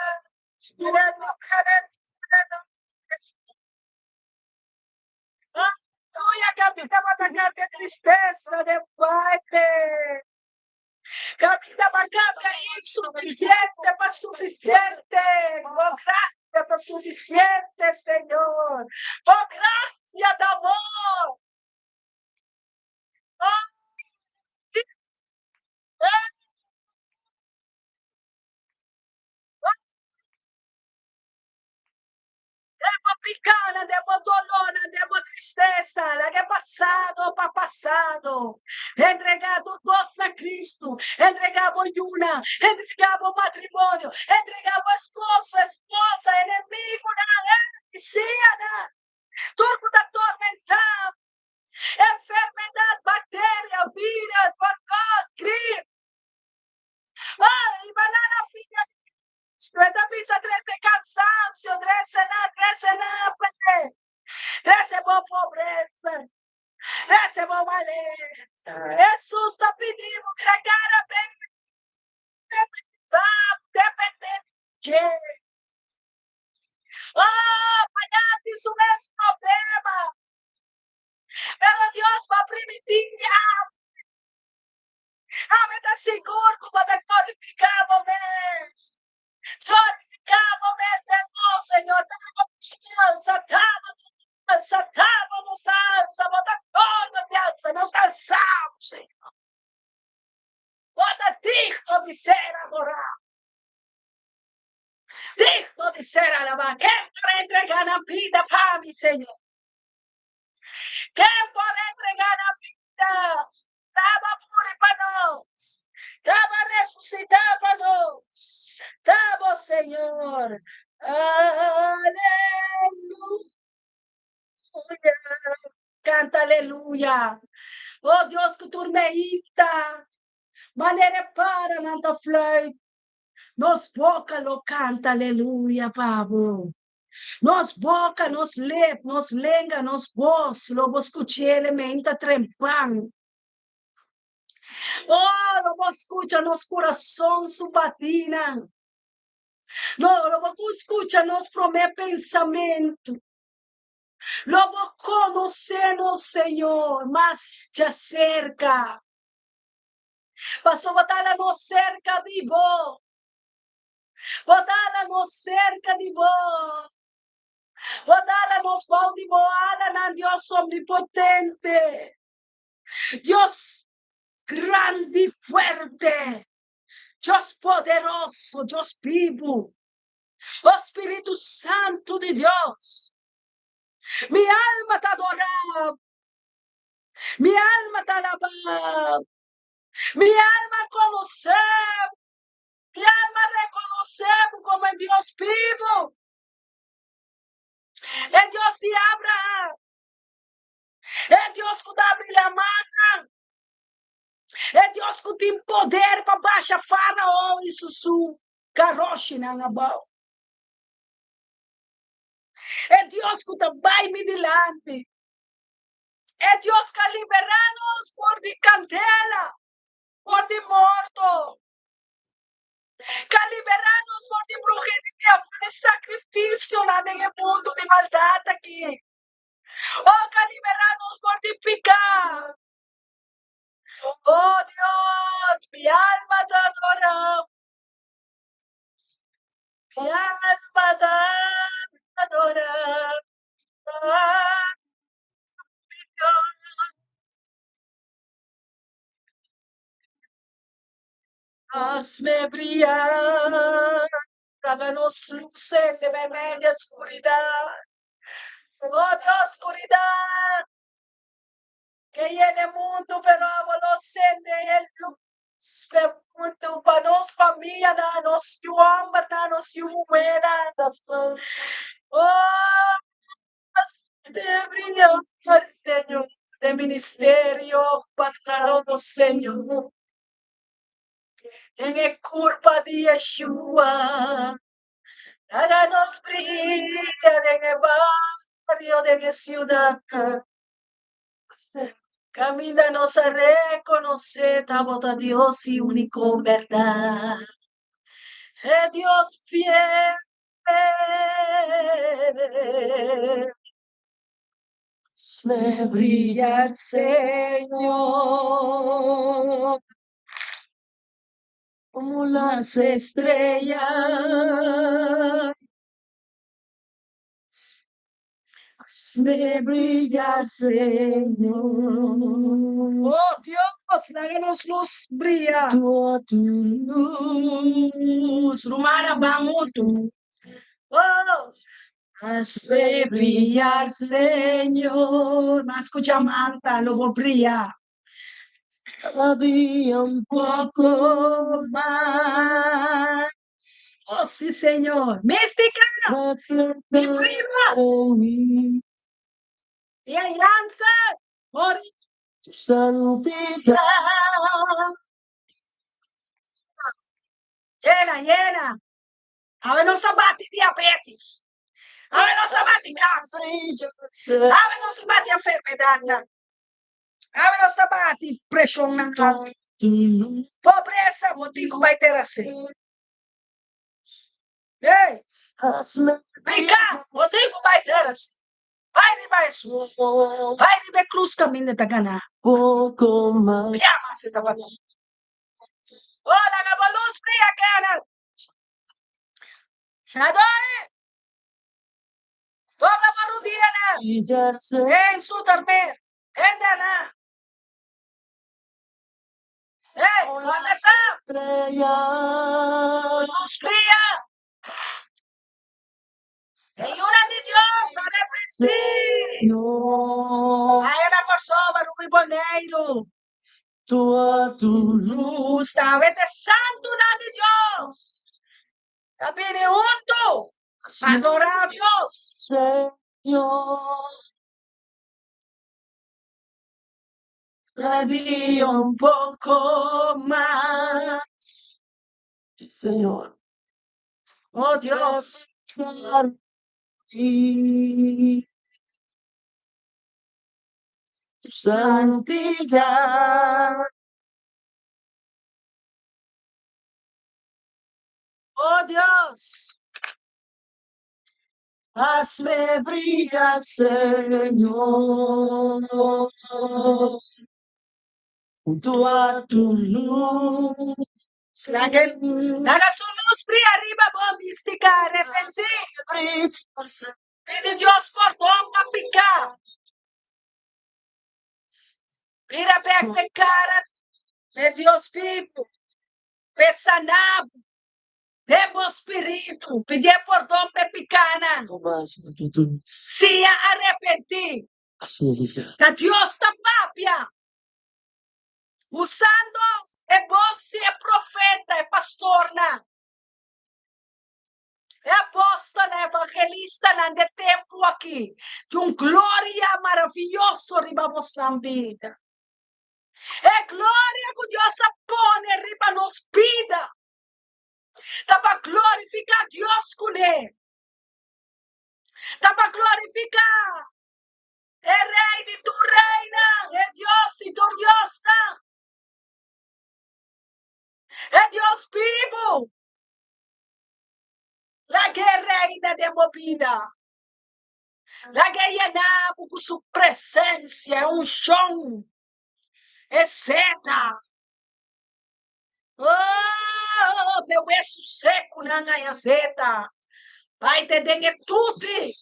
Aleluya, aleluya, aleluya. Caminda pa cambia tristesa den baile. Caminda pa cambia insuficiente pa suficiente. Bo gracia ta suficiente, Señor. Bo gracia ta amor. Oh, Den bo pikánan, den bo dolónan, den bo tristesa, laga e pasado pa pasado. Entregá tur kos na Kristu. Entregá bo yunan, entregá bo matrimonio, entregá bo esposo, esposa, enemigunan, bisiñanan, tur ku ta tormentá bo, enfermedat, bakteria, vírus, borgot, grip. Ay, banana figa Cristo, e ta bisa trese cansancio, trese na, trese na, pe. Trese bo pobreza, trese bo maleza. Jesus ta pidi bo bira cara ben, depende di dje. Oh, mañana tin su mes problema. Pero Dios bo a primiti awe. Awe ta sigur ku bo ta glorifiká bo mes. Glorifiká bo mes den nos, Señor. Daba nos alsa, daba nos alsa, daba nos alsa. Bo ta todo di alsa, nos ta alsá bo, Señor. Bo ta digno di ser adorá, digno di ser alabá. Ken por entregá nan bida pa mi, Señor? Ken por entregá bida. Taba muri pa nos. Taba resusitá pa nos. Ta bo Señor. Aleluya. Canta aleluya. Oh Dios ku tur meinta. Manera e paranan ta fluit. Nos boka lo canta aleluya pa bo. Nos boka, nos lep, nos lenga, nos bos lo bo skuch'é meinta trempan. Oh, lo bo skucha nos kurason su batinan. No, lo bo ku skucha nos promé pensamentu. Lo bo konosé nos, Señor, mas djaserka. Pasobra bo ta hala nos serka di bo. Bo ta hala nos serka di bo. Bo ta hala nos bou di bo alanan, Dios omnipotente, Dios grandi i fuerte, Dios poderoso, Dios bibu, o Spiritu Santu di Dios. Mi alma ta adorá bo, mi alma ta alabá bo, mi alma konosé bo. Mi alma rekonosé bo komo e Dios bibu, e Dios di Abraham, e Dios ku ta abri lamannan, e Dios ku tin poder pa basha Fárao i su su karoshinan abou, e Dios ku ta bai mi dilanti, e Dios ku a liberá nos for di kandela, for di morto. Ka liberá nos for di bruheria, for di sakrifisionan den e mundu di maldat aki. Oh, ka liberá nos for di piká. Oh Dios, mi alma ta adorá bo. Mi alma ta adorá bo, mi Dios. Hazme brillar, Háganos luces en media oscuridad. Oh Dios, oscuridad que llene el mundo, pero lo sende el luz del mundo pa nos famia, na nos yu homber, na nos yu muher. Oh, hazme brillar, Señor, de ministerio para nos, Señor. Den e kurpa di Yeshua, laga nos bria den e bario, den e siudat. Kaminda nos a rekonosé ta bo ta Dios i úniko bèrdat. E Dios fiel. Hazme brillar, Señor, como las estrellas. Hazme brillar, Señor. Oh Dios, laga nos luz bria. Tu luz. Rumannan, ban huntu. Oh, hazme brillar, Señor. Mas ku djamanta lo bo bria. Cada dia un poco mas. Oh, sí, Señor. Mística, mi prima. Y Alianza, Mori. Tu santidad. Llena, llena. Awe nos a bati diabetes. Awe nos a bati kanser. Awe nos a bati enfermedadnan. Awe nos ta bati preshonnan altu. Pobresa, bo tin ku bai terasé. Ey, piká, bo tin ku bai terasé. Bai riba Hesus. Bai riba e krus kaminda ta gana. Bia mas e tabata. Oh, laga bo lus bria, Kenneth. Shadori! Dobla bo rudianan den Zoetermeer. Hendenan. Hey, unda ta? Lus bria. E yunan di Dios a arepentí. Aya na Kòrsou, Aruba. Aruba i Boneiru. Toda tu luz. Lus ta e santunan di Dios. Ta bini huntu pa adorá Dios. Señor. Todavía un poco mas. Señor. Oh Dios. Y tu santidad. Oh Dios. Hazme brillar, Señor, junto a tu luz. Laga laga su lus bria riba bo, mística, arepentí. Brillar, Señor. Pidi Dios pordon pa piká. Bira bèk den kara di Dios bibu. P'e saná bo den bo spiritu. Pidié pordon p'e pikánan. Siña arepentí. Ta Dios ta papia usando e bos di e profeta, e pastornan. E apòstelnan, evangelistanan di e tempu akí, tin un gloria maravioso riba bosnan bida. E gloria ku Dios a pone riba nos bida ta pa glorifiká Dios kuné, ta pa glorifiká e Rei di tur reinan, e Dios di tur diosnan, e Dios bibu. Lag'é reina den bo bida. Lag'é yená bo ku su presensia, e unshon, e seta. Oh, p'e wesu sekunan haña seta. Bai te den e tuti.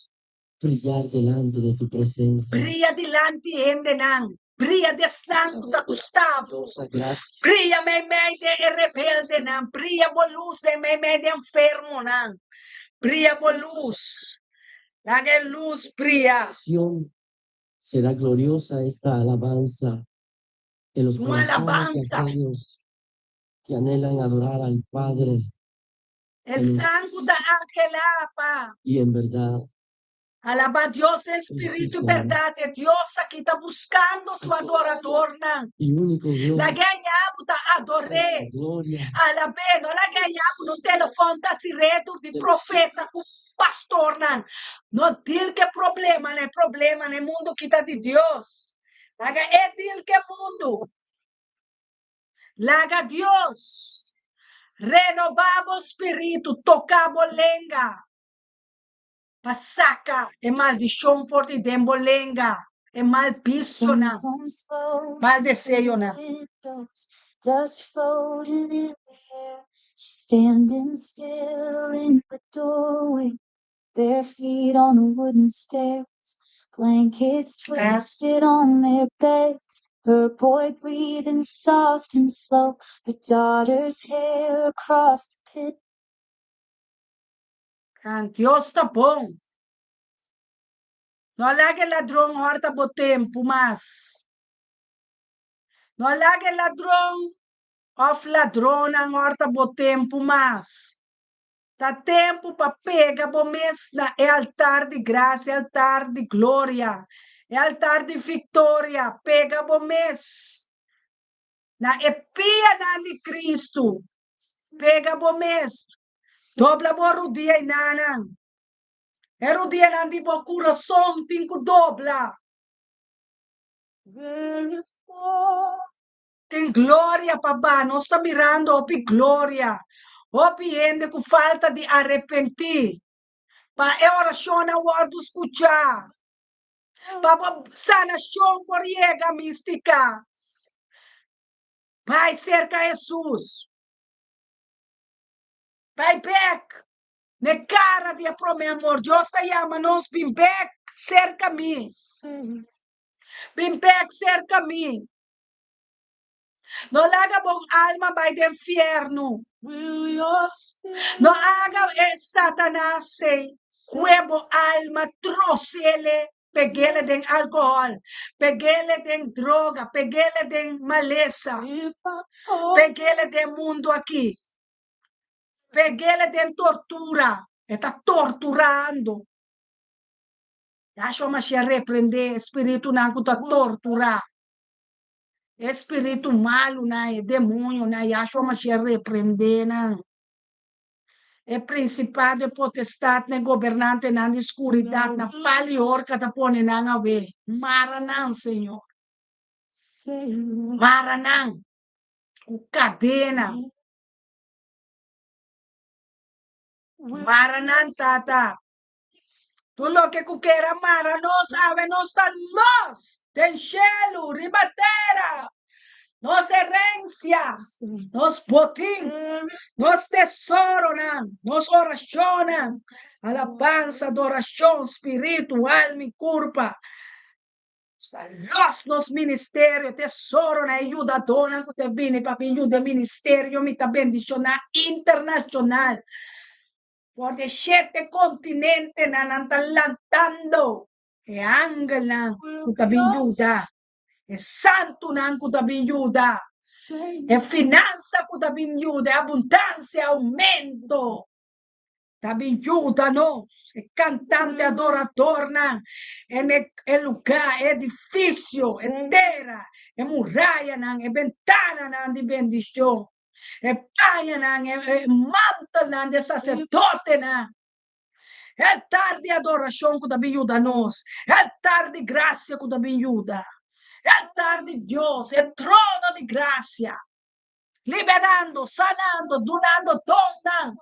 Brillar delante de tu presencia. Bria dilanti hendenan. Bria di esnan ku ta gusta bo. Bria meimei di e rebeldenan. Bria bo lus den meimei di e enfermonan. Bria bo lus. Laga e lus bria. Será gloriosa esta alabanza en los Un corazones de alabanza. aquellos que anhelan adorar al Padre Esnan ku ta anhelá pa. y en verdad. Alabá Dios den spiritu i bèrdat. E Dios aki ta buskando su adoradornan. Lag'é haña bo ta ador'é. Alab'é. No lag'é haña bo na un telefòn ta hasi redu di profeta ku pastornan. No dil ku e problemanan. E problemanan e mundu aki ta di Dios. Laga e dil ku e mundu. Laga Dios renobá bo spiritu, toka bo lenga. Pa saka e maldishon for di den bo lenga, e mal bisionan, mal deseonan. Kan Dios ta bon. No laga e ladron hòrta bo tempu mas. No laga e ladron òf ladronnan hòrta bo tempu mas. Ta tempu pa pega bo mes na e altar di grasia, e altar di gloria, e altar di viktoria. Pega bo mes na e pianan di Kristu. Pega bo mes. Dobla bo rudia enanan. E rudianan di bo kurason tin ku dobla. Tin gloria pa ba. Nos ta mirando hopi gloria. Hopi hende ku falta di arepentí. Pa e orashonnan wòrdu skuchá. Pa bo sanashon por yega, Mística. Bai serka Hesus. Bai bek n'e kara di e promé amor. Dios ta yama nos, Bin bek serka mi. Bin bek serka mi. No laga bon alma bai den fièrnu. No haga e Satanas sei kue bo alma trosele. Pegele den alcohol, pegele den droga, pegele den malesa, pegele den mundo aki, pegele den tortura. E ta torturando. Yahshua Mashiach reprende e spiritunan ku ta tortura. E spiritu malunan, e demonionan, Yahshua Mashiach reprende nan. E prinsipado, e potestatnan, e gobernantenan di skuridatnan, pal i horka ta pone nan awe. Mara nan, Señor. Mara nan ku kadena. Mara nan, Tata. Tur loke ku ker a mara nos awe nos ta los den shelu riba tera. Nos herensia, nos botin, nos tesoronan, nos orashonnan, alabansa, adorashon, spiritu, alma i kurpa. Nos ta los nos ministerio, tesoronan, e yudadónan ku ta bini pa bin yuda e ministerio mi ta bendishoná internashonal. For di e shete kontinentenan nan ta lantando e angelnan ku ta bin yuda, e santunan ku ta bin yuda, e finansa ku ta bin yuda, e abundansia, e oumento ta bin yuda nos, e kantante adoradornan, e lugá, e edifisio, e tera, e murayanan, e bentananan di bendishon. E pañanan, e mantelnan di e saserdotenan. E altar di adorashon ku ta bin yuda nos, e altar di grasia ku ta bin yuda, e altar di Dios, e trono di grasia, liberando, sanando, dunando donnan.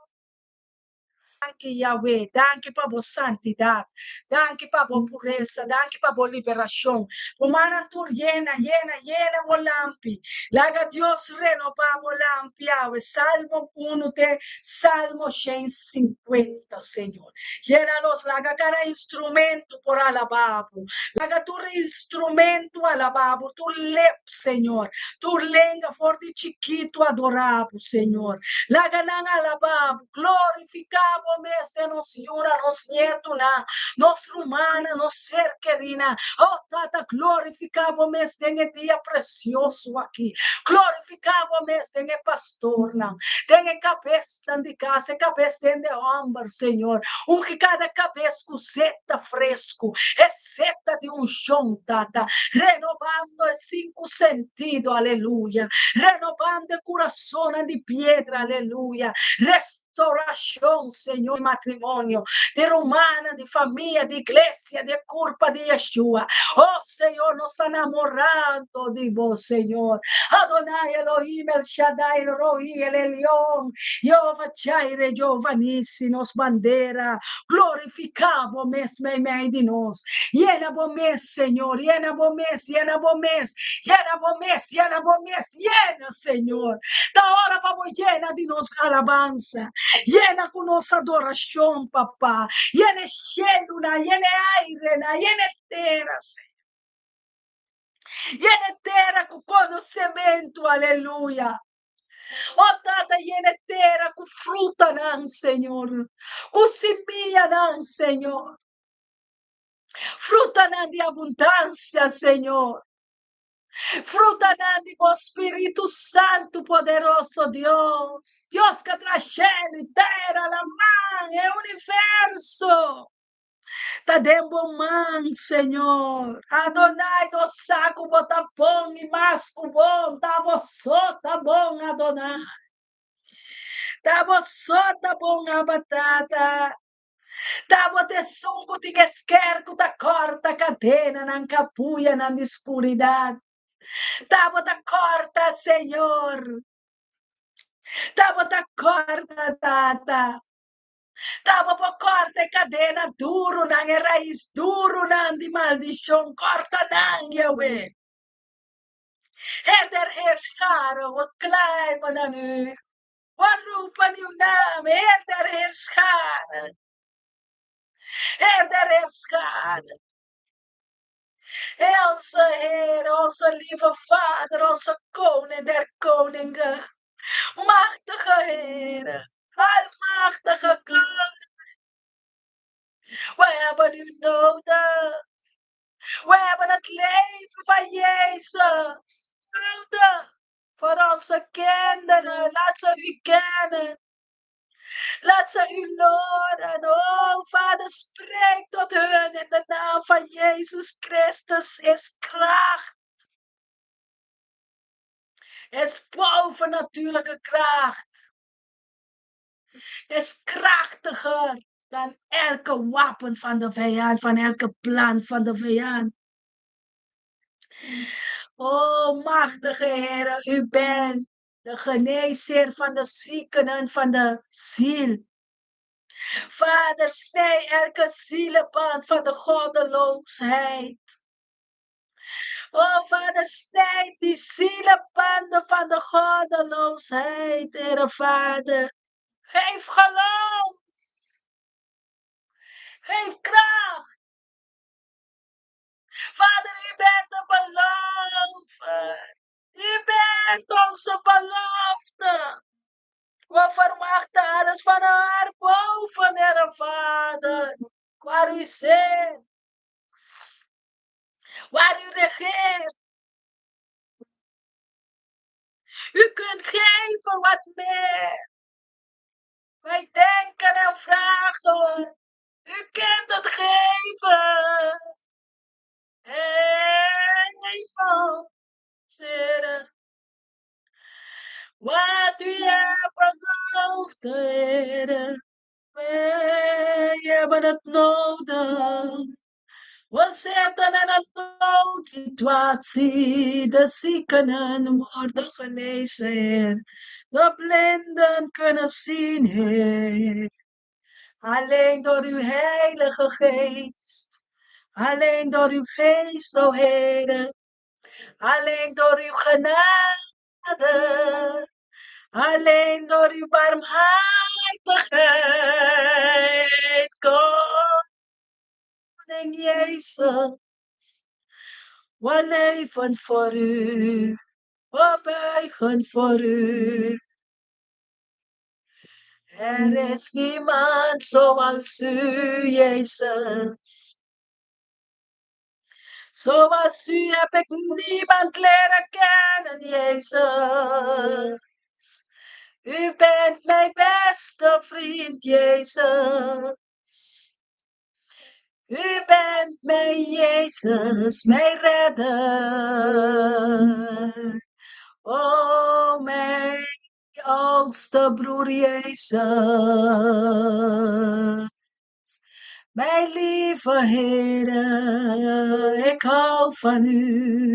Danki Yahweh, danki pa bo santidat, danki pa bo puresa, danki pa bo liberashon. Bo mannan tur yena, yena, yena bo lampi. Laga Dios renobá bo lampi awe. Salmo unu te Salmo shen sinkuenta, Señor. Yena nos, laga kada instrumento por alabá bo. Laga tur instrumento alabá bo, tur lep, Señor. Tur lenga for di chikitu adorá bo, Señor. Laga nan alabá bo. Glorifiká bo mes den nos yunan, nos nietunan, nos rumannan, nos ser kerinan. Oh Tata, glorifiká bo mes den e dia presioso aki. Glorifiká bo mes den e pastornan, den e kabesnan di kas, e kabes den de hòmber, Señor. Ungi kada kabes ku seta fresku, e seta di unshon, Tata, renobando e sinku sentido, aleluya, renobando e kurasonnan di piedra, aleluya, restaurashon, Señor, di matrimonio, di rumannan, di famia, di iglesia, di e kurpa di Yeshua. Oh, Señor, nos ta namorando di bo, Señor. Adonai Elohim, El Shaddai, El Roi, El Elyon, Jehovah Jireh, Jehovah Nissi, nos bandera. Glorifiká bo mes meimei di nos. Yena bo mes, Señor, yena bo mes, yena bo mes, yena bo mes, yena bo mes, yena, Señor. Ta ora pa bo yena di nos alabansa, yena ku nos adorashon, Papa. Yena e shelunan, yena e airenan, yena e tera, Señor. Yena e tera ku konosementu, aleluya. O Tata, yena e tera ku frutanan, Señor, ku simianan, Señor. Frutanan di abundansia, Señor. Frutanan di bo Spiritu Santu poderoso, Dios. Dios ka traha shelu i tera, laman, e universo. Ta den bo man, Señor. Adonai, nos sa ku bo ta bon i mas ku bon. Ta bo so ta bon, Adonai. Ta bo so ta bon, Abba Tata. Ta bo ta esun ku tin e sker ku ta kòrta kadenanan, kapuyanan di skuridat. Ta bo ta kòrta, Señor. Ta bo ta kòrta, Tata. Ta bo por kòrta e kadena durunan, e rais durunan di maldishon, kòrta nan, Yahweh. Heer der Heerscharen, we klijmen aan u. We roepen uw naam, Heer der Heerscharen. Heer der Heerscharen. Onze Heer, onze lieve Vader, onze Koning der Koningen. Machtige Heer, almachtige Koning. We hebben u nodig. We hebben het leven van Jezus nodig voor onze kinderen. Laat ze u kennen. Laat ze u horen. Oh, Vader, spreek tot hun in de naam van Jezus Christus is kracht. Is bovennatuurlijke kracht. Is krachtiger dan elke wapen van de vijand, van elke plan van de vijand. O machtige Heer, u bent de geneesheer van de zieken en van de ziel. Vader, snij elke zielenband van de goddeloosheid. Oh, Vader, snijd die zielenbanden van de goddeloosheid, Heere Vader. Geef geloof. Geef kracht. Vader, u bent de belofte. U bent onze belofte. We verwachten alles van haar boven, Heere Vader. Waar u zit. Waar u regeert. U kunt geven wat meer. Wij denken en vragen. U kunt het geven. Geef ons, Heere. Wat u hebt beloofd, Heere. Wij hebben het nodig. We zitten in een noodsituatie. De zieken worden genezen, Heer. De blinden kunnen zien, Heer. Alleen door uw Heilige Geest. Alleen door uw Geest, o Heer. Alleen door uw genade. Alleen door uw barmhartigheid. Koning Jezus. We leven voor u. We buigen voor u. Er is niemand zoals u, Jezus. Zoals u heb ik niemand leren kennen, Jezus. U bent mijn beste vriend, Jezus. U bent mijn Jezus, mijn redder. O, mijn oudste broer Jezus. Mijn lieve Heere, ik hou van u.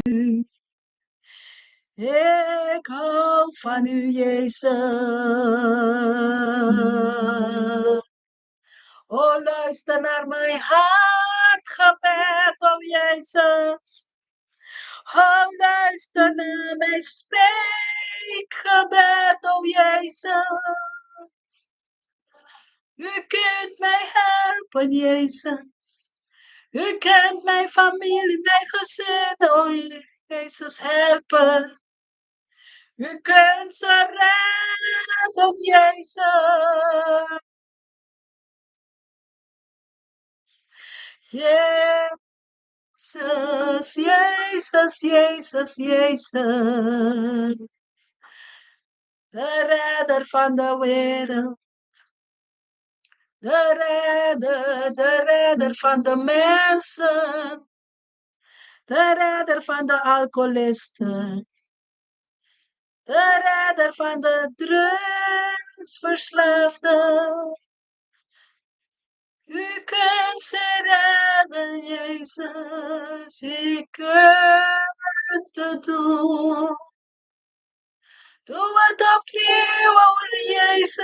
Ik hou van u, Jezus. O, luister naar mijn hartgebed, o Jezus. O, luister naar mijn smeekgebed, o Jezus. U kunt mij helpen, Jezus. U kunt mijn familie, mijn gezin, o Jezus, helpen. U kunt ze redden, Jezus. Jezus, Jezus, Jezus, Jezus. De redder van de wereld. De redder, de redder van de mensen. De redder van de alcoholisten. De redder van de drugsverslaafden. U kunt ze redden, Jezus. U kunt het doen. Doe het opnieuw, o Jezus.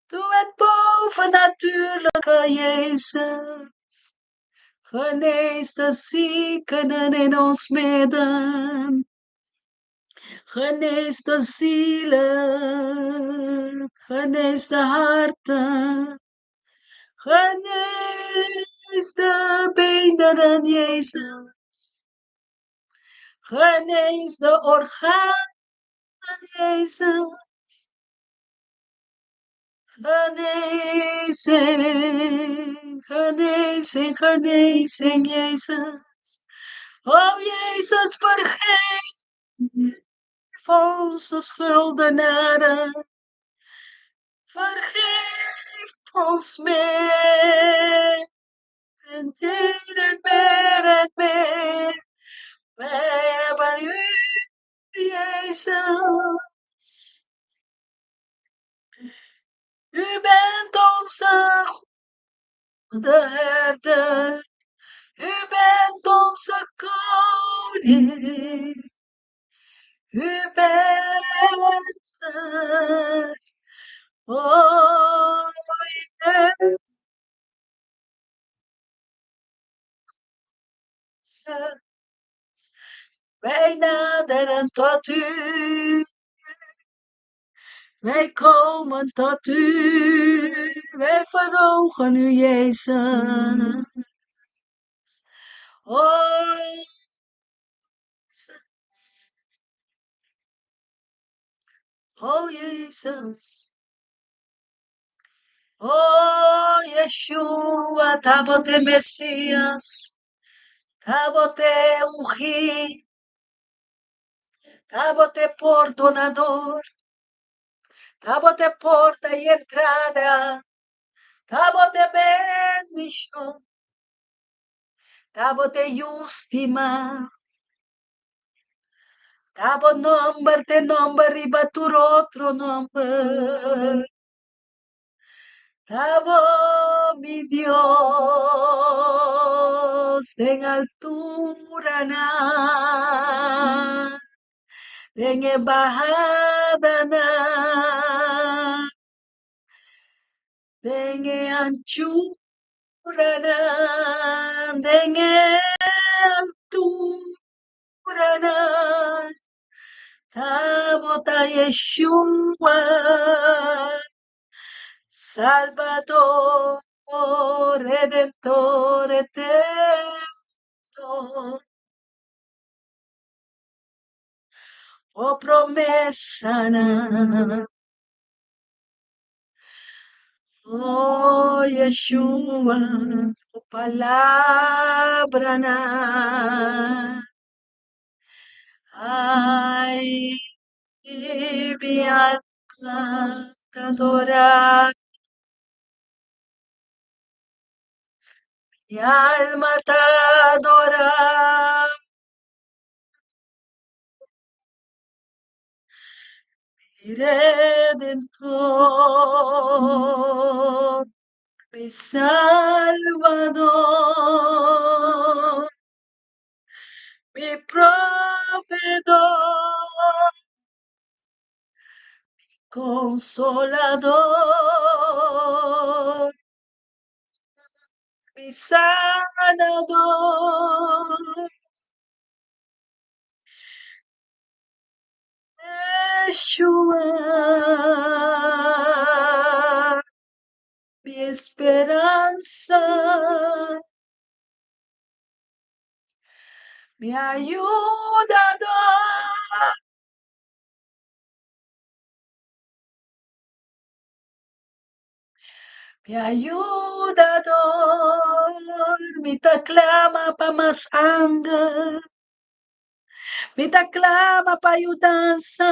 Doe het bovennatuurlijke, Jezus. Genees de zieken in ons midden. Genees de zielen. Genees de harten. Genees de beenderen, Jezus. Genees de organen, Jezus. Genezing, genezing, genezing, Jezus. O Jezus, vergeef onze schuldenaren. Vergeef ons meer en meer en meer en meer. Wij hebben u, Jezus. U bent onze goede herder. U bent onze koning. U bent het. Oh, Jezus. Wij naderen tot u. Wij komen tot u. Wij verhogen u, Jezus. Oh, Jezus. Oh, Jezus. Oh, Yeshua, ta bo t'e Mesias. Ta bo t'e ungí. Ta bo t'e pordonador. Ta bo t'e porta i entrada. Ta bo t'e bendishon. Ta bo t'e yu stimá. Ta bo nòmber t'e nòmber riba tur otro nòmber. Ta bo mi Dios den alturanan, den e bahadanan, den e anchuranan, den e alturanan. Ta bo ta Yeshua, Salvador, Redentor eterno. O promesanan. O Yeshua, bo palabranan. Ai, mi alma ta adorá. Mi alma ta adorá. Mi Redentor, mi Salvador, mi Proveedor, mi Consolador, mi Sanador. Yeshua, mi esperansa, mi ayudador. Mi ayudador, mi ta klama pa mas anger. Mi ta klama pa yudansa,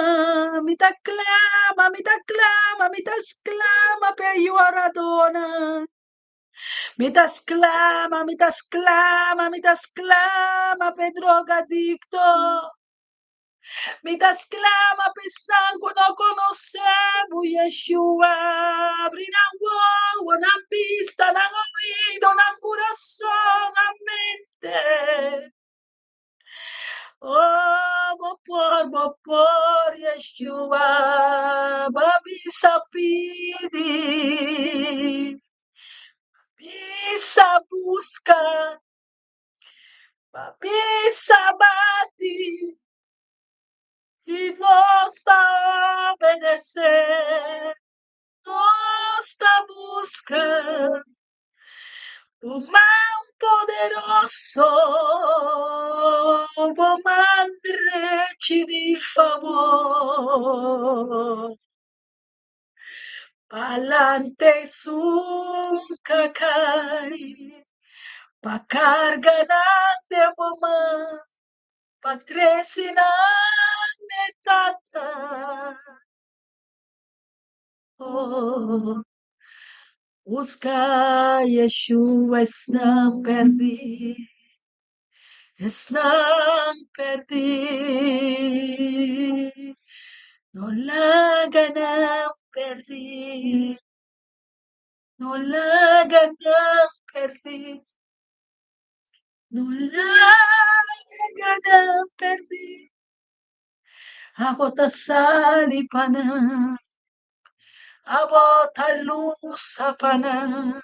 mi ta klama, mi ta klama, mi ta sklama p'e yoradónan. Mi ta sklama, mi ta sklama, mi ta sklama p'e drogadikto. Mi ta sklama pa esnan ku no konosé bo, Yeshua. Abri nan wowo, nan bista, nan oido, nan kurason, nan mente. Oh, bo por, bo por, Yeshua, b'a bisa pidi, bisa buska, b'a bisa bati, i nos ta obedesé, nos ta buska. Bo man poderoso, bo man drechi di fabor. Palante esun ka kai, pa karga nan den bo man, pa trese nan n'e Tata. Oh, buska Yeshua esnan pèrdí, esnan pèrdí. No laga nan pèrdí, no laga nan pèrdí, no laga nan pèrdí. Abo ta sali pa nan, abo ta lusa pa nan,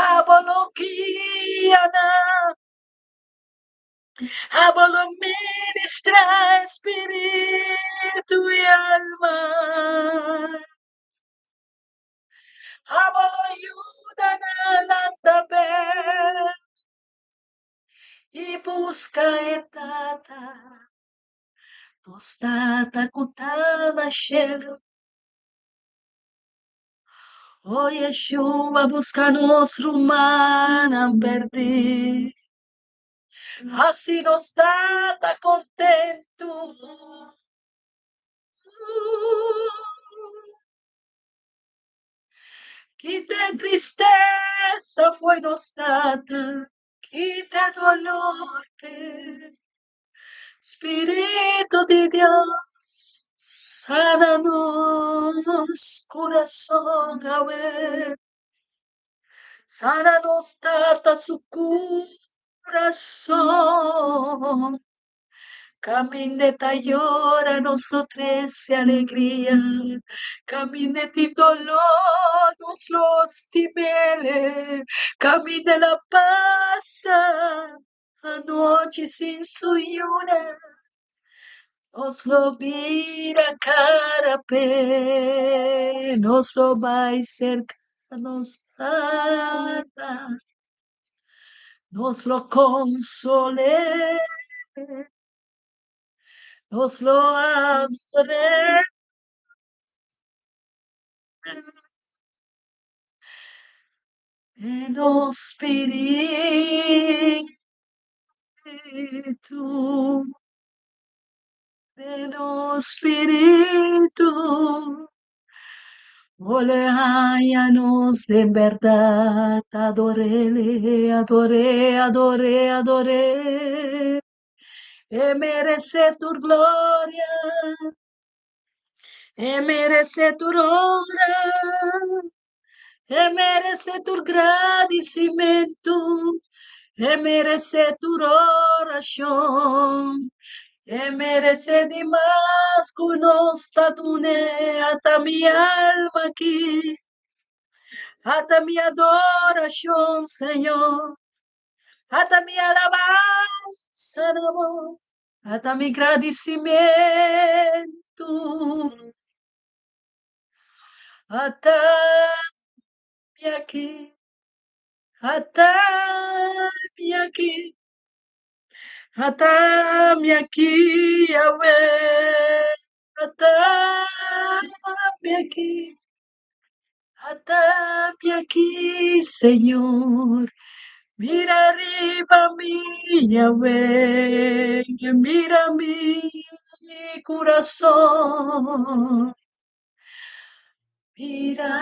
abo lo guia nan. Abo lo ministrá espíritu i alma. Abo lo yuda nan lanta bèk i buska e Tata, nos Tata ku ta na shelu. O Yeshua, buska nos rumannan pèrdí. Hasi nos Tata kontentu. Kita e tristesa fo'i nos Tata, kita e dolor p'e. Spiritu di Dios, sana nos kurason awe. Sana nos Tata su kurason. Kaminda e ta yora nos lo trese alegria. Kaminda e tin doló nos lo stim'el. Kaminda el a pasa anochi sin su yuna nos lo bira kara p'e. Nos lo bai serka nos Tata. Nos lo konsol'é, nos lo ador'é. Den nos spiritu, den nos spiritu. Ole haña nos den bèrdat, ador'Ele, ador'É, ador'É, ador'É. E meresé tur gloria, e meresé tur honra, e meresé tur gradisimentu, e meresé tur orashon. E merece di mas cu nos ta dun'e ata mi alma aki, ata mi adoracion, Señor, ata mi alabansa na bo, ata mi gradicimento, ata mi aki, ata mi aki. Ata mi aki, Yahweh. Ata mi aki. Ata mi aki, Señor. Mira riba mi, Yahweh. Mira mi kurason. Mira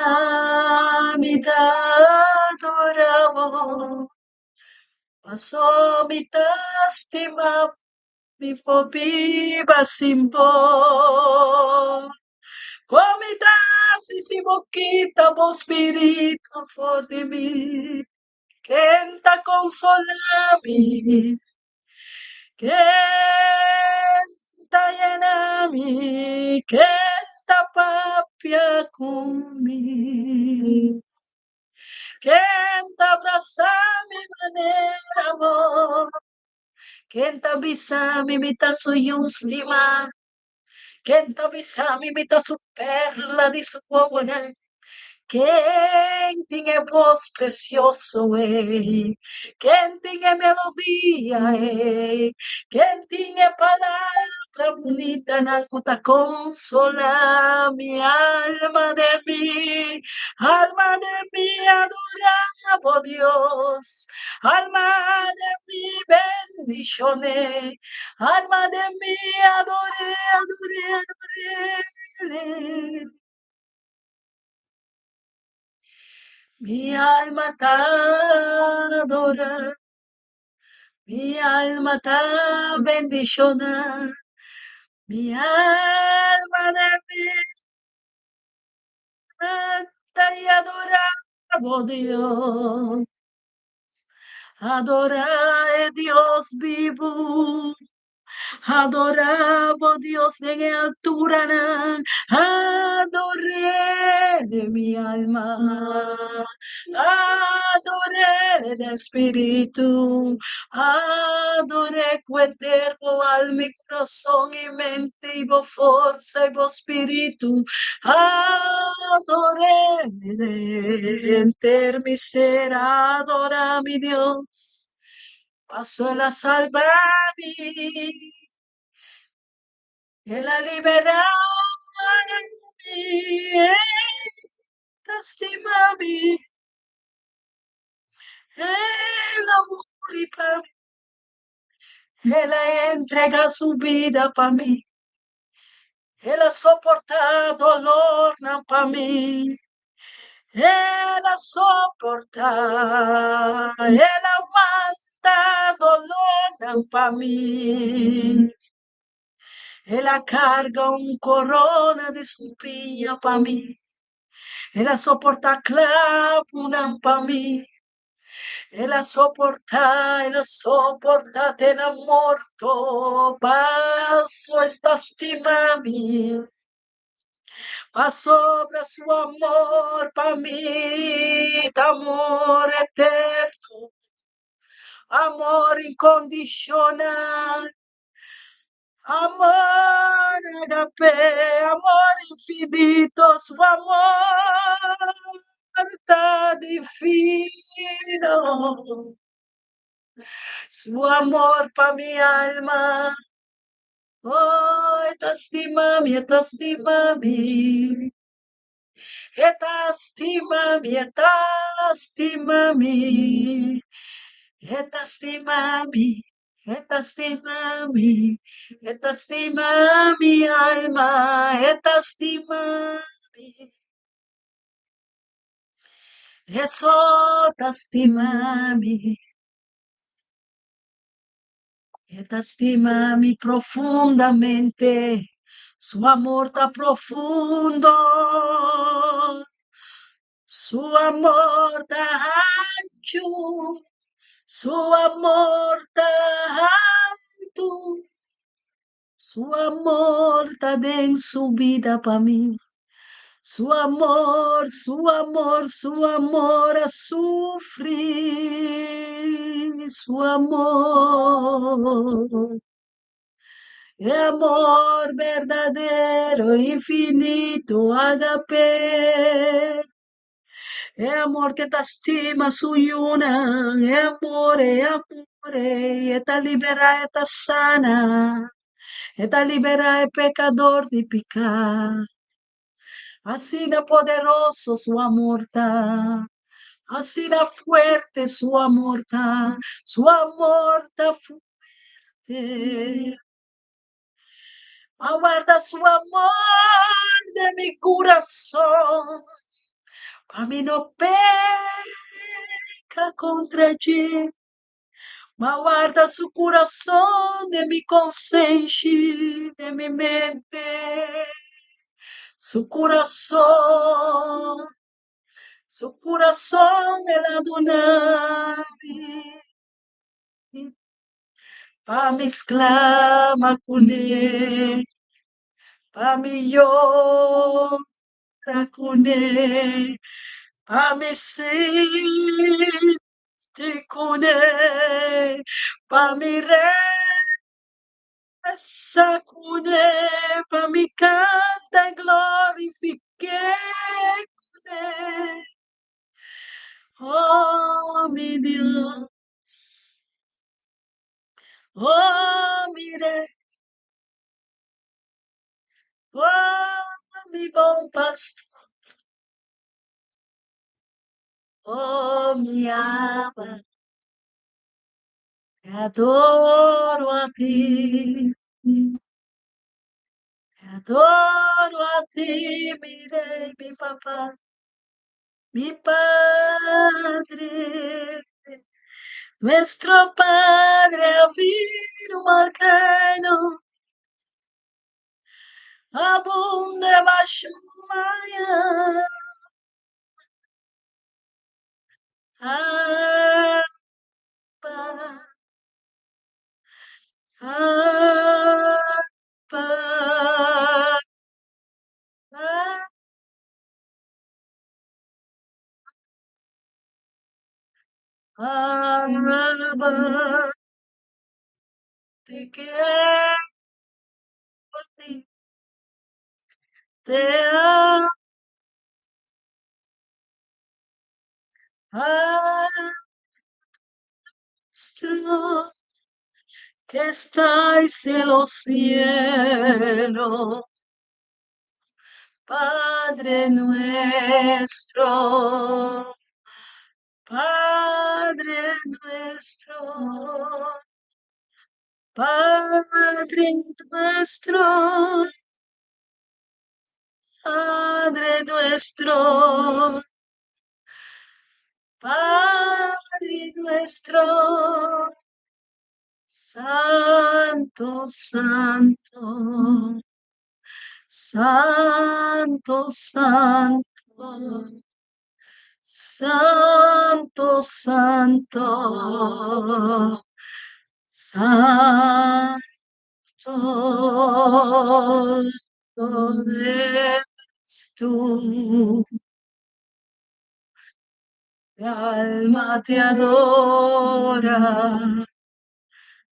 mi ta adora bo. Paso mi ta stima mi por biba sin bo. Kon mi ta hasi si bo kita bo spiritu for di mi? Ken ta konsolá mi? Ken ta yena mi? Ken ta papia ku mi? Ken ta brasa mi manera bo? Ken ta bisa mi mi ta su yu stimá? Ken ta bisa mi mi ta su perla di su wowonan? Ken tin e bos precioso ei? Ken tin e melodia ei? Ken tin e palabra? Palabra bunitanan ku ta konsolá mi alma den mi, alma den mi adorá bo Dios, alma den mi bendishon'é, alma den mi ador'é, ador'é, ador'é. Mi alma ta adorá. Mi alma ta bendishoná, mi alma den mi kanta i adorá bo Dios. Adorá e Dios bibu. Adorá bo Dios den e alturanan, ador'é den mi alma, ador'é den spiritu, ador'é ku henter bo alma i kurason i mente i bo forsa i bo spiritu, ador'é henter mi ser, adorá mi Dios. Paso el a salba mi, el a libera mi, e ta stima mi, el a muri pa mi, el a entrega su bida pa mi, el a soporta dolornan pa mi. El a soportá, el a wanta dolónan pa mi. El a karga un korona di sumpiña pa mi. El a soportá klabunan pa mi. El a soportá, el a soportá te na morto, paso e ta stima mi. Pasobra su amor pa mi ta amor eterno, amor inkondishonal, amor agape, amor infinito, su amor ta divino, su amor pa mi alma. Oh, e ta stima mi, e ta stima mi. E ta stima mi, e ta stima mi. E ta stima mi, e ta stima mi. E ta stima mi alma, e ta stima mi. E so ta stima mi. E ta stima mi profundamente, su amor ta profundo, su amor ta hanchu, su amor ta altu, su amor ta den su bida pa mi. Su amor, su amor, su amor a sufri, su amor. E amor berdadero, infinito, agape. E amor ke ta stima su yunan, e amor, e amor, e ta liberá, e ta sana, e ta liberá e pekador di piká. Asina poderoso su amor ta, asina fuerte su amor ta, su amor ta fuerte. A warda su amor den mi kurason, pa mi no peka kontra dje. Ma warda su kurason den mi konsenshi, den mi mente. Su kurason, su kurason el a duna mi. Pa mi sklama kuné, pa mi yora kuné, pa mi sinti kuné, pa mi resa kuné, pa mi kanta i glorifik'é kuné. Oh, mi Dios! Oh, mi Rei! Mi bon pastor. Oh, mi Abba, te adoro a ti. Te adoro a ti, mi rey, mi papá, mi padre. Nuestro Padre afirma marcano, abunde mashmaya. Abba, Abba, Abba, te quiero a ti, te amo, nuestro que estáis en los cielos, Padre nuestro, Padre nuestro, Padre nuestro, Padre nuestro, Padre nuestro, Santo, Santo, Santo, Santo, Santo, Santo, Santo eres tú. Mi alma te adora,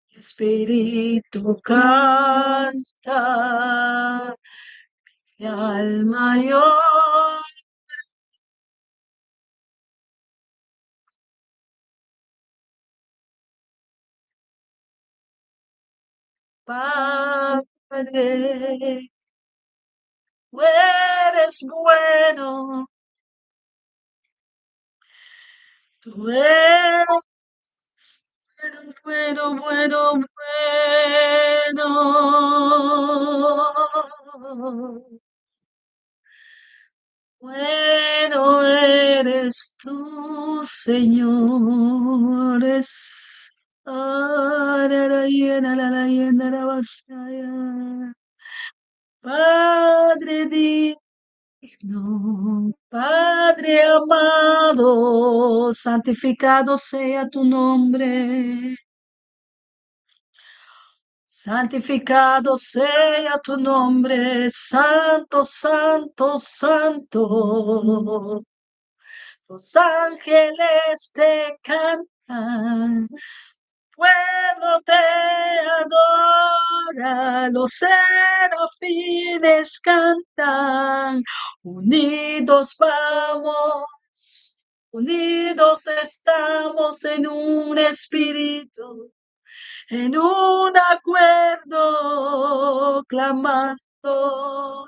mi espíritu canta, mi alma llora. Padre, tú eres bueno, tú eres bueno, bueno, bueno, bueno. Bueno eres tú, Señor. Es- Padre digno, Padre amado, santificado sea tu nombre. Santificado sea tu nombre, santo, santo, santo. Los ángeles te cantan, pueblo te adora, los serafines cantan, unidos vamos, unidos estamos en un espíritu, en un acuerdo, clamando,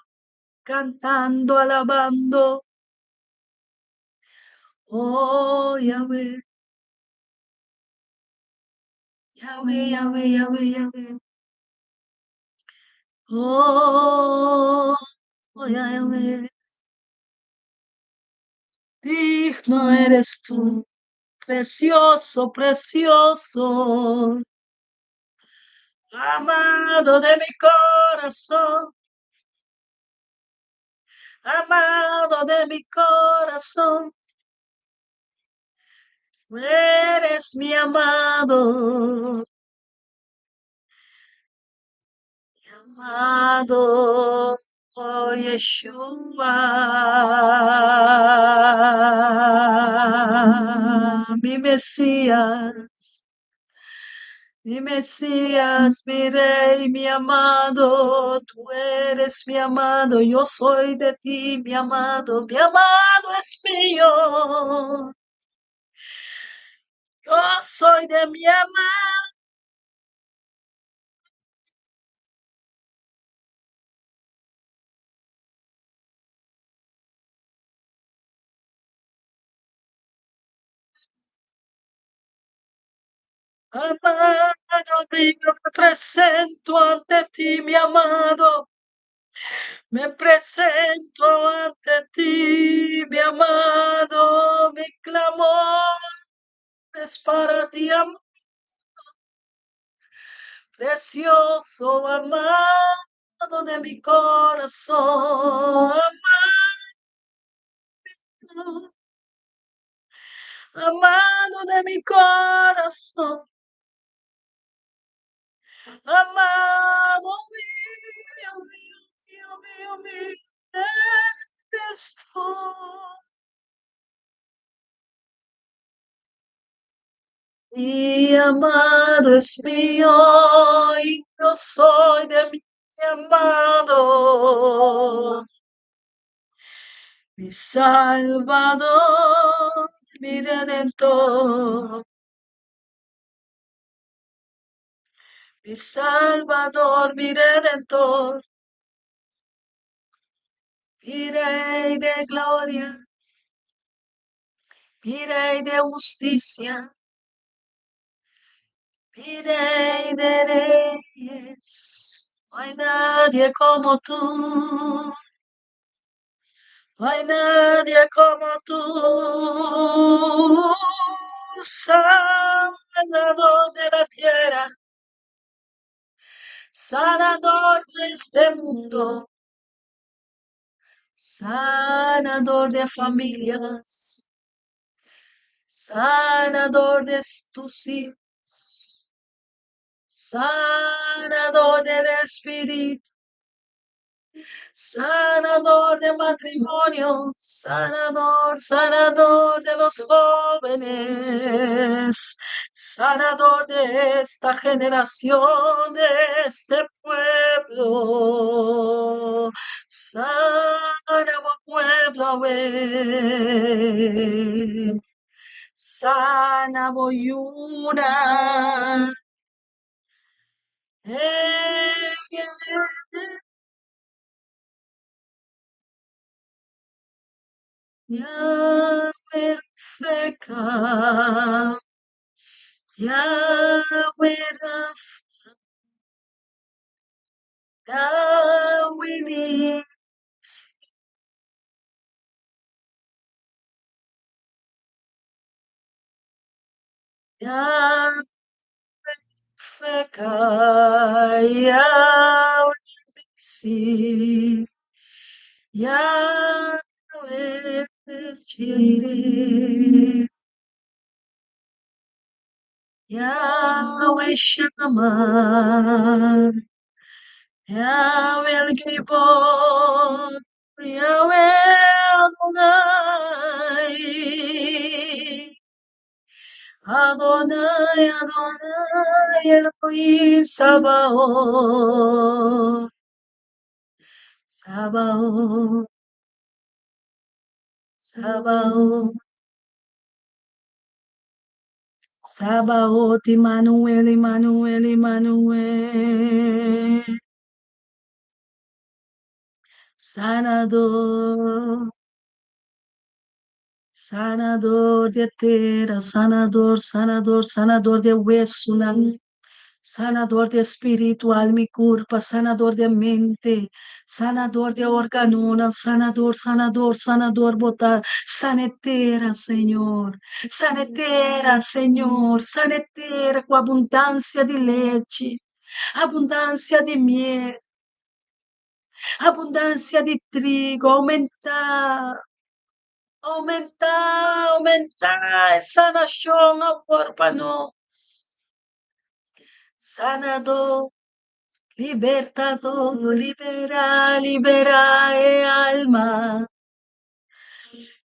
cantando, alabando. Oh, Yahweh, Yahweh, Yahweh, Yahweh, Yahweh. Oh, Yahweh, digno eres tú, precioso, precioso, amado de mi corazón, amado de mi corazón, tú eres mi amado, mi amado, oh Yeshua, mi Mesías. Mi Mesías, mi Rey, mi amado, tú eres mi amado, yo soy de ti, mi amado es mío, yo soy de mi amado. Amado mío, me presento ante ti, mi amado. Me presento ante ti, mi amado, mi clamor es para ti, amado, precioso amado de mi corazón, amado, amado de mi corazón, amado mío, mío, mío, mío, mío, eres tú. Mi amado es mío y yo soy de mi amado, mi Salvador, mi Redentor, mi Salvador, mi Redentor, mi Rey de gloria, mi Rey de justicia, mi Rey de reyes. No hay nadie como tú, no hay nadie como tú, Sanador de la tierra, sanador de este mundo, sanador de familias, sanador de tus hijos, sanador del espíritu, sanador de matrimonio, sanador, sanador de los jóvenes, sanador de esta generación, de este pueblo. Sana, pueblo, ve. Sana, boyuna. Yahweh Rafeka, Yahweh Rapha, Yahweh Nissi, Yahweh Rafeka, Yahweh Nissi, Yahweh Jireh, Yahweh Shammah, Yahweh El Gibor, Yahweh Adonai, Adonai, Adonai, Elohim Sabaoth, Sabaoth, Sabaoth, Sabaoth, Emmanuel, Emmanuel, Emmanuel, Sanador, sanador de tera, sanador, sanador, sanador de wesonan, sanador de espiritual, mi curpa, sanador de mente, sanador de órganonan, sanador, sanador, sanador, bo ta sana e tera, Señor, sana e tera, Señor, sana e tera cu abundancia di lechi, abundancia di miel, abundancia di trigo, aumenta, aumenta, aumenta e sanacion awor pa nos. Sanador, libertador, libera, libera e alma.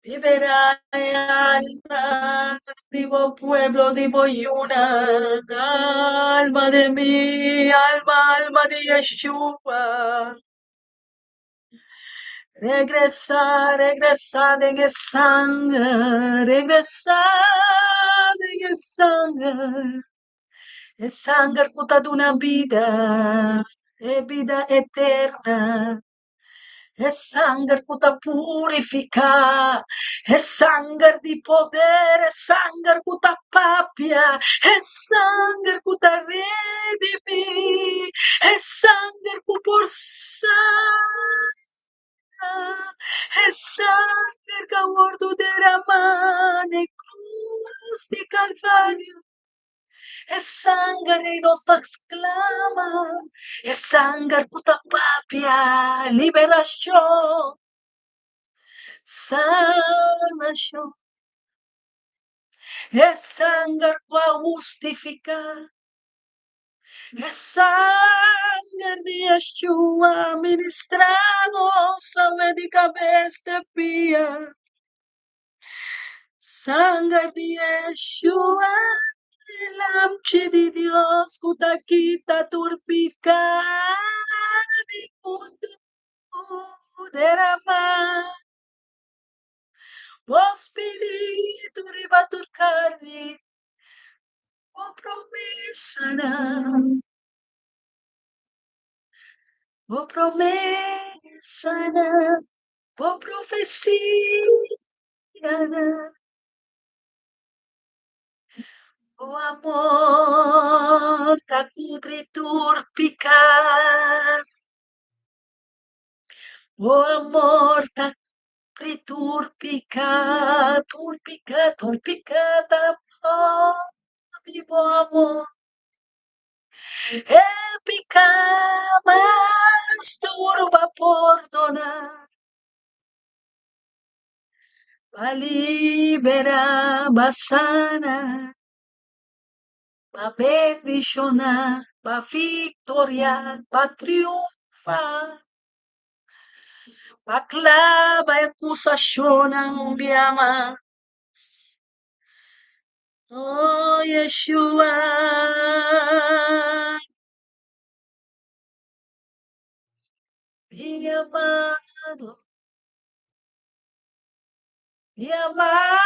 Libera e alma di bo pueblo, di bo yunan, alma di mi, alma, alma di Yeshua. Regresa, regresa den e sanger, regresa den e sanger. E sanger cu ta duna bida, e bida eterna. E sanger ku ta purifiká, e sanger di poder, e sanger ku ta papia, e sanger ku ta redimí, e sanger ku por sana, e sanger ku a wòrdu deramá na e krus di Kalvario. E sanger ei nos ta sklama, e sanger ku ta papia liberashon, sanashon. E sanger ku a hustifiká, e sanger di Yeshua ministrá nos awe di kabes te pia. Sanger di Yeshua, e Lamchi di Dios ku ta kita tur piká di mundu, derama bo spiritu riba tur karni, bo promesanan, bo promesanan. Bo profesianan, bo amor ta kubri tur piká. Bo amor ta kubri tur piká, tur piká, tur piká ta bou di bo amor. E piká mas duru bo a pordoná, bo a liberá, bo a sana, bo a bendishoná, bo a viktoriá, bo a triunfá, bo a klaba e akusashonnan un bia mas. Oh Yeshua, mi amado, mi amado.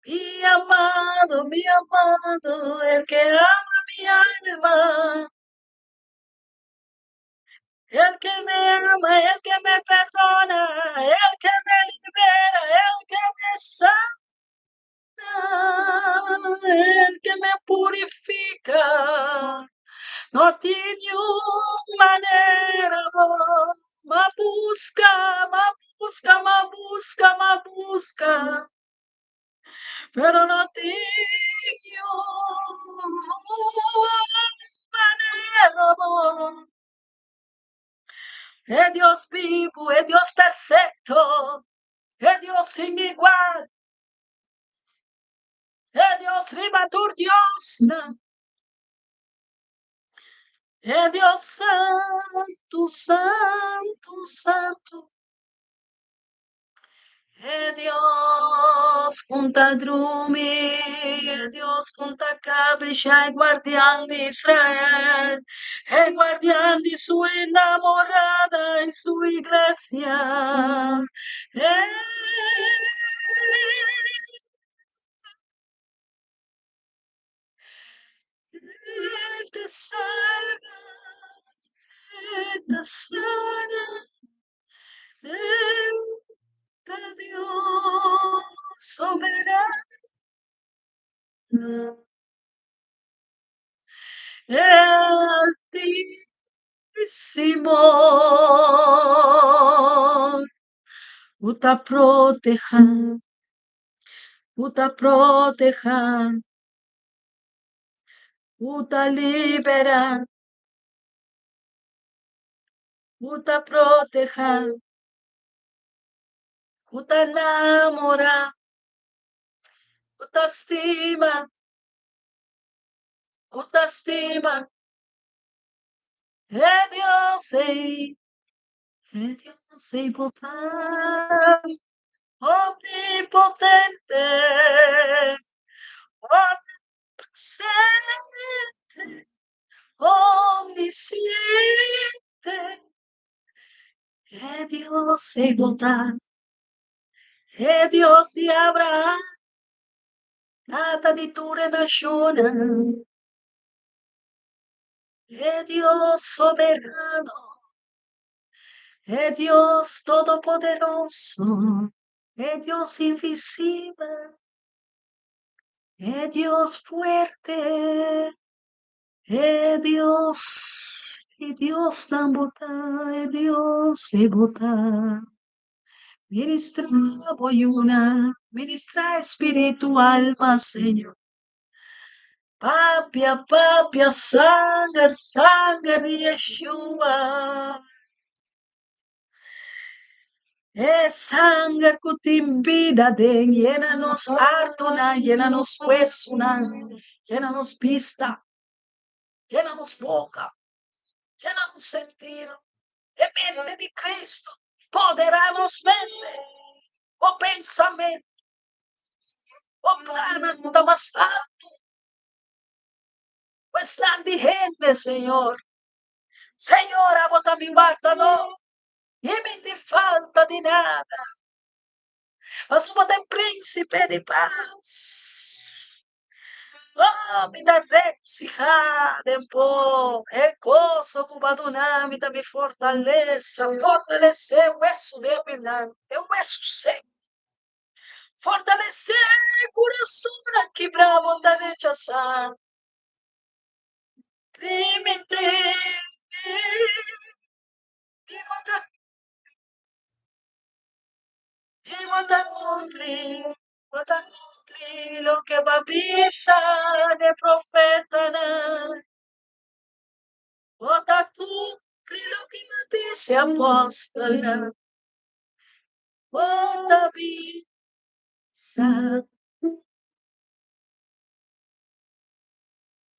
Mi amado, mi amado, el que ama mi alma. El que me ama, el que me perdona, el que me libera, el que me sana, el que me purifica. No tin niun manera bo, m'a busca, m'a busca, m'a busca, m'a busca, pero no tin niun manera bo. E Dios bibu, e Dios perfecto, e Dios sin igual, e Dios riba tur diosnan, e Dios santu, santu, santu. E Dios ku ta drumi, e Dios ku ta kabesha, e guardian di Israel, e guardian di su enamorada i su iglesia. E ta salba, e ta sana. E ta Dios soberano. E Altísimo ku ta protehá, ku ta protehá, ku ta liberá. Ku ta protehá, ku ta namorá, ku ta stima, ku ta stima. E Dios ei, e Dios ei bo ta omnipotente, omnipresente. Omnisciente, e Dios ei bo ta, e Dios di Abraham, Tata di tur e nashonnan, e Dios soberano, e Dios todopoderoso, e Dios invisibel, e Dios fuerte, e Dios, e Diosnan bo ta, e Dios e bo ta. Ministrá bo yunan, ministrá spiritu, alma, Señor. Papia, papia, sanger, sanger di Yeshua. E sanger ku tin bida den, yena nos artonan, yena nos wesunan, yena nos bista, yena nos boka, yena nos sentido. E mente di Cristo, poderá nos mente, bo pensamentu, bo plannan ku ta mas altu ku esnan di hende, Señor. Señor, abo ta mi wardador, i mi tin falta di nada. Pasobra bo ta e Prínsipe di Pas. Oh, mi ta regosihá den bo. E goso ku bo a duna mi ta mi fortalesa. Fortalesé wesu débilnan, e wesu seku. Fortalesé kurasonnan kibrá, bo ta rechasá. Primintí i bo ta i bo ta kumpli, bo ta kumpli loke bo a bisa den profetanan. Bo ta kumpli loke bo a bisa e apòstelnan. Bo ta bisa.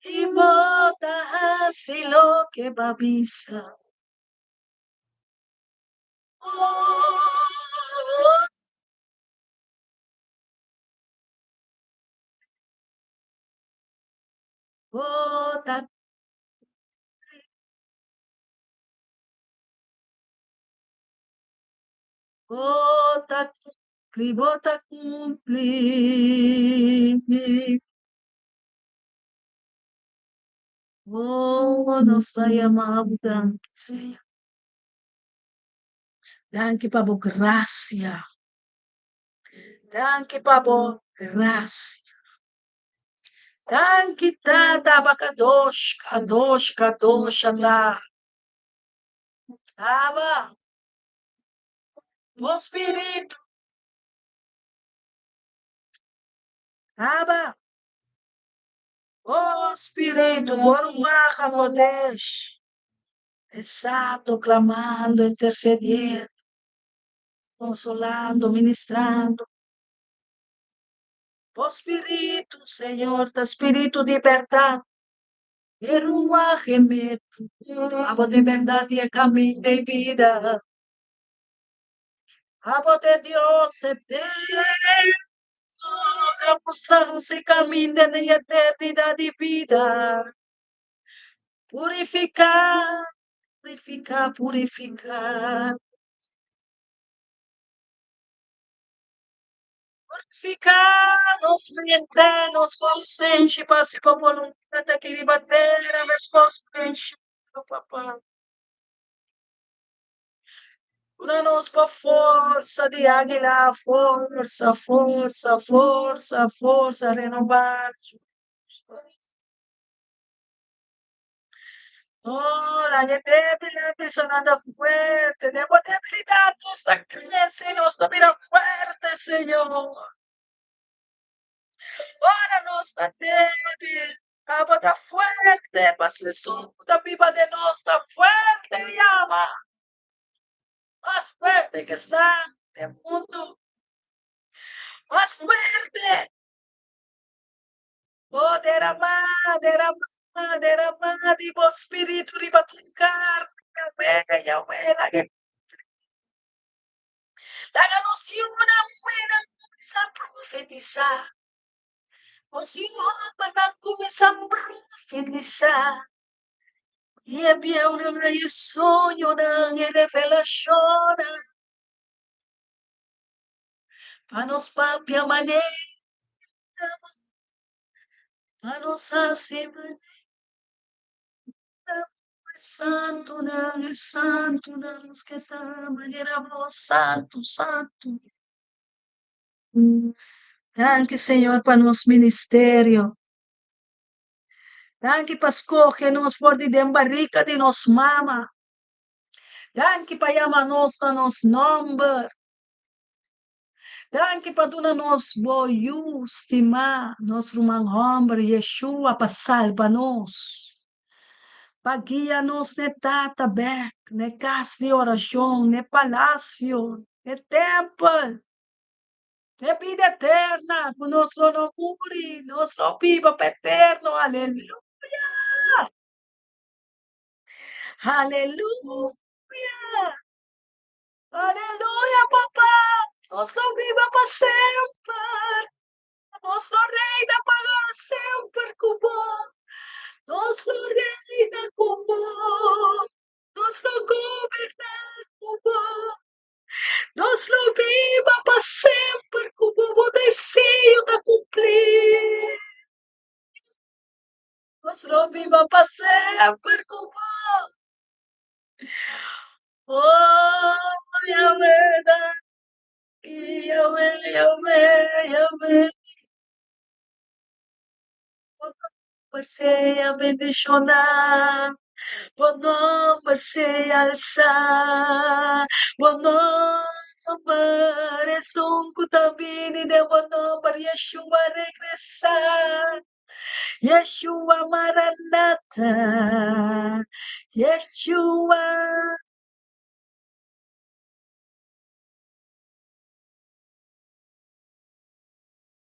I bo ta hasi loke bo a bisa. Oh. Bo ta Bo ta kumpli, bo ta kumpli. Oh, nos ta yama bo danki, Señor. Danki pa bo gracia. Danki pa bo gracia. Danki Tata Abba Kadosh, Kadosh, Kadosh ata. Abba, bo spiritu. Abba, bo spiritu, bo Ruach HaKodesh. Exacto, clamando, intercediendo, consolando, ministrando. Bo spiritu, Señor, ta spiritu di bèrdat. E Ruach Emet, abo ta e bèrdat i e kaminda i bida. Abo ta e Dios eterno ku a mustra nos e kaminda den eternidat di bida. Purifiká, purifiká, purifiká. Purifiká nos mente, nos konsenshi pa hasi bo boluntat aki riba tera meskos ku den shelu, Papa. Duna nos bo forsa di águila, forsa, forsa, forsa, forsa, renobá. Oh, laga e débilnan bisa nan ta fuerte. Den bo debilidat nos ta krese, nos ta bira fuerte, Señor. Ora nos ta débil, abo ta fuerte, pasobra esun ku ta biba den nos ta fuerte i ama mas fuerte ku esnan den mundu, mas fuerte. Bo deramá, deramá, deramá di bo spiritu riba tur karni, Yahweh, Yahweh, laga e kumpli. Laga nos yunan muhénan kuminsá profetisá, nos yu hòmbernan kuminsá profetisá, i e bieunan haña e soñonan, e revelashonnan, pa nos papia manera. Pa nos hasi manera e santunan, e santunan, nos ke ta manera bo, santu, santu. Danki Señor pa nos ministerio. Danki pa skohe nos for di den barika di nos mama. Danki pa yama nos na nos nòmber. Danki pa duna nos bo Yu stimá, nos ruman hòmber Yeshua pa salba nos, pa guia nos n'e Tata bèk, n'e kas di orashon, n'e palasio, n'e tèmpel, n'e bida eterna ku nos lo no muri, nos lo biba pa eterno. Aleluya! Aleluya! Aleluya, Papa! Nos lo biba pa semper. Nos lo reina pa semper ku bo. Nos lo reina ku bo. Nos lo goberná ku bo. Nos lo biba pa semper ku bo. Bo deseo ta kumplí. Nos lo biba pa semper ku bo. Oh, Yahweh, danki, Yahweh, Yahweh, Yahweh. Bo nomber sea bendishoná, bo nomber sea alsá, bo nomber esun ku ta bini den bo nomber, Yeshua regresá. Yeshua Maranatha, Yeshua.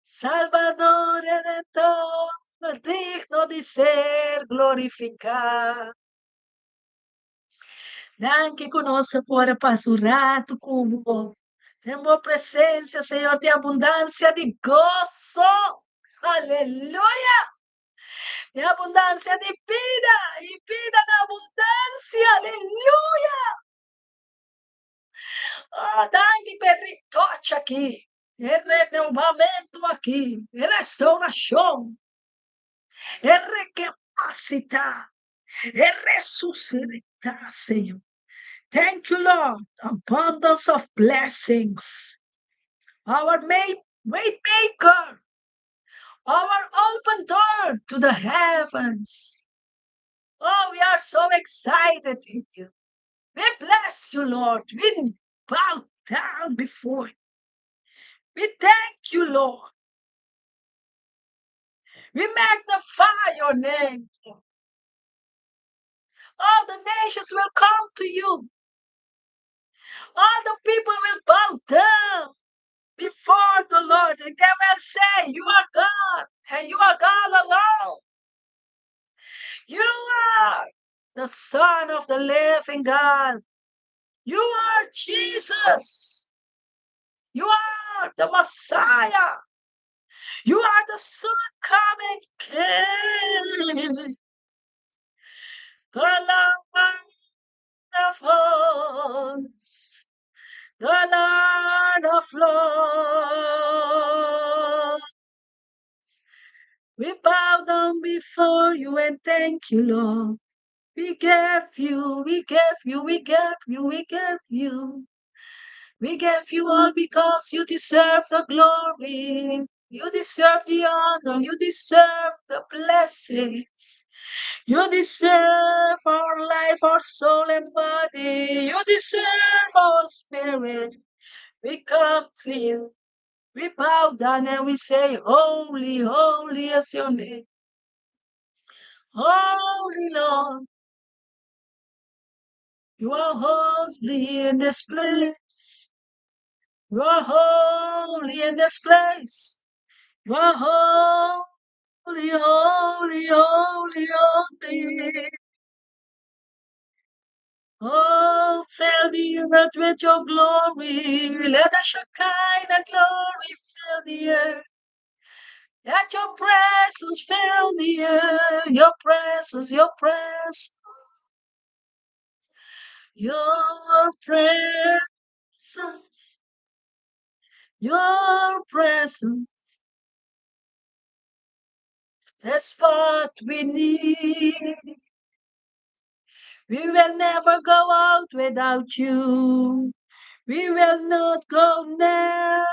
Salvador Redentor, digno di ser glorificá. Danki ku nos a por a pasa un ratu ku bo. Den bo presensia, Señor, tin abundansia di goso. Aleluya! Tin abundansia di bida i bida na abundansia. Aleluya! Oh, danki pa e ritochi aki, e renobamentu aki, e restaurashon, e rekapasitá. E resucita, Señor. Thank you, Lord. Abundance of blessings. Our way maker. Our open door to the heavens. Oh, we are so excited in you. We bless you, Lord. We bow down before you. We thank you, Lord. We magnify your name. All the nations will come to you. All the people will bow down before the Lord and they will say, You are God and you are God alone. You are the Son of the living God. You are Jesus. You are the Messiah. You are the soon coming King. The Lord of hosts, the Lord of lords. We bow down before you and thank you, Lord. We give you, we give you, we give you, we give you. We give you all because you deserve the glory. You deserve the honor. You deserve the blessings. You deserve our life, our soul, and body. You deserve our spirit. We come to you. We bow down and we say, Holy, holy is your name. Holy Lord, you are holy in this place. You are holy in this place. You are holy, holy, holy, holy. Oh, fill the earth with your glory. Let the Shekinah glory fill the earth. Let your presence fill the earth. Your presence, your presence. Your presence. Your presence. That's what we need. We will never go out without you. We will not go now.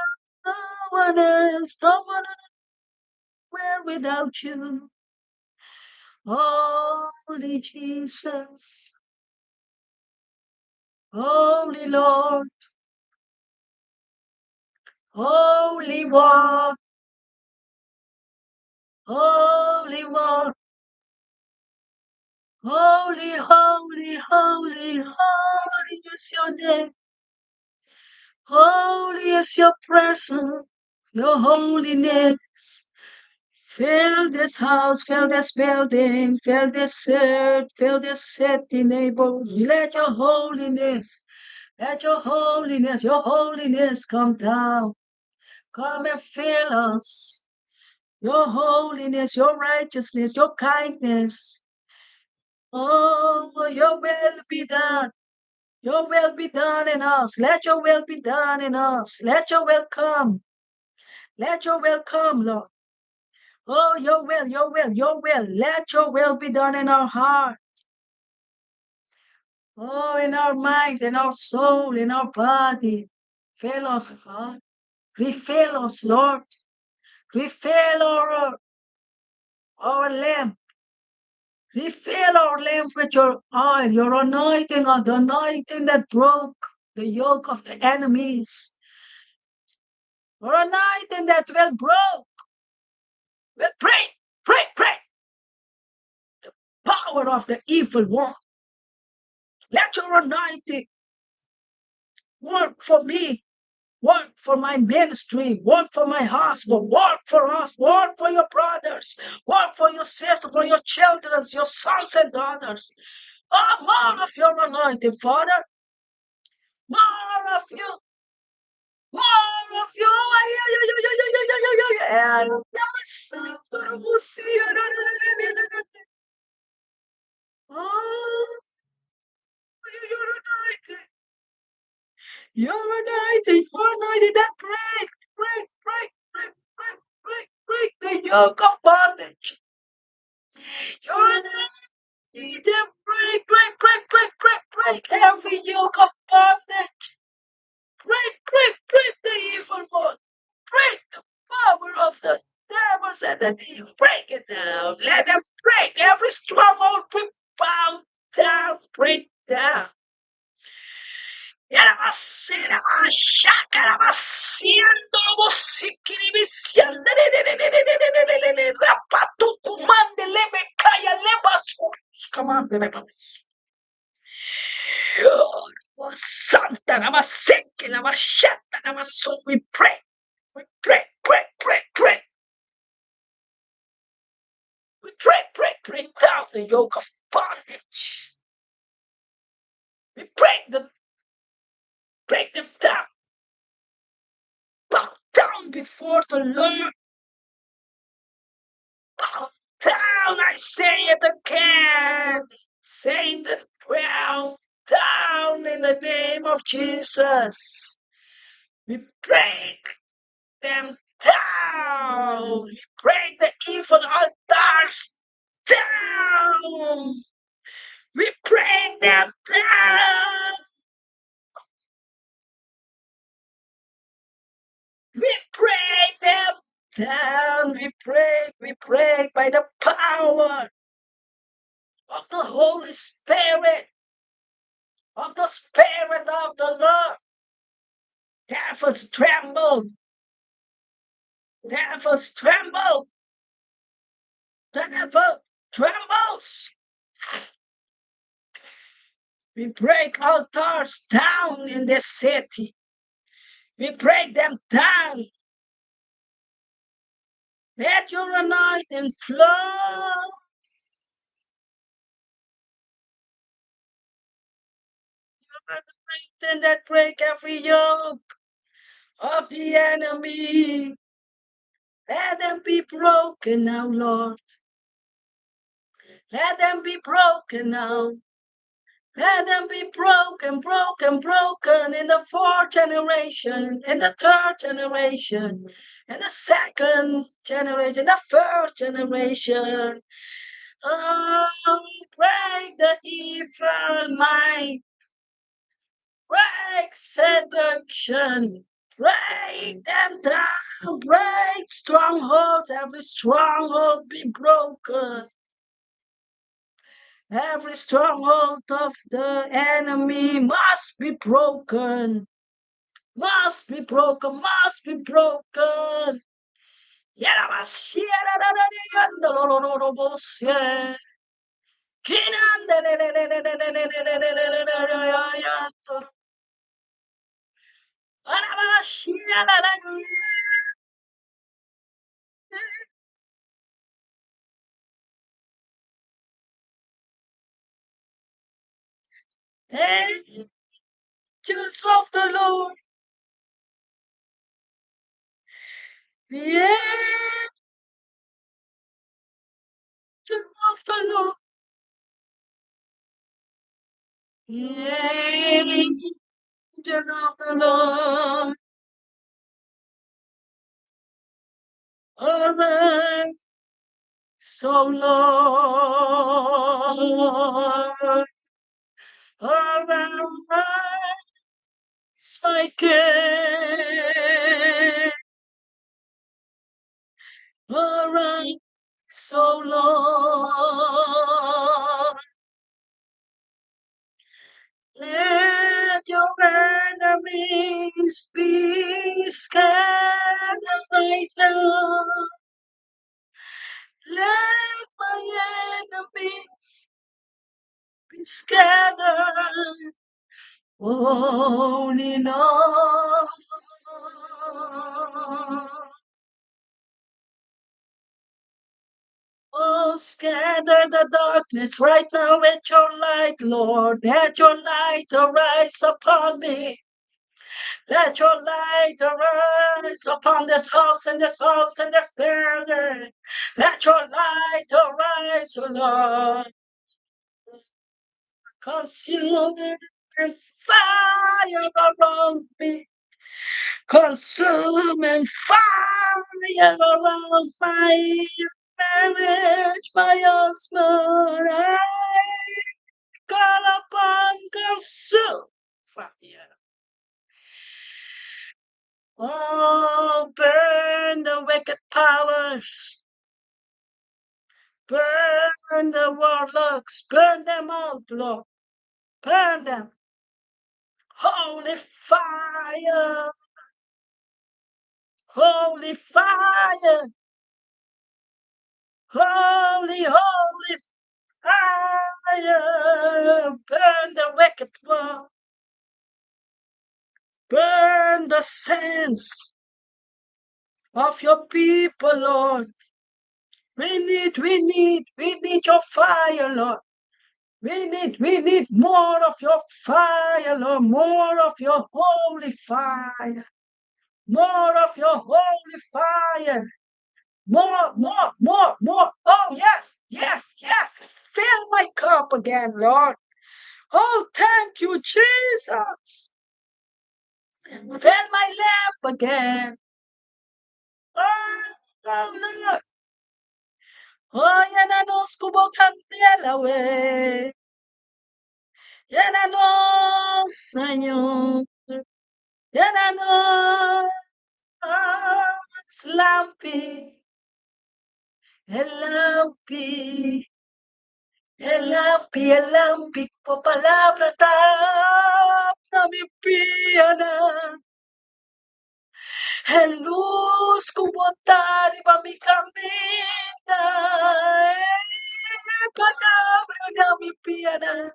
No one else, no one where without you. Holy Jesus, Holy Lord, Holy One, Holy One, Holy, holy, holy, holy is your name. Holy is your presence, your holiness. Fill this house, fill this building, fill this earth, fill this city, neighbor. Let your holiness, let your holiness come down. Come and fill us. Your holiness, your righteousness, your kindness. Oh, your will be done. Your will be done in us. Let your will be done in us. Let your will come. Let your will come, Lord. Oh, your will, your will, your will. Let your will be done in our heart. Oh, in our mind, in our soul, in our body. Fill us, God. Refill us, Lord. Refill our lamp. Refill our lamp with your oil, your anointing, or the anointing that broke the yoke of the enemies. Your anointing that will broke, will break, break, break the power of the evil one. Let your anointing work for me, work for my ministry, work for my husband, work for us, work for your brothers, work for your sisters, for your children, your sons and daughters. Oh, more of your anointing, Father. More of you. More of you. Oh, you're anointed. You're anointed. You're anointed. That break, break, break, break, break, break, break the yoke of bondage. You're anointed. That break, break, break, break, break, break every yoke of bondage. Break, break, break the evil one. Break the power of the devils and the demons. Break it down. Let them break every stronghold. Be bound down. Break down. We pray, we pray, pray, pray, pray. We pray, pray, pray down the yoke of bondage. We break them down. Bow down before the Lord. Bow down, I say it again. Say the bow down in the name of Jesus. We break them down. We break the evil altars down. We break them down. We break them down. We pray by the power of the Holy Spirit, of the Spirit of the Lord. Devils tremble. Devils tremble. Devil trembles. We break altars down in this city. We break them down. Let your anointing flow. Your anointing that break every yoke of the enemy. Let them be broken now, Lord. Let them be broken now. Let them be broken, broken, broken in the fourth generation, in the third generation, in the second generation, the first generation. Oh, break the evil mind, break seduction, break them down, break strongholds, every stronghold be broken. Every stronghold of the enemy must be broken, must be broken, must be broken. Angels of the Lord, the angel of the Lord, the angel of the Lord, arise, O Lord, arise, my King, arise, O Lord. Let your enemies be scattered right now. Let my enemies be scattered. Holy Lord. Oh, scatter the darkness right now with your light, Lord. Let your light arise upon me. Let your light arise upon this house and this house and this building. Let your light arise, O Lord. Consume fire around me. Consuming fire around my marriage, my husband. I call upon consume fire. Oh, burn the wicked powers. Burn the warlocks. Burn them out, Lord. Burn them. Holy fire. Holy fire. Holy, holy fire. Burn the wicked one. Burn the sins of your people, Lord. We need, we need, we need your fire, Lord. We need more of your fire, Lord. More of your holy fire. More of your holy fire. More, more, more, more. Oh, yes, yes, yes. Fill my cup again, Lord. Oh, thank you, Jesus. Fill my lamp again. Oh, Lord. Oh, llena-nos como candela, we. Llénanos, Señor. Llénanos, lampi. El lampi. El lampi, el lampi, po palabra ta na mi piana. El luz como riba mi camina. E palabra na mi piana.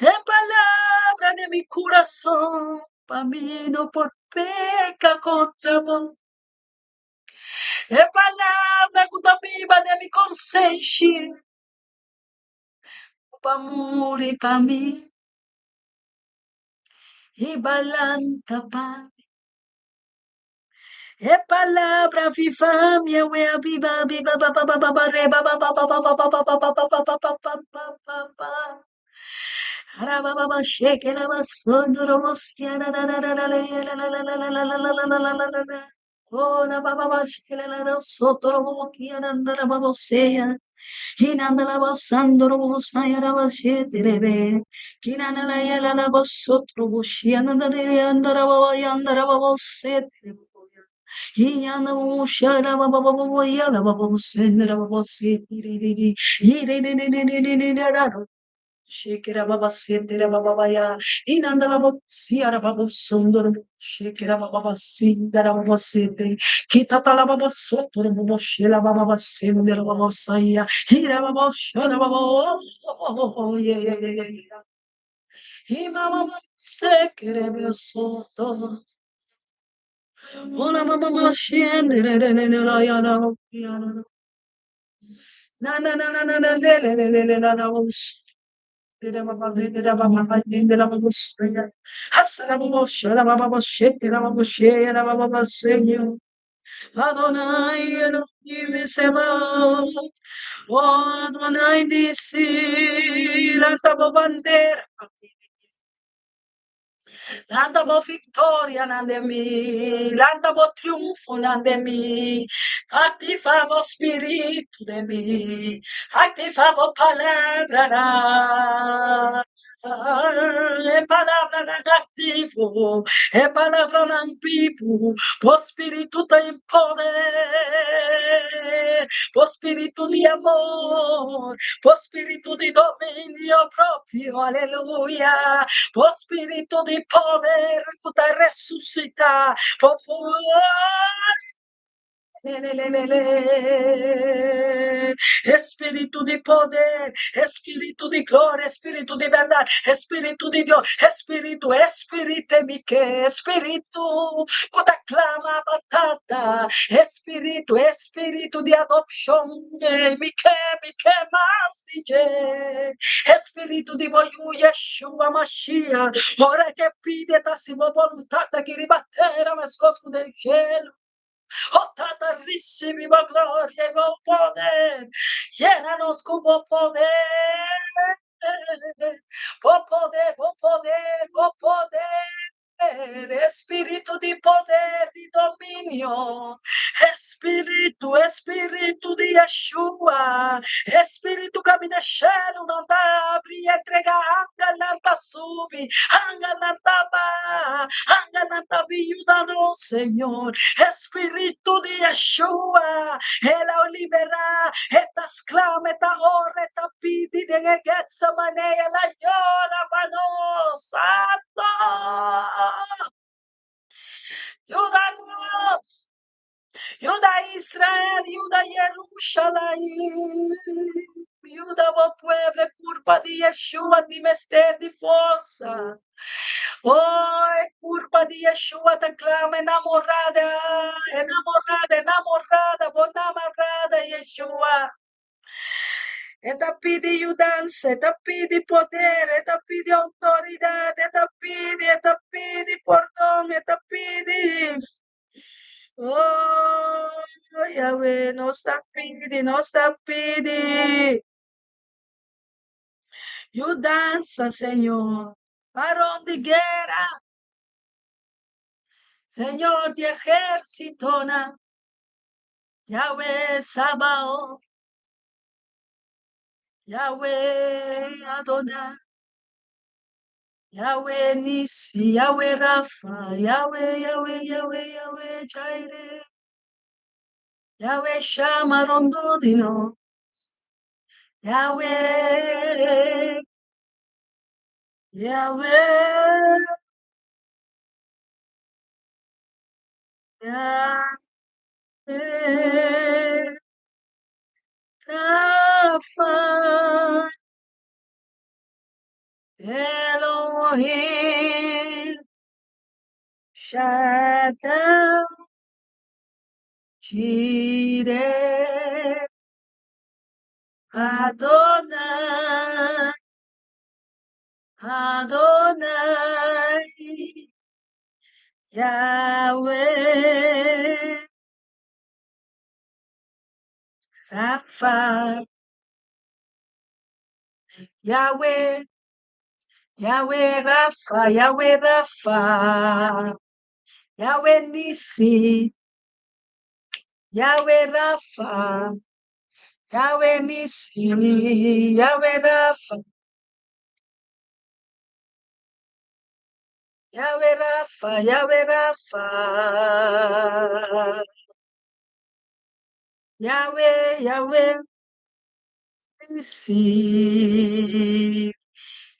E palabra de mi corazón. Pa mí no por peca contra vos. E palabra que ta viva de mi consciência. Pa muri pa mí. E balanta pa E palabra viva minha wea viva viva ba ba ba ba ba re ba ba ba ba ba ba ba ba ba ba ba ba ba ba ba ba ba. Adonai Elohim Sebaot, oh Adonai Nissi, lanta bo bandera, lanta bo victoria nan den mi, lanta bo triunfo nan den mi, activa bo spiritu den mi, activa bo palabranan. E palabranan activo, e palabranan bibu, bo spiritu ta en poder, bo spiritu di amor, bo spiritu di dominio propio, aleluya, bo spiritu di poder ku ta resusitá, bo Espíritu di poder, Espíritu di gloria, Espíritu di bèrdat, Espíritu di Dios, Espíritu, Espíritu mi ke, Espíritu ku ta klama pa Tata, Espíritu, Espíritu di adopshon, mi ke, mi ke mas di dje, Espíritu di bo Yu Yeshua Mashiach, ora ke pidi ta hasi bo boluntat aki riba tera meskos ku den shelu. Oh Tata, risibi bo gloria i bo poder. Yena nos ku bo poder. Bo poder, bo poder, bo poder. Espíritu di poder, di dominio. Espíritu, Espíritu di Yeshua. Espíritu kaminda shelunan ta abri, entrega angelnan ta subi, angelnan ta baha, angelnan ta bin yuda nos, Señor. Espíritu di Yeshua, el a liberá, e ta sklama, e ta ora, e ta pidi den e Getsemane, el a yora pa nos. Santo! Yuda nos! Yuda Israel, yuda Yerushalayim, yuda bo pueblo, e kurpa di Yeshua tin mester di forsa. Oh, e kurpa di Yeshua ta klama, enamorada, enamorada, enamorada, bo namorada, Yeshua. E ta pidi yudansa, e ta pidi poder, e ta pidi outoridat, e ta pidi, e ta pidi pordon, e ta pidi. Oh, Yahweh, nos ta pidi, nos ta pidi. Yudansa, Señor. Varón di guera. Señor di ejércitonan. Yahweh Sabaoth. Yahweh Adonai. Yahweh Nissi, Yahweh Rapha, Yahweh, Yahweh, Yahweh, Yahweh Jireh, Yahweh Shammah rondó di nos, Yahweh, Yahweh, Yahweh Rapha. Elohim Shaddai Jireh Adonai Adonai Yahweh Rapha Yahweh. Yahweh Rafa, Yahweh Rafa, Yahweh Nisi, Yahweh Rafa, Yahweh Nisi, Yahweh Rafa, Yahweh Rafa, Yahweh Rafa, Yahweh, Yahweh Nisi,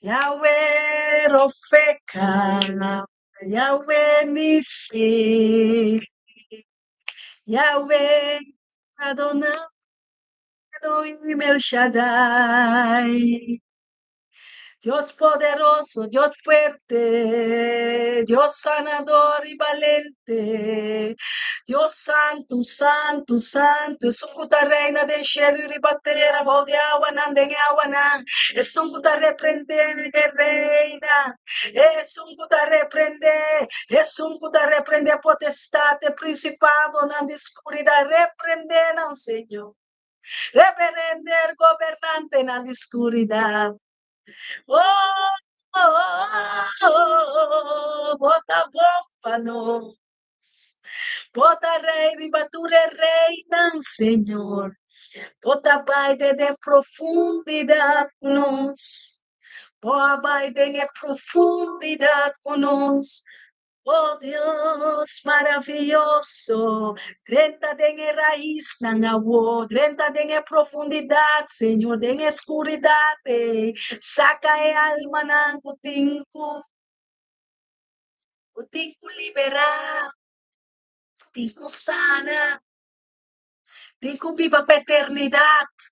Yahweh Rofeka, Yahweh Nisi, Yahweh Adonai Elohim El Shaddai. Dios poderoso, Dios fuerte, Dios sanador y balente, Dios santu, santu, santu, esun ku ta reina den shelu i riba tera, bou di awanan, den e awanan, esun ku ta reprendé e reina, esun ku ta reprendé, esun ku ta reprendé potestat, e principadonan di skuridat, reprendé nan, Señor. Reprender gobernantenan di skuridat. Oh, oh, oh, bo ta bon pa nos. Bo ta rei riba tur e reinan, Señor. Bo ta bai den e profundidat ku nos. Bo a bai den e profundidat ku nos. Oh Dios maraviyoso, drenta den e raisnan awo, drenta den e profundidat, Señor, den e skuridat ei, saka e almanan ku tin ku, ku tin ku liberá, tin ku sana, tin ku biba pa eternidat.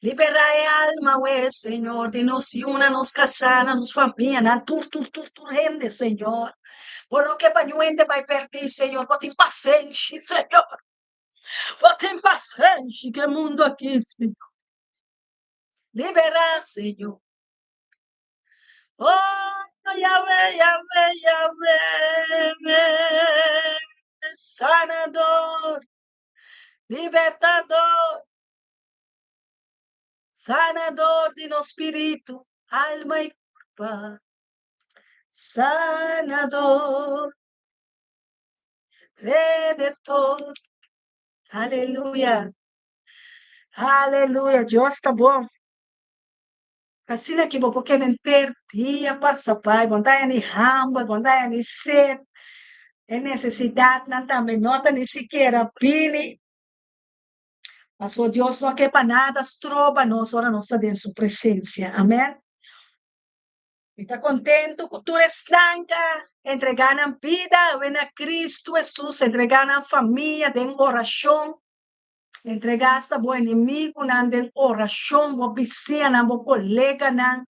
Liberá e alma awe, Señor, di nos yunan, nos kasánan, nos famianan, tur, tur, tur, tur hende, Señor. Bo no ke pa niun hende bai pèrdí, Señor. Bo tin pasenshi, Señor. Bo tin pasenshi ku e mundu aki, Señor. Liberá, Señor. Oh, Yahweh, Yahweh, Yahweh, sanador, libertador. Sanador di nos spiritu, alma i kurpa. Sanador, Redentor. Aleluya. Aleluya. Dios ta bon. Asina ki bo por keda henter dia pasa bai, bo no ta haña ni hamber, bo no ta haña ni sed. E nesesidatnan tambe no ta ni sikiera bini. Pasobra Dios no ke pa nada stroba nos ora nos ta den su presencia. Amen. Mi ta kontentu ku tur esnan ka entregá nan bida awe na Kristu Hesus, entregá nan famia den orashon, entregá asta bo enemigunan den orashon, bo bisiñanan, bo koleganan,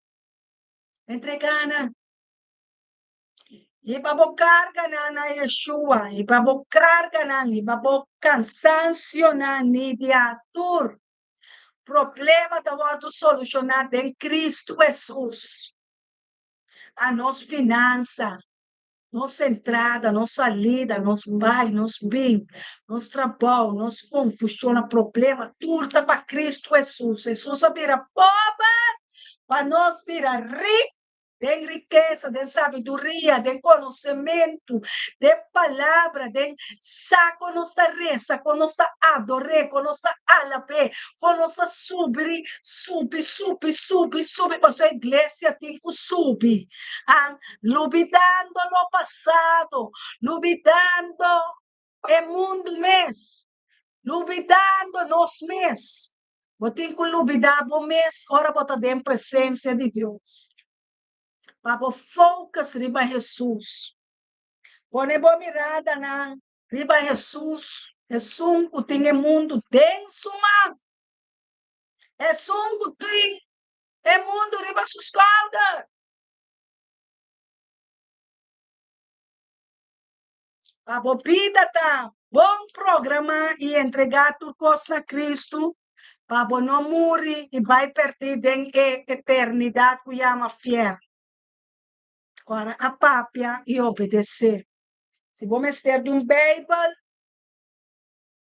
entregá nan. Hiba bo karganan na Yeshua, hiba bo karganan, hiba bo kansansionan, nidia tur problema ta wòrdu solushoná den Kristu Hesus. A nos finansa, nos entrada, nos salida, nos bai, nos bin, nos trabou, nos konfushon, problema, tur ta pa Kristu Hesus. Hesus a bira pober pa nos bira rik. Den rikesa, den sabiduria, den konosementu, den palabra, den sa kon nos ta resa, kon nos ta ador'é, kon nos ta alab'é, kon nos ta subi, subi, subi, subi, subi, pasobra e iglesia tin ku subi. Ah, lubidando lo pasado, lubidando e mundu mes, lubidando nos mes. Bo tin ku lubidá bo mes ora bo ta den presensia di Dios. Pa bo focus riba Hesus. Pone bo miradanan riba Hesus, esun ku tin e mundu den su man. Esun ku tin e mundu riba su skouder. Pa bo bida ta bon programá i entregá tur kos na Kristu, pa bo no muri i bai pèrdí den e eternidat ku yama fièrnu. Ora a papia i obedesé. Si bo mester di un Beibel,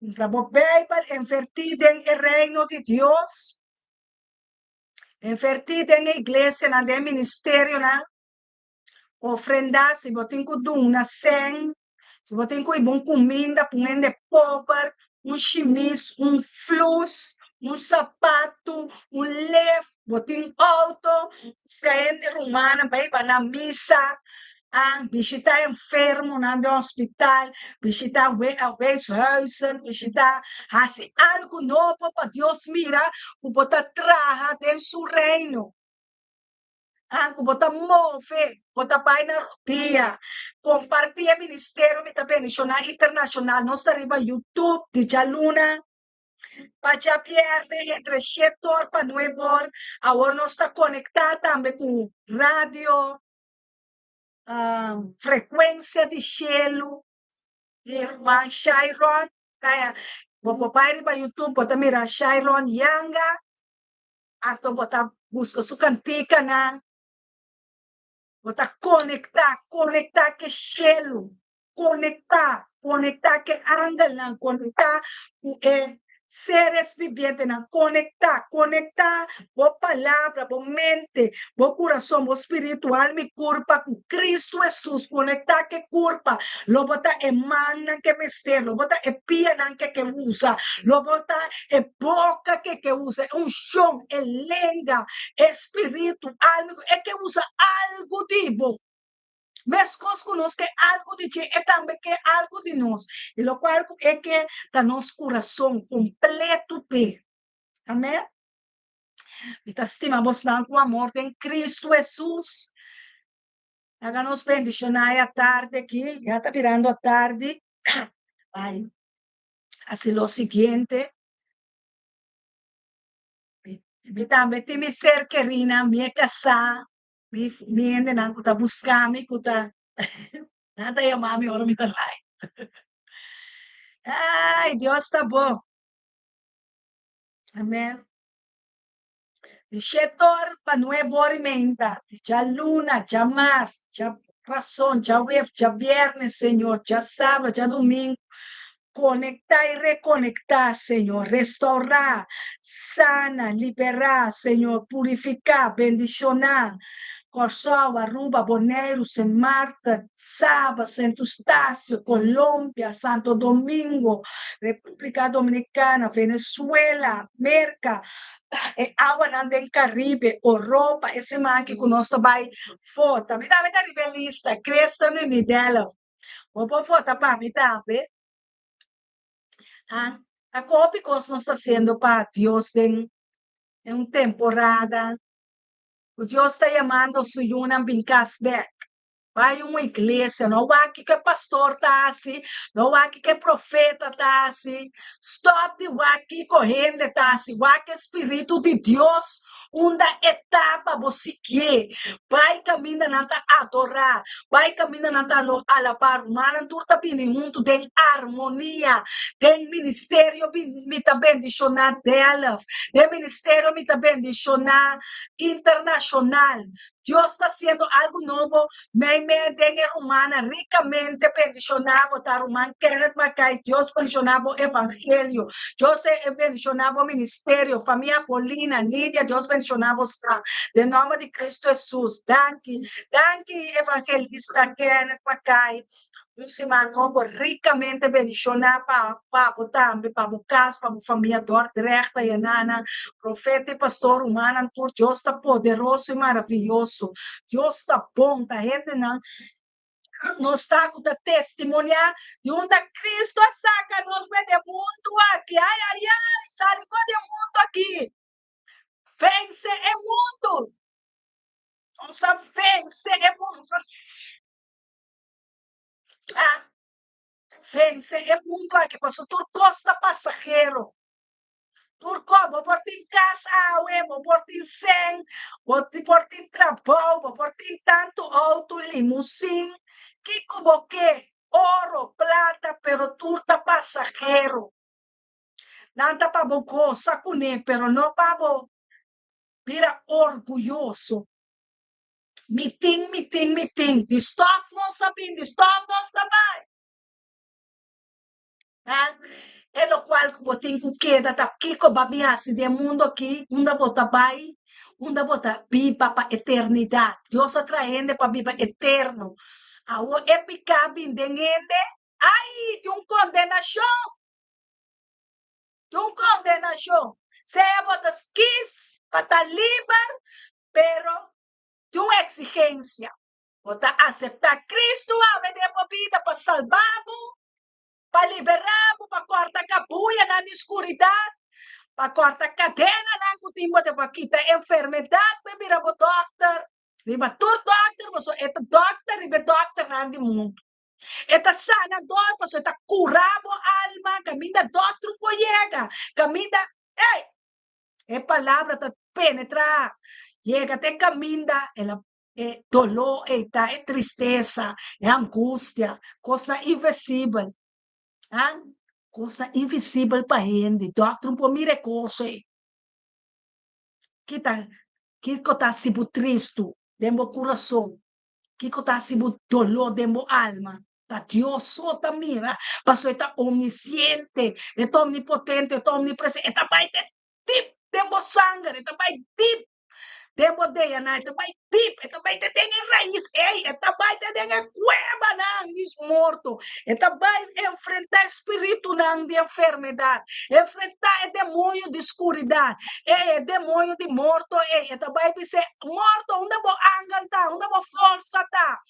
kumpra bo Beibel, invertí den e Reino di Dios. Invertí den e iglesianan, den e ministerionan. Ofrendá si bo tin ku duna sèn, si bo tin ku hiba un kuminda pa un hende pober, un shimis, un flus, un sapatu, un lef, bo tin outo, buska hende rumannan pa hiba nan misa, a bishitá enfermonan den hospital, bishitá weeshuizen, bishitá, hasi algu nobo pa Dios mira ku bo ta traha den su reino. Ku bo ta move, bo ta bai na rodia, kompartí e ministerio Mi Ta Bendishoná Internashonal. Nos ta riba YouTube di djaluna pa djabièrnè entre shete or pa nuebe or. Awor nos ta konektá tambe ku radio Frekuensia di Shelu di ruman Shairon. Bo por bai riba YouTube, bo ta mira Shairon Yanga. Anto bo ta buska su kantikanan, bo ta konektá, konektá ku e shelu, konektá, konektá ku e angelnan, konektá ku e seres bibientenan, konektá, konektá bo palabra, bo mente, bo kurason, bo spiritu, alma i kurpa ku Kristu Hesus, konektá ku e kurpa, lo bo ta e mannan ku e mester, lo bo ta e pianan ku e ke usa, lo bo ta E boka ke ke usa, e unshon, e lenga, e spiritu, alma, e ke usa algu di bo. Meskos ku nos ke algu di dje, e tambe ke algu di nos. I lokual ku e ke ta nos kurason kompletu p'e. Amen. Mi ta stima bosnan ku amor den Kristu Hesus. Laga nos bendishoná e atardi aki. Ya ta birando atardi. Bai. Hasi lo siguiente. Mi tambe tin mi ser kerinan, mi e kasá, mi mi hendenan ku ta buska mi, ku ta nan ta yama mi ora mi ta live. Ay, Dios ta bon. Amen. Di shete or pa nuebe or i meinta, di djaluna, djamars, djarason, djawef, djabièrnè, Señor, djasabra, djadumingu, konektá i rekonektá, Señor, restourá, sana, liberá, Señor, purifiká, bendishoná Kòrsou, Aruba, Boneiru, Sint Maarten, Saba, Sint Eustasio, Colombia, Santo Domingo, República Dominicana, Venezuela, Merka, e awanan den Caribe, Oropa, e siman aki ku nos ta bai vota. Mi tambe ta riba e lista, Christen Unie Delft. Bo por vota pa mi tambe. Ah, ta ku hopi kos nos ta hasiendo pa Dios den un temporada ku Dios ta yamando su yunan bin kas bèk. Bai un iglesia, no wak kiko e pastor ta hasi, no wak kiko e profeta ta hasi. Stop di wak kiko hende ta hasi, wak e spiritu di Dios unda e ta pa bo sigié. Bai kaminda nan ta adorá, bai kaminda nan ta alabá. Rumannan tur ta bini huntu den armonia. Den ministerio mi ta bendishoná Delft, den ministerio mi ta bendishoná internashonal. Dios ta haciendo algo nobo meimei den e rumannan ricamente bendiciona bo ta ruman Kenneth Mackay Dios bendiciona bo evangelio Dios bendiciona bo ministerio famia Paulina Nidia Dios bendiciona bo snan den nomber di Cristo Jesus danki danki evangelista Kenneth Mackay Un siman nobo rikamente bendishoná pa pa bo tambe, pa bo kas, pa bo famia Dordrecht, Ayanana, profeta i pastor, rumannan tur. Dios ta poderoso i maraviyoso. Dios ta bon, ta hendenan nos ta ku ta testimoniá di unda Cristo a saka nos for di e mundu aki. Ai, ai, ai, sali for di e mundu aki. Vense e mundu. Nos a vense e mundu. Nos a A vense e mundu aki pasobra tur kos ta pasahero. Tur kos, bo por tin kas awe, bo por tin sèn, bo por tin trabou, bo por tin tantu outo, limusin, kiko bo ke, oro, plata, pero tur ta pasahero. Nan ta pa bo gosa kuné, pero no pa bo bira orguyoso. Mi tin, mi tin, mi tin. Di stof nos a bin, di stof nos ta bai. Ha? E lokual ku bo tin ku keda ta kiko bo a bin hasi den e mundu aki, unda bo ta bai. Unda bo ta biba pa eternidat. Dios a traha hende pa biba eterno. Awor e piká bin den hende, ai, tin un kondenashon! Tin un kondenashon. Sea bo ta skis pa ta liber, pero tin un eksigensia. Bo ta aseptá Kristu awe den bo bida pa salba bo, pa liberá bo, pa kòrta kabuyanan di skuridat, pa kòrta kadenanan ku tin bo te, pa kita enfermedat, pa e bira bo dòkter. Riba tur dòkter, pasobra e ta dòkter riba e dòkternan di mundu. E ta sanador, pasobra e ta kura bo alma, kaminda dòkter por yega, kaminda, ey! E palabra ta penetrá, yega te kaminda el a e doló ei ta, e tristesa, e angustia, kosnan invisibel, ah, kosnan invisibel pa hende, dòkter no por mira e kos ei. Kita, kiko ta hasi bo tristu den bo kurason? Kiko ta hasi bo doló den bo alma? Ta Dios so ta mira, pasobra e ta omnisiente, e ta omnipotente, e ta omnipresente, e ta bai te dip den bo sanger, e ta bai dip den bo DNA, e ta bai dip, e ta bai te den e rais, ey, e ta bai te den e kuebanan di morto, e ta bai enfrentá e spiritunan di enfermedat, enfrentá e demoño di skuridat, ey, e demoño di morto, ey, e ta bai bis'é, Morto, unda bo angel ta? Unda bo forsa ta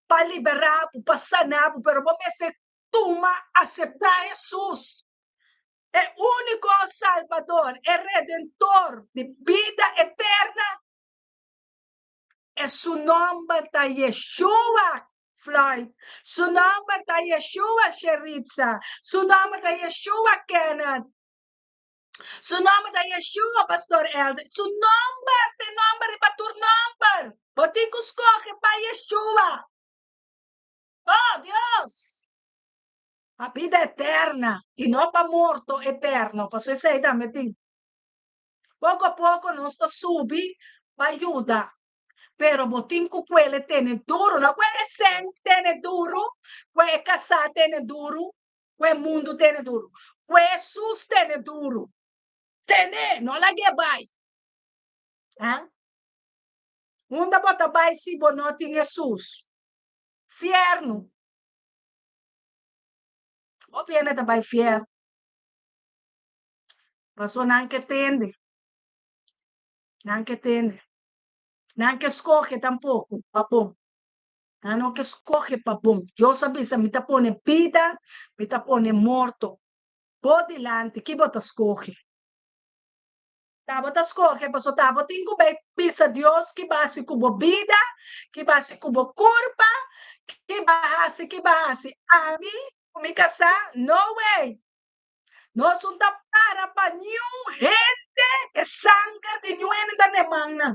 pa liberá bo, pa saná bo? Pero bo mester tuma, aseptá Hesus. E úniko Salbador, e Redentor di bida eterna, e su nòmber ta Yeshua, Floyd. Su nòmber ta Yeshua, Sheritza. Su nòmber ta Yeshua, Kenneth. Su nòmber ta Yeshua, Pastor Elder. Su nòmber ta e nòmber riba tur nòmber. Bo tin ku skohe pa Yeshua. Oh, Dios! Pa bida eterna i no pa morto eterno, pasobra esei tambe tin. Poko a poko nos ta subi pa yuda, pero bo tin ku kuele tene duru, no ku e sèn tene duru, ku e kasá tene duru, ku e mundu tene duru, ku Hesus tene duru. Tene, no lag'é bai. Ha? Unda bo ta bai si bo no tin Hesus? Fièrnu. Hopi hende ta bai fier. Paso nan ke tende. Nan ke tende. Nan ke skohe tampoko pa bon. Nan no ke skohe pa bon. Dios a bisa, mi ta pone bida, mi ta pone morto. Bo dilanti, ki bo ta skohe? Ta bo ta skohe, paso ta bo tin ku bai bisa Dios ki bo hasi ku bo bida, ki bo hasi ku bo kurpa, ki bo hasi, ki bo hasi. Ami ku mi kasá, no way! Nos un ta para pa niun hende, e sanger di niun hende ta na e mannan.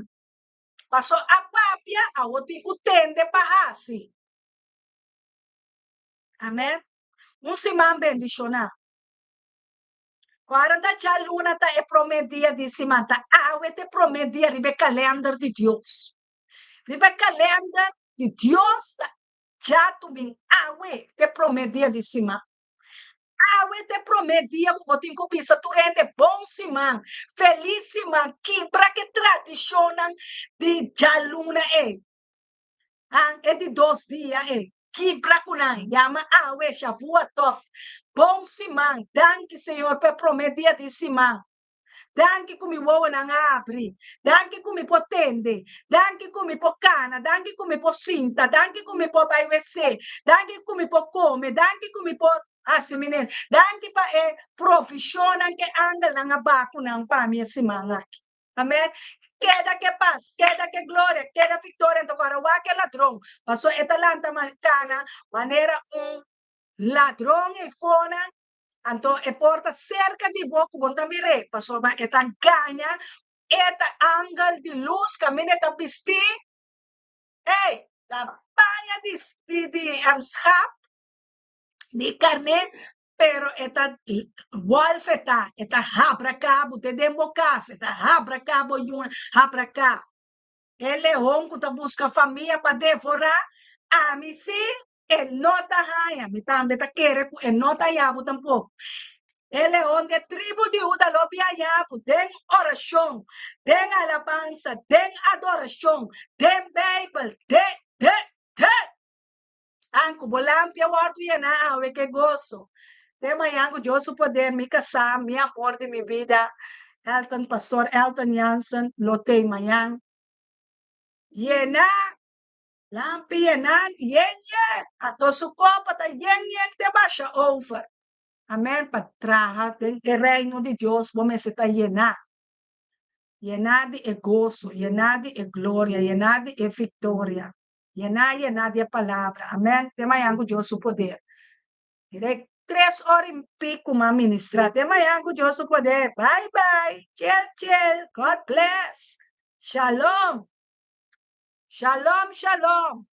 Paso a papia, awor tin ku tende pa hasi. Amen. Un siman bendishoná. Ora ta djaluna ta e promé dia di siman, ta awe ta e promé dia riba e kalènder di Dios. Riba e kalènder di Dios ta djadumin, awe ta e promé dia di siman. Awe ta e promé dia ku bo tin ku bisa tur hende bon siman, felis siman, kibra ku e tradishonnan di djaluna ei. Han e di dos dia ei kibra ku nan yama awe Shavua Tov. Bon siman! Danki Señor pa e prome dia di siman. Danki ku mi wowonan a abri. Danki ku mi por tende. Danki ku mi por kana. Danki ku mi por sinta. Danki ku mi por bai wc. Danki ku mi por kome. Danki ku mi por hasi mi nes. Danki pa e provishonnan ku e angelnan a baha ku nan pa mi e siman aki. Amen. Keda ke pas, keda ke gloria, keda victoria. Anto ora wak e ladron, paso e ta lanta kana manera un ladron ei fona, anto e por ta cerca di bo ku bo no ta mir'é, pasobra e ta gaña, e ta angel di lus kaminda e ta bisti, ey, ta paña di di di schap, di karné, Pero e ta wòlf e ta, e ta habraká bo te den bo kas, e ta habraká bo yunan, habraká. E leon ku ta buska famia pa devorá, ami sí e no ta haña, mi tambe ta kere ku e no ta haña bo tampoko. E leon di e tribu di Huda lo biaña bo den orashon, den alabansa, den adorashon, den Beibel, den, den, den. Anku bo lampi a wòrdu yená awe ku e goso. Te mañan ku Dios su poder, mi kasá, mi amor di mi bida, Elton, Pastor Elton Jansen, lo tei mañan. Yená, lampi yená, yen yen, anto su kopa ta yen yen te basha over. Amèn, pa traha den e Reino di Dios bo mester ta yená, yená di e goso, yená di e gloria, yená di e viktoria, yená, yená di e Palabra. Amèn, te mañan ku Dios su poder. Mira e tres ora i piku m'a ministrá. Te mañan ku Dios su poder. Bai bai, chel chel, God bless. Shalom. Shalom, shalom.